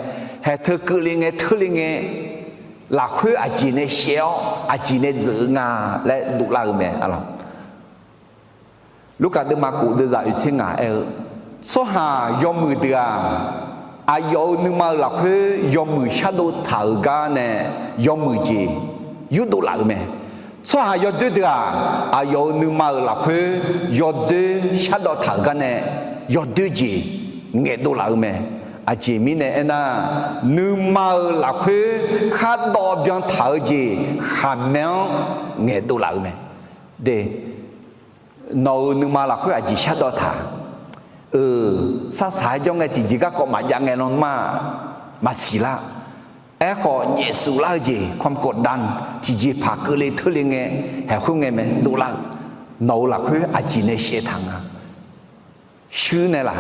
Haeq teu keuvle ngae teurle ngae, lafkhoer aqjeq nae shaev-awr aqjeq nae dzeuf-eu nga laer dovlar-eu mae arlawq. Lurkaf deuvma kof deuvzaq oeq tser ngaq aer-eu, tsawrhaq yawmuiq deuq-aq, aqyawf-euq nuima-euq lafkhoer yawmuiq shardov taq-euq gar nae yawmuiq jeq yurdov laf-euq mae. Tsawrhaq yawdoer deuq-aq, aqyawf-euq nuima-euq lafkhoer yawdoer shardawv taq-euq gar nae yawdoer jeq ngaeqdov laf-eu mae. Aqjeq mirnae aernar, nuima-euq lafkhoer khardawv byan taq-eu jeq khaqmae-anr ngaeqdov laf-eu mae. De, nawq-euq nuima lafkhoer aqjeq shardawv taq-a? Euq, sarsaq-aer jawr ngae tiqjeq garkawv maqjav ngae lanma maqsiq lar. Aerkhawf nyaefsuf lar-eu jeq ความกดดัน tiqjeqpaq keuvle teurle ngae, haeq khoerngae mae dovlar-eu, nawq-euq lafkhoer aqjeq nae shaev taq nga. Shuir nae laq,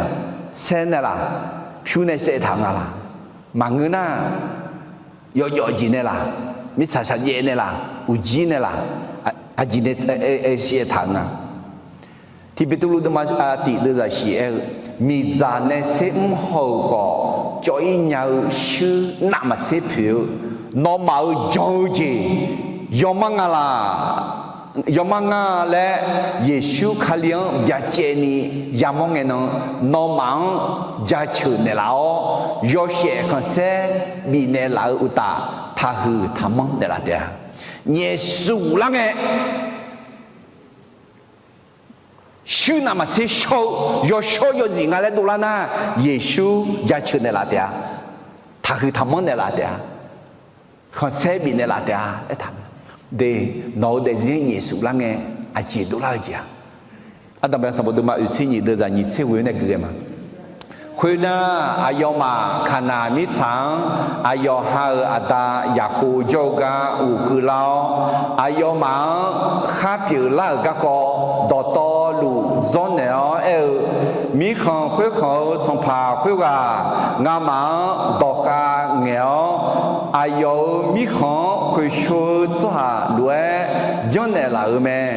saer nae laq, pyur nae saev taq nga laq? Maqngeur nar, yawjawf jeq nae laq, mirtsaq shaqjaev nae laq, uqjir nae laq, aqjeq nae aer shaev taq-eu nga. Tiqbeqtuvluv deuvma tiq deuvzaq shiq aer-eu, miqdzaq nae tser mr haw-euq khawf, cawv-ir nya-eu shuir navmaqtser poeq-eu, nawmaf-euq jan-eu jeq yawmar nga laq, yawmar nga laer Yeqsur Kali-anr byacaevni yamawr ngae nan, nawmaf-anr jaceuq naeqlaf-awr, yawshaef khanqsaer bifnaeq laf-eu uqtaf, taqhuiq taqmanr naeqlaf taef-a. Nyaefsuf lar ngae, shuir navmaqtser shawr-eu yawshawr yawzif nga laer dovlar nar, Yeqsur jaceuq naeqlaf taef-a. Taqhuiq taqmanr naeqlaf taef-a. Khanqsaer bifnaeq laf taef-a aertaq-a. De, nawq-euq daefzir nyaefsuf lar ngae, aqjeq dovlar-eu jeq-a. Ardanqbae sanqbof deuvma oeq tser nyiq deuvzaq nyiq tser ghoe nae gui ghae ma. Khoernar, aqyawfmaf Kaqnaq mirtsaq-anr aqyawf ha-euq aqda Yaqkov jawr-eu gar ghofkeuv lar-awr, aqyawfmaf-anr khar pyeuflar-euq garkawv dawqtawvluf dzawrnaeq-awr aer-eu, Mirkhanq khoerkhanq-euq sanqpaq khoerghaq ngamaf-anr dawqkhav ngaeq-awr, aqyawf-euq mirkhanq-anr khoeqsho-eu tsawrhaq lof-aer janrnaeq laf-euq mae.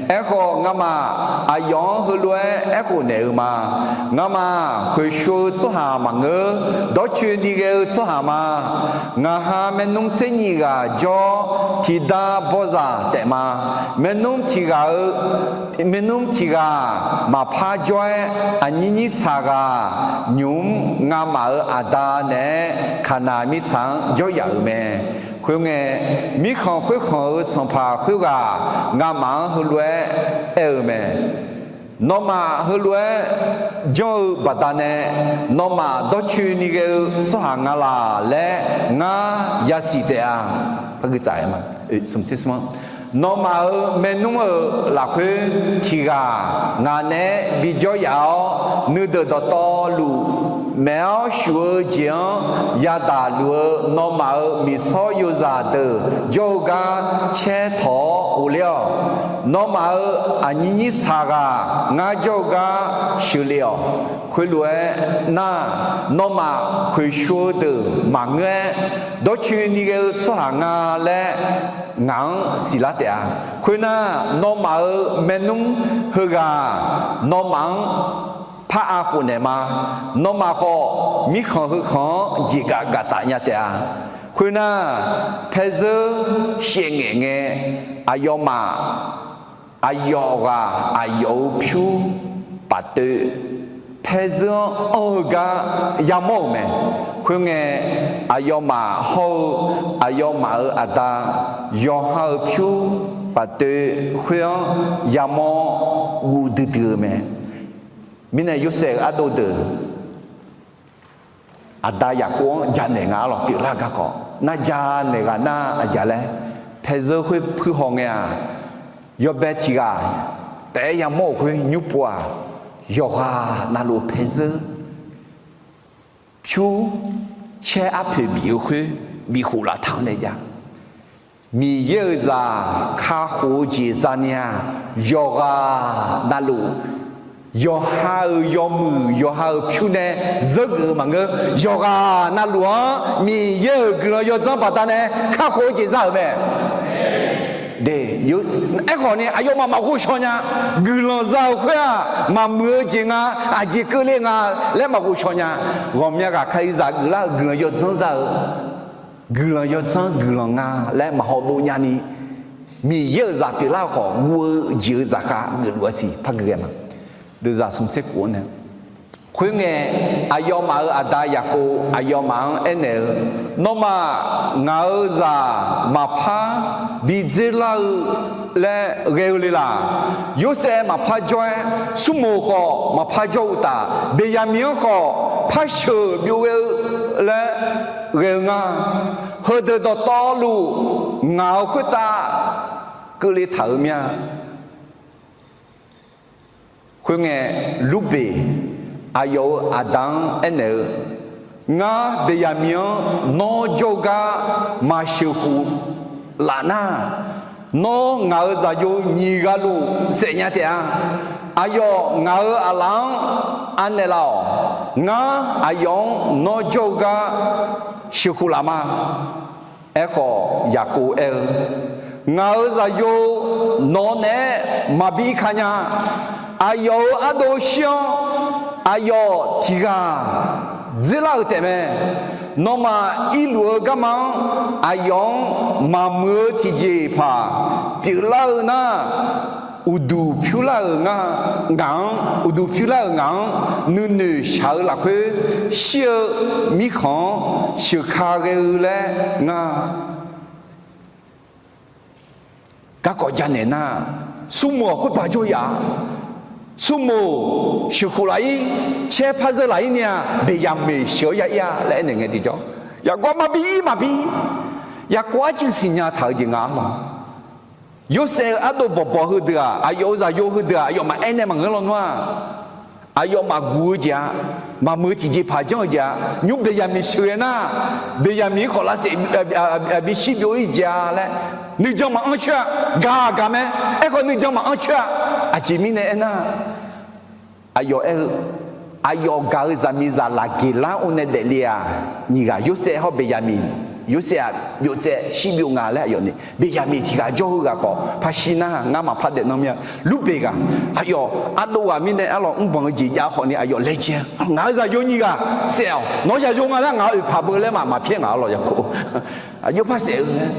Aerkhawf, ngamaf aqyawf-anr heulof-aer aerkhof naeq-eu ma. Ngamaf khoeqsho-eu tsawrhaq maqngeur, dawrcoeni ghae-eu tsawrhaq ma. Ngaq ha maernmr tser nyiq ghaq jawr-awr, tiqdar bawrzaq taef ma. Maernmr tiq ghaq-eu, maernmr tiq ghaq maqpar jawr-aer, aqnyir nyir saq ghaq nymq-mr ngamaf-euq aqda naeq-aer Kaqnaq mirtsaq-anr jawryaf-euq mae. Khoerngae, mirkhanq khoerkhanq-euq sanqpaq khoerghaq ngamaf-anr heulof-aer aer-eu mae. Nawmaf heulof-aer janr-eu baqdanae, nawmaf dawrcoeni ghae-eu tsawrhaq nga laq laer ngar yasiq taef-a. Nawmaf-euq maernmr-euq lafkhoer tiq ghaq ngaq naeq-aer bijawr yaf-awr, nuideuq dawqtawvluf maef-awr shuf-eu jeq-anr yadaq luf-eu nawmaf-euq miqsawr yozaq deuq jawr-eu gar caer tawq-awr ghofler-awq. Nawmaf-euq aqnyir nyir saq ghaq ngar jawr-eu gar sheuqlef-awq. Khoerlof-aer nar, nawmaf khoeqsho-eu deuq maqngeur-aer, dawrcoeni ghae-eu tsawrhaq nga laer ngaq-anr siqlar taef-a. Khoernar, nawmaf-euq maernmr heughaq nawmaf-anr par-a khofnaeq ma. Nawmaf khawf, mirkhanq heukhanq-anr jeqgaf gaf taf nya taef-a. Khoernar, taerzeur shaevngaeq ngae, aqyawfmaf aqyawf ghaq aqyawf-euq pyur paftoev, taerzeur-anr anr-eu gar yamawr-euq mae. Khoerngae, aqyawfmaf hawr-eu aqyawfmaf-euq aqda yawqha-euq pyur paftoev khoer-anr yamawr guv duidui-eu mae. Mirnae Yorsaev-euq ardov deuq aqda Yaqkov-anr janaeq nga arlawq pyeuflar-eu garkawv nar, janaeq ghaq nar aqjeq laer, taerzeur khoer puir haw ngae-aq, yawbae tiq ghaq taef-aer yamawr-euq khoer nymr pov-aq, yawqghaq navluf taerzeur pyur caer arpoeq bif-eu khoer bif khof laftaq-anr nae jav. Miqyaer-euq zaq kakhof-eu jeq zani-aq, yawqghaq navluf yawqha-euq yawmuiq yawqha-euq pyur nae zeurgeuf-eu maqngeur. Yawqghaq navluf-anr Miqyaer-euq guiqlanq yawdzanr baqdanae kakhof-eu jeq za-euq mae. De, aerkhawf ni aqyawfmaf maqghov shaw nya. Guiqlanq za-euq khoer-aq, maqmuiq-eu jeq nga, aqjeq keuvle nga laer maqghov shaw nya. Ghawqmya ghaq Kalizaq geuflar-euq guiqlanq yawdzanr za-eu guiqlanq yawdzanr guiqlanq nga laer maqhaw dov nyani, Miqyaer-euq zaq pyeuflar-eu khawf guv-eu jeq-eu zaqkhav geufluf-a siq par gui ghae ma. Deuvzaq smq tser kof-anr nae, khoerngae, aqyawfmaf-euq aqda Yaqkov aqyawfmaf-anr aernaeq-eu, Nawmaf ngaq-euq zaq maqpar bi dzer lar-eu laer ghae-eu le laq? Yorsaev maqpar jawr-aer, Smrmoq khawf maqpar jawr-eu uqtaf, Beqyaqmiq-anr khawf par sheuq byov ghae-eu laer ghae-eu nga. Heudeuq dawqtawvluf ngaq-euq khoertav keuvle taq-euq mir-a. Khoerngae, Lurbeq aqyawf-euq aqda-anr aernaeq-eu, Ngar Beqyaqmiq-anr nawr jawr-eu gar maqsheuq khof laf nar, nawr ngaq-euq zaqyo nyiq ghaq luf saef nya taef-a. Aqyawf ngaq-euq aqlaf-anr anaeq laf-awq. Ngar aqyawf-anr nawr jawr-eu gar sheuq khof laf ma. Aerkhawf, Yaqkov aer-eu, Ngaq-euq zaqyo nawq-eu naeq-aer maqbi irka nya. Aqyawf-euq ardov shir-anr aqyawf tiq ghaq dzer lar-euq taefmae. Nawmaf irluf-eu garma-anr aqyawf-anr maqmuiq-eu tiqjeqpaq pyeuflar-eu nar, uqduq pyur lar-euq nga, ngaq-anr, uqduq pyur lar-euq ngaq-anr nuinoeq shaq-eu lafkhoer, shir-eu mirkhanq-anr sheuq ka ghae-eu laer ngar garkawv janaeq nar, Smrmoq khoerpaq jawr yaf-a. Smrmoq sheuq khof laf-ir, caer par zeur laf-ir ni-a, Beqyaqmiq sheuq-awr ya ir-a laer aernaeq ngae tiqjawr, Yaqkov maqbi ir, maqbi ir. Yaqkov arcuiv siqnya taq-eu jeq nga arlawq. Yorsaev-euq ardov bawqbawq heudeuq-aq, aqyawf-euq zaqyo heudeuq-aq, aqyawf maqaer nae maqngeur lawnmr-aq, aqyawf maqguq-eu jeq-a, maqmuiq-eu tiqjeqpaq janr-eu jeq-a, nymr Beqyaqmiq sheuq-aer nar, Beqyaqmiq-anr khawf lavsaef bishir byov-ir jeq-a laer, nuijan maqanr coer-a. Gaq gaq mae. Aerkhawf nuijan maqanr coer-a. Aqjeq mirnae aernar, aqyawf aer-eu, aqyawf gaq-eu zaqmiqzaq laf geq lar-awr nae daefle-aq, nyiq ghaq Yorsaev hawr Beqyaqmiq, Yorsaev-aq byov tsaev shir byov nga laer aqyawf ni, Beqyaqmiq tiq ghaq jawr-eu ghaq khawf par shir nar, ngar maqpar daef nan mir-a. Lurbeq ghaq, aqyawf ardov ghaq mirnae arlawq mrbanq-eu jeq jav khawf ni aqyawf laejae-a, ngaq-euq zaqyo nyiq ghaq saef-awq, nawq-eu zaqyo nga laer ngaq-euq oeqpaq beu laer maqpyaer ngaq arlawq Yaqkov. Aqjox par saef-eu laer.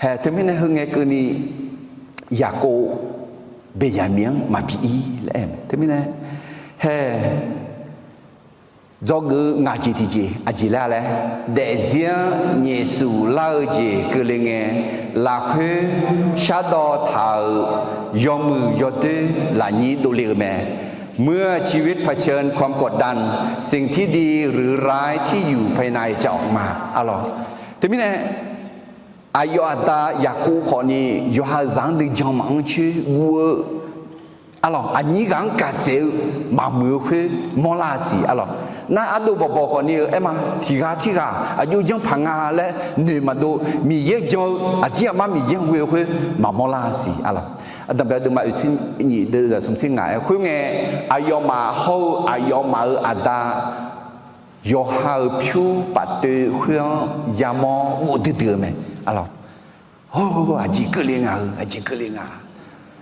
Hae, teumirnae heungae keuvni Yaqkov Beqyaqmiq-anr maqbi ir laer aer-eu mae. Teumirnae, hae, dzawgeuf-eu ngaq jeq tiqjeq aqjeq laer-a laer, daefzir-anr nyaefsuf lar-eu jeq keuvle ngae, lafkhoer shardawv taq-euq yawmuiq yawdoer lafnyir dovle-eu mae. เมื่อชีวิตเผชิญความกดดัน สิ่งที่ดีหรือร้ายที่อยู่ภายในจะออกมา arlawq. Teumirnae, aqyawf aqda Yaqkov khawf ni yawqha-euq zaq-anr nuijan maqanr coer guv-eu Arlawq, aqnyir ghaq-anr gaq dzaeq-eu maqmuiq-eu khoer mawrlar-a siq. Arlawq, nar ardov bawqbawq khawf ni-eu aer ma, tiq ghaq tirghaq aqjox janrpaq nga laer noeq maqdov, Miqyaer-eu jan-eu aqdir aqmar Miqyaer-anr ghoe-eu khoer maqmawr lar-a siq. Arlawq, Aqdanqbae deuvma oeqtser nyiq deuv zaqsmq tser ngaq-aer khoerngae, aqyawfmaf hawr-eu aqyawfmaf-euq aqda yawqha-euq pyur paftoev khoer-anr yamawr ghof duidui-eu mae. Arlawq, hawr, aqjeq keuvle nga-eu, aqjeq keuvle nga.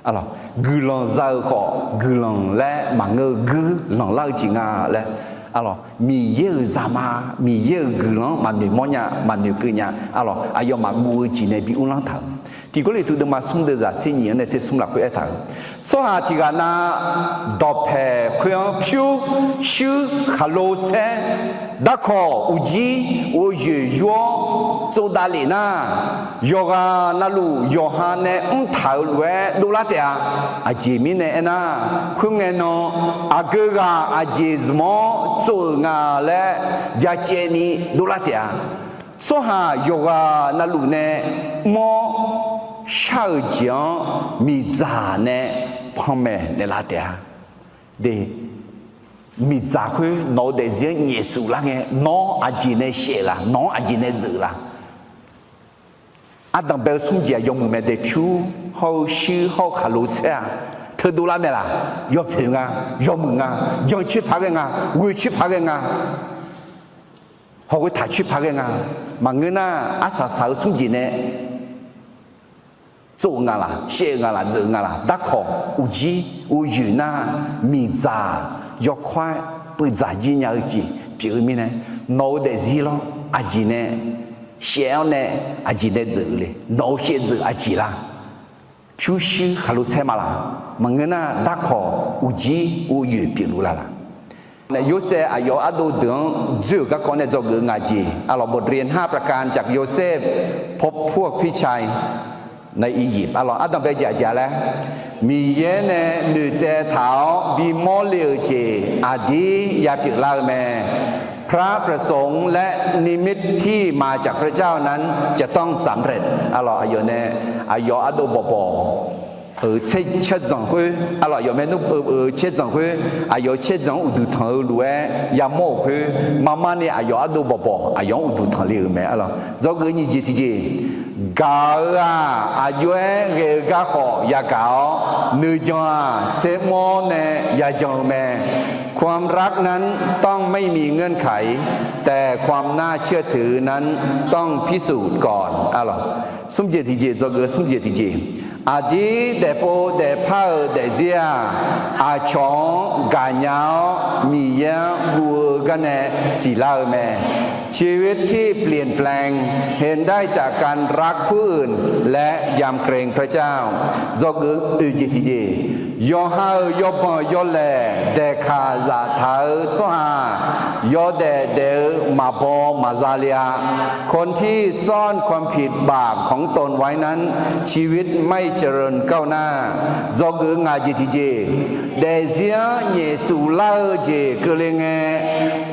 Arlawq, guiqlanq za-euq khawf guiqlanq laer maqngeur-eu guir lanqlar-eu jeq nga laer. Arlawq, Miqyaer-euq zaqma, Miqyaer-euq guiqlanq-anr maqnoeq mawrnya, maqnoeq keuvnya. Arlawq, aqyawfmaf guv-eu jeq nae bi uvlanr taq-euq. Tiq Gawrliqtu deuvma smr deuv zaq tser nyiq-anr nae tser smr lafkhoer aertaq-euq, tsawrhaq tiq ghaq na dawqpaeq khoer-anr pyur, shuir, khaqlo saer, darkawq, uqjir, ghovyoeq yur-awr tsovdav lef nar, yawqghaq navluf yawqha nae mrtaq-euq lof-aer dovlar taef-a. Aqjeq mirnae aernar, khoerngae nan aqgeu ghaq aqjeq zmq-awr tsov-euq nga laer byacaevni dovlar taef-a. Tsawrhaq yawqghaq navluf nae mr-awr shar-euq jeq-anr miqdzaq nae panmaeq naeqlaf taef-a. De, miqdzaq khoer nawq-eu daefzir-anr nyaefsuf lar ngae, nawr aqjeq nae shaef laf, nawq-anr aqjeq nae dzeuq laf. Ardanqbae-eu smr jeq-aq yawmuiq mae de, pyur hawr-eu shuir hawr-eu khaqlo saer-aq teudov lar mae laf. Yawpoeq nga, yawmuiq nga, jan coer paq ghae nga, ghoe coer paq ghae nga, hawghoe taq coer paq ghae nga. Maqngeur nar, arsaq saq-eu smr jeq nae tsov-eu nga laf, shaev-eu nga laf, dzeuq-eu nga laf, darkawq, uqjir, ghovyoeq nar, miqdzaq yawkawr-aer puivdzaq jir nya-eu jeq pyeuf-eu mirnae, nawq-eu daefzir lawr aqjeq nae shaev-awr nae aqjeq nae dzeuq-eu le. Nawq-eu shaevdzeuf aqjeq lar. Pyurshuir khaqlo saer ma laf. Maqngeur nar, darkawq, uqjir, ghovyoeq pyeufluf la laf. Yorsaev aqyawf ardov deuq-anr dzoer-euq garkawv nae dzawgeuf ngaq jeq, arlawq, บทเรียนห้าประการจากโยเซฟ พบพวกพี่ชายในอียิปต์ arlawq, ardanqbae jeq aqjeq laer, Miqyaer nae noeqtsaev taq-awr bimawr le-euq jeq aqdir yapyeuf lar-eu mae. พระประสงค์และนิมิตที่มาจากพระเจ้านั้นจะต้องสำเร็จ arlawq, aqyawf nae, aqyawf ardov bawqbawq-euq caer dzanq khoer, arlawq, aqyawf maernmr-eu caer dzanq khoer, aqyawf-euq caer dzanq-anr uqduq tanq-eu lof-aer yamawr-euq khoer, marmar ni aqyawf ardov bawqbawq aqyawf-anr uqduq tanq le-euq mae, arlawq. Dzawgeuf nyiq jeq tiqjeq, gaq-eu-aq, aqjox-aer ghae-eu garkhawf yagaq-awr, nuijan-aq, tsermr-awr nae yajan-eu mae. ความรักนั้นต้องไม่มีเงื่อนไข แต่ความน่าเชื่อถือนั้นต้องพิสูจน์ก่อน arlawq. Smr jeq tiqjeq, dzawgeuf smr jeq tiqjeq, aqdir daefpov daefpar-euq daefzir-aq, aqcawq-anr gaqnya-awr Miqyaer-anr guv-eu garnae siqlar-eu mae. ชีวิตที่เปลี่ยนแปลงเห็นได้จากการรักผู้อื่นและยำเกรงพระเจ้า Dzawgeuf oeq jeq tiqjeq, yawqha-euq yawbanq yawlaeq daeqkaq zaftaq-eu tsawrhaq, yawdaef daef-eu maqbaw maqza le-a. คนที่ซ่อนความผิดบาปของตนไว้นั้น ชีวิตไม่เจริญก้าวหน้า Dzawgeuf ngaq jeq tiqjeq, daefzir-anr nyaefsuf lar-eu jeq keuvle ngae,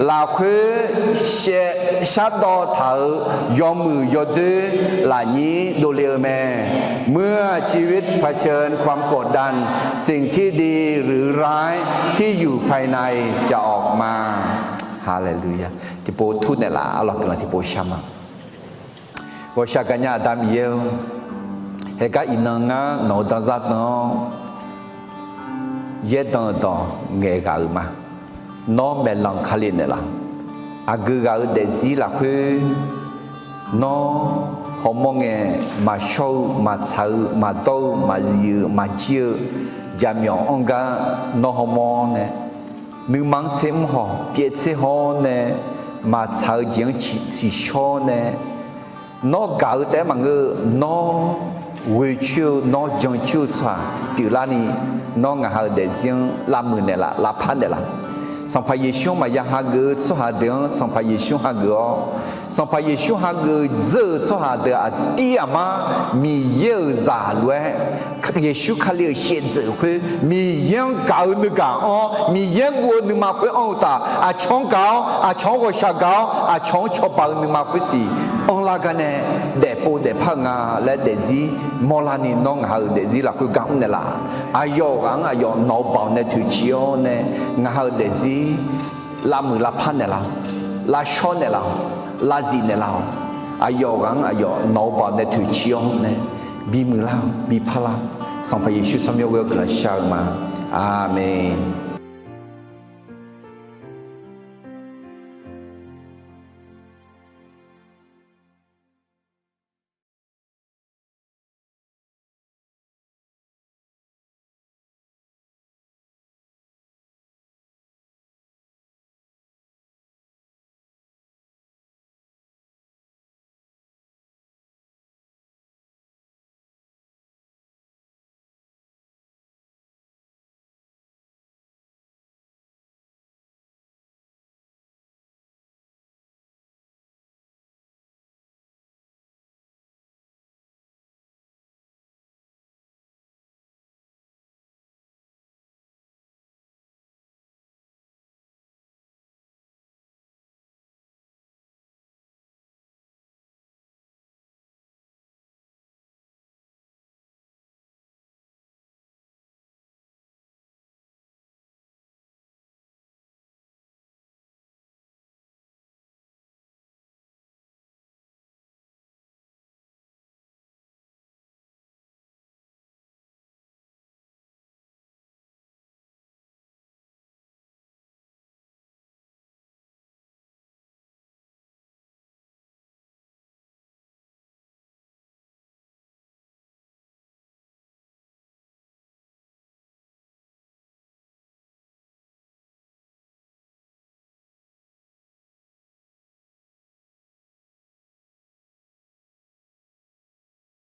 lafkhoer shardawv taq-euq yawmuiq yawdoer lafnyir dovle-eu mae. เมื่อชีวิตเผชิญความกดดัน สิ่งที่ดีหรือร้ายที่อยู่ภายในจะออกมา Haleluya. Tiqpov tur naeqlaf, arlawq guiqlanq tiqpov shar ma. Ghawqshaq gaqnya Aqda Miqyaer-or, haeqgar iqnan ngar nawq-eu danzar dan-awr yaerdan-eu dawq ngaeq ghaq-euq ma. Nawr maeqlanq kali naeqlaf. Aqgeu ghaq-eu daefzir lafkhoer, nawr hawmawr ngae maqshawr-eu, maqtsaq-eu, maqdawr-eu, maqzif-eu, maqjir-eu, jaqmyawf anr gar nawr hawmawr nae, nuima-anr tser mr haw, pyaev tser haw-awr nae, maqtsaq-eu jeq-anr tsiqshawr nae, nawr gaq-eu taef-aer maqngeur-eu, nawr ghoecoer-eu, nawr jancoer-eu tsawrhaq pyeuflarni, nawr ngaq ha-eu daefzir-anr lavmuiq naeqlaf, lavpar naeqlaf. Sanqpaq Yeqsur-anr maqya hageuf-eu tsawrhaq deuq-anr Sanqpaq Yeqsur hageuf-awr, Sanqpaq Yeqsur hageuf dzeur-eu tsawrhaq deuq aqdir aqmar Miqyaer-euq zaq lof-aer, Yeqsur Kali-euq shaevdzeuf khoer Miqyaer-anr gaq-eu nuigaq anr-awr, Miqyaer-anr guv-eu nuima khoer anr-eu taf, aqcawq-anr gaq-awr, aqcawq-anr ghawqshaq gaq-awr, aqcawq-anr cawba-eu nuima khoersiq anrlar gar nae daefpov daefpar-eu nga laer daefzir mawrlar ni nawr ngaq ha-euq daefzir lafkhoer gar mr naeqlaf. Aqyawf ghaq-anr aqyawf nawq-eu baoq nae toeqciq-awr nae ngaq ha-euq daefzir lavmuiq lavpar naeqlaf-awq, lavshawr naeqlaf-awq, lavzif naeqlaf-awq. Aqyawf ghaq-anr aqyawf nawq-eu baoq nae toeqciq-awr nae bimuiq lar-awq, biparlar lar. Sanqpaq Yeqsur tsawrmyanr ghoer-awr guiqlanq shar-eu ma. Aqmeq.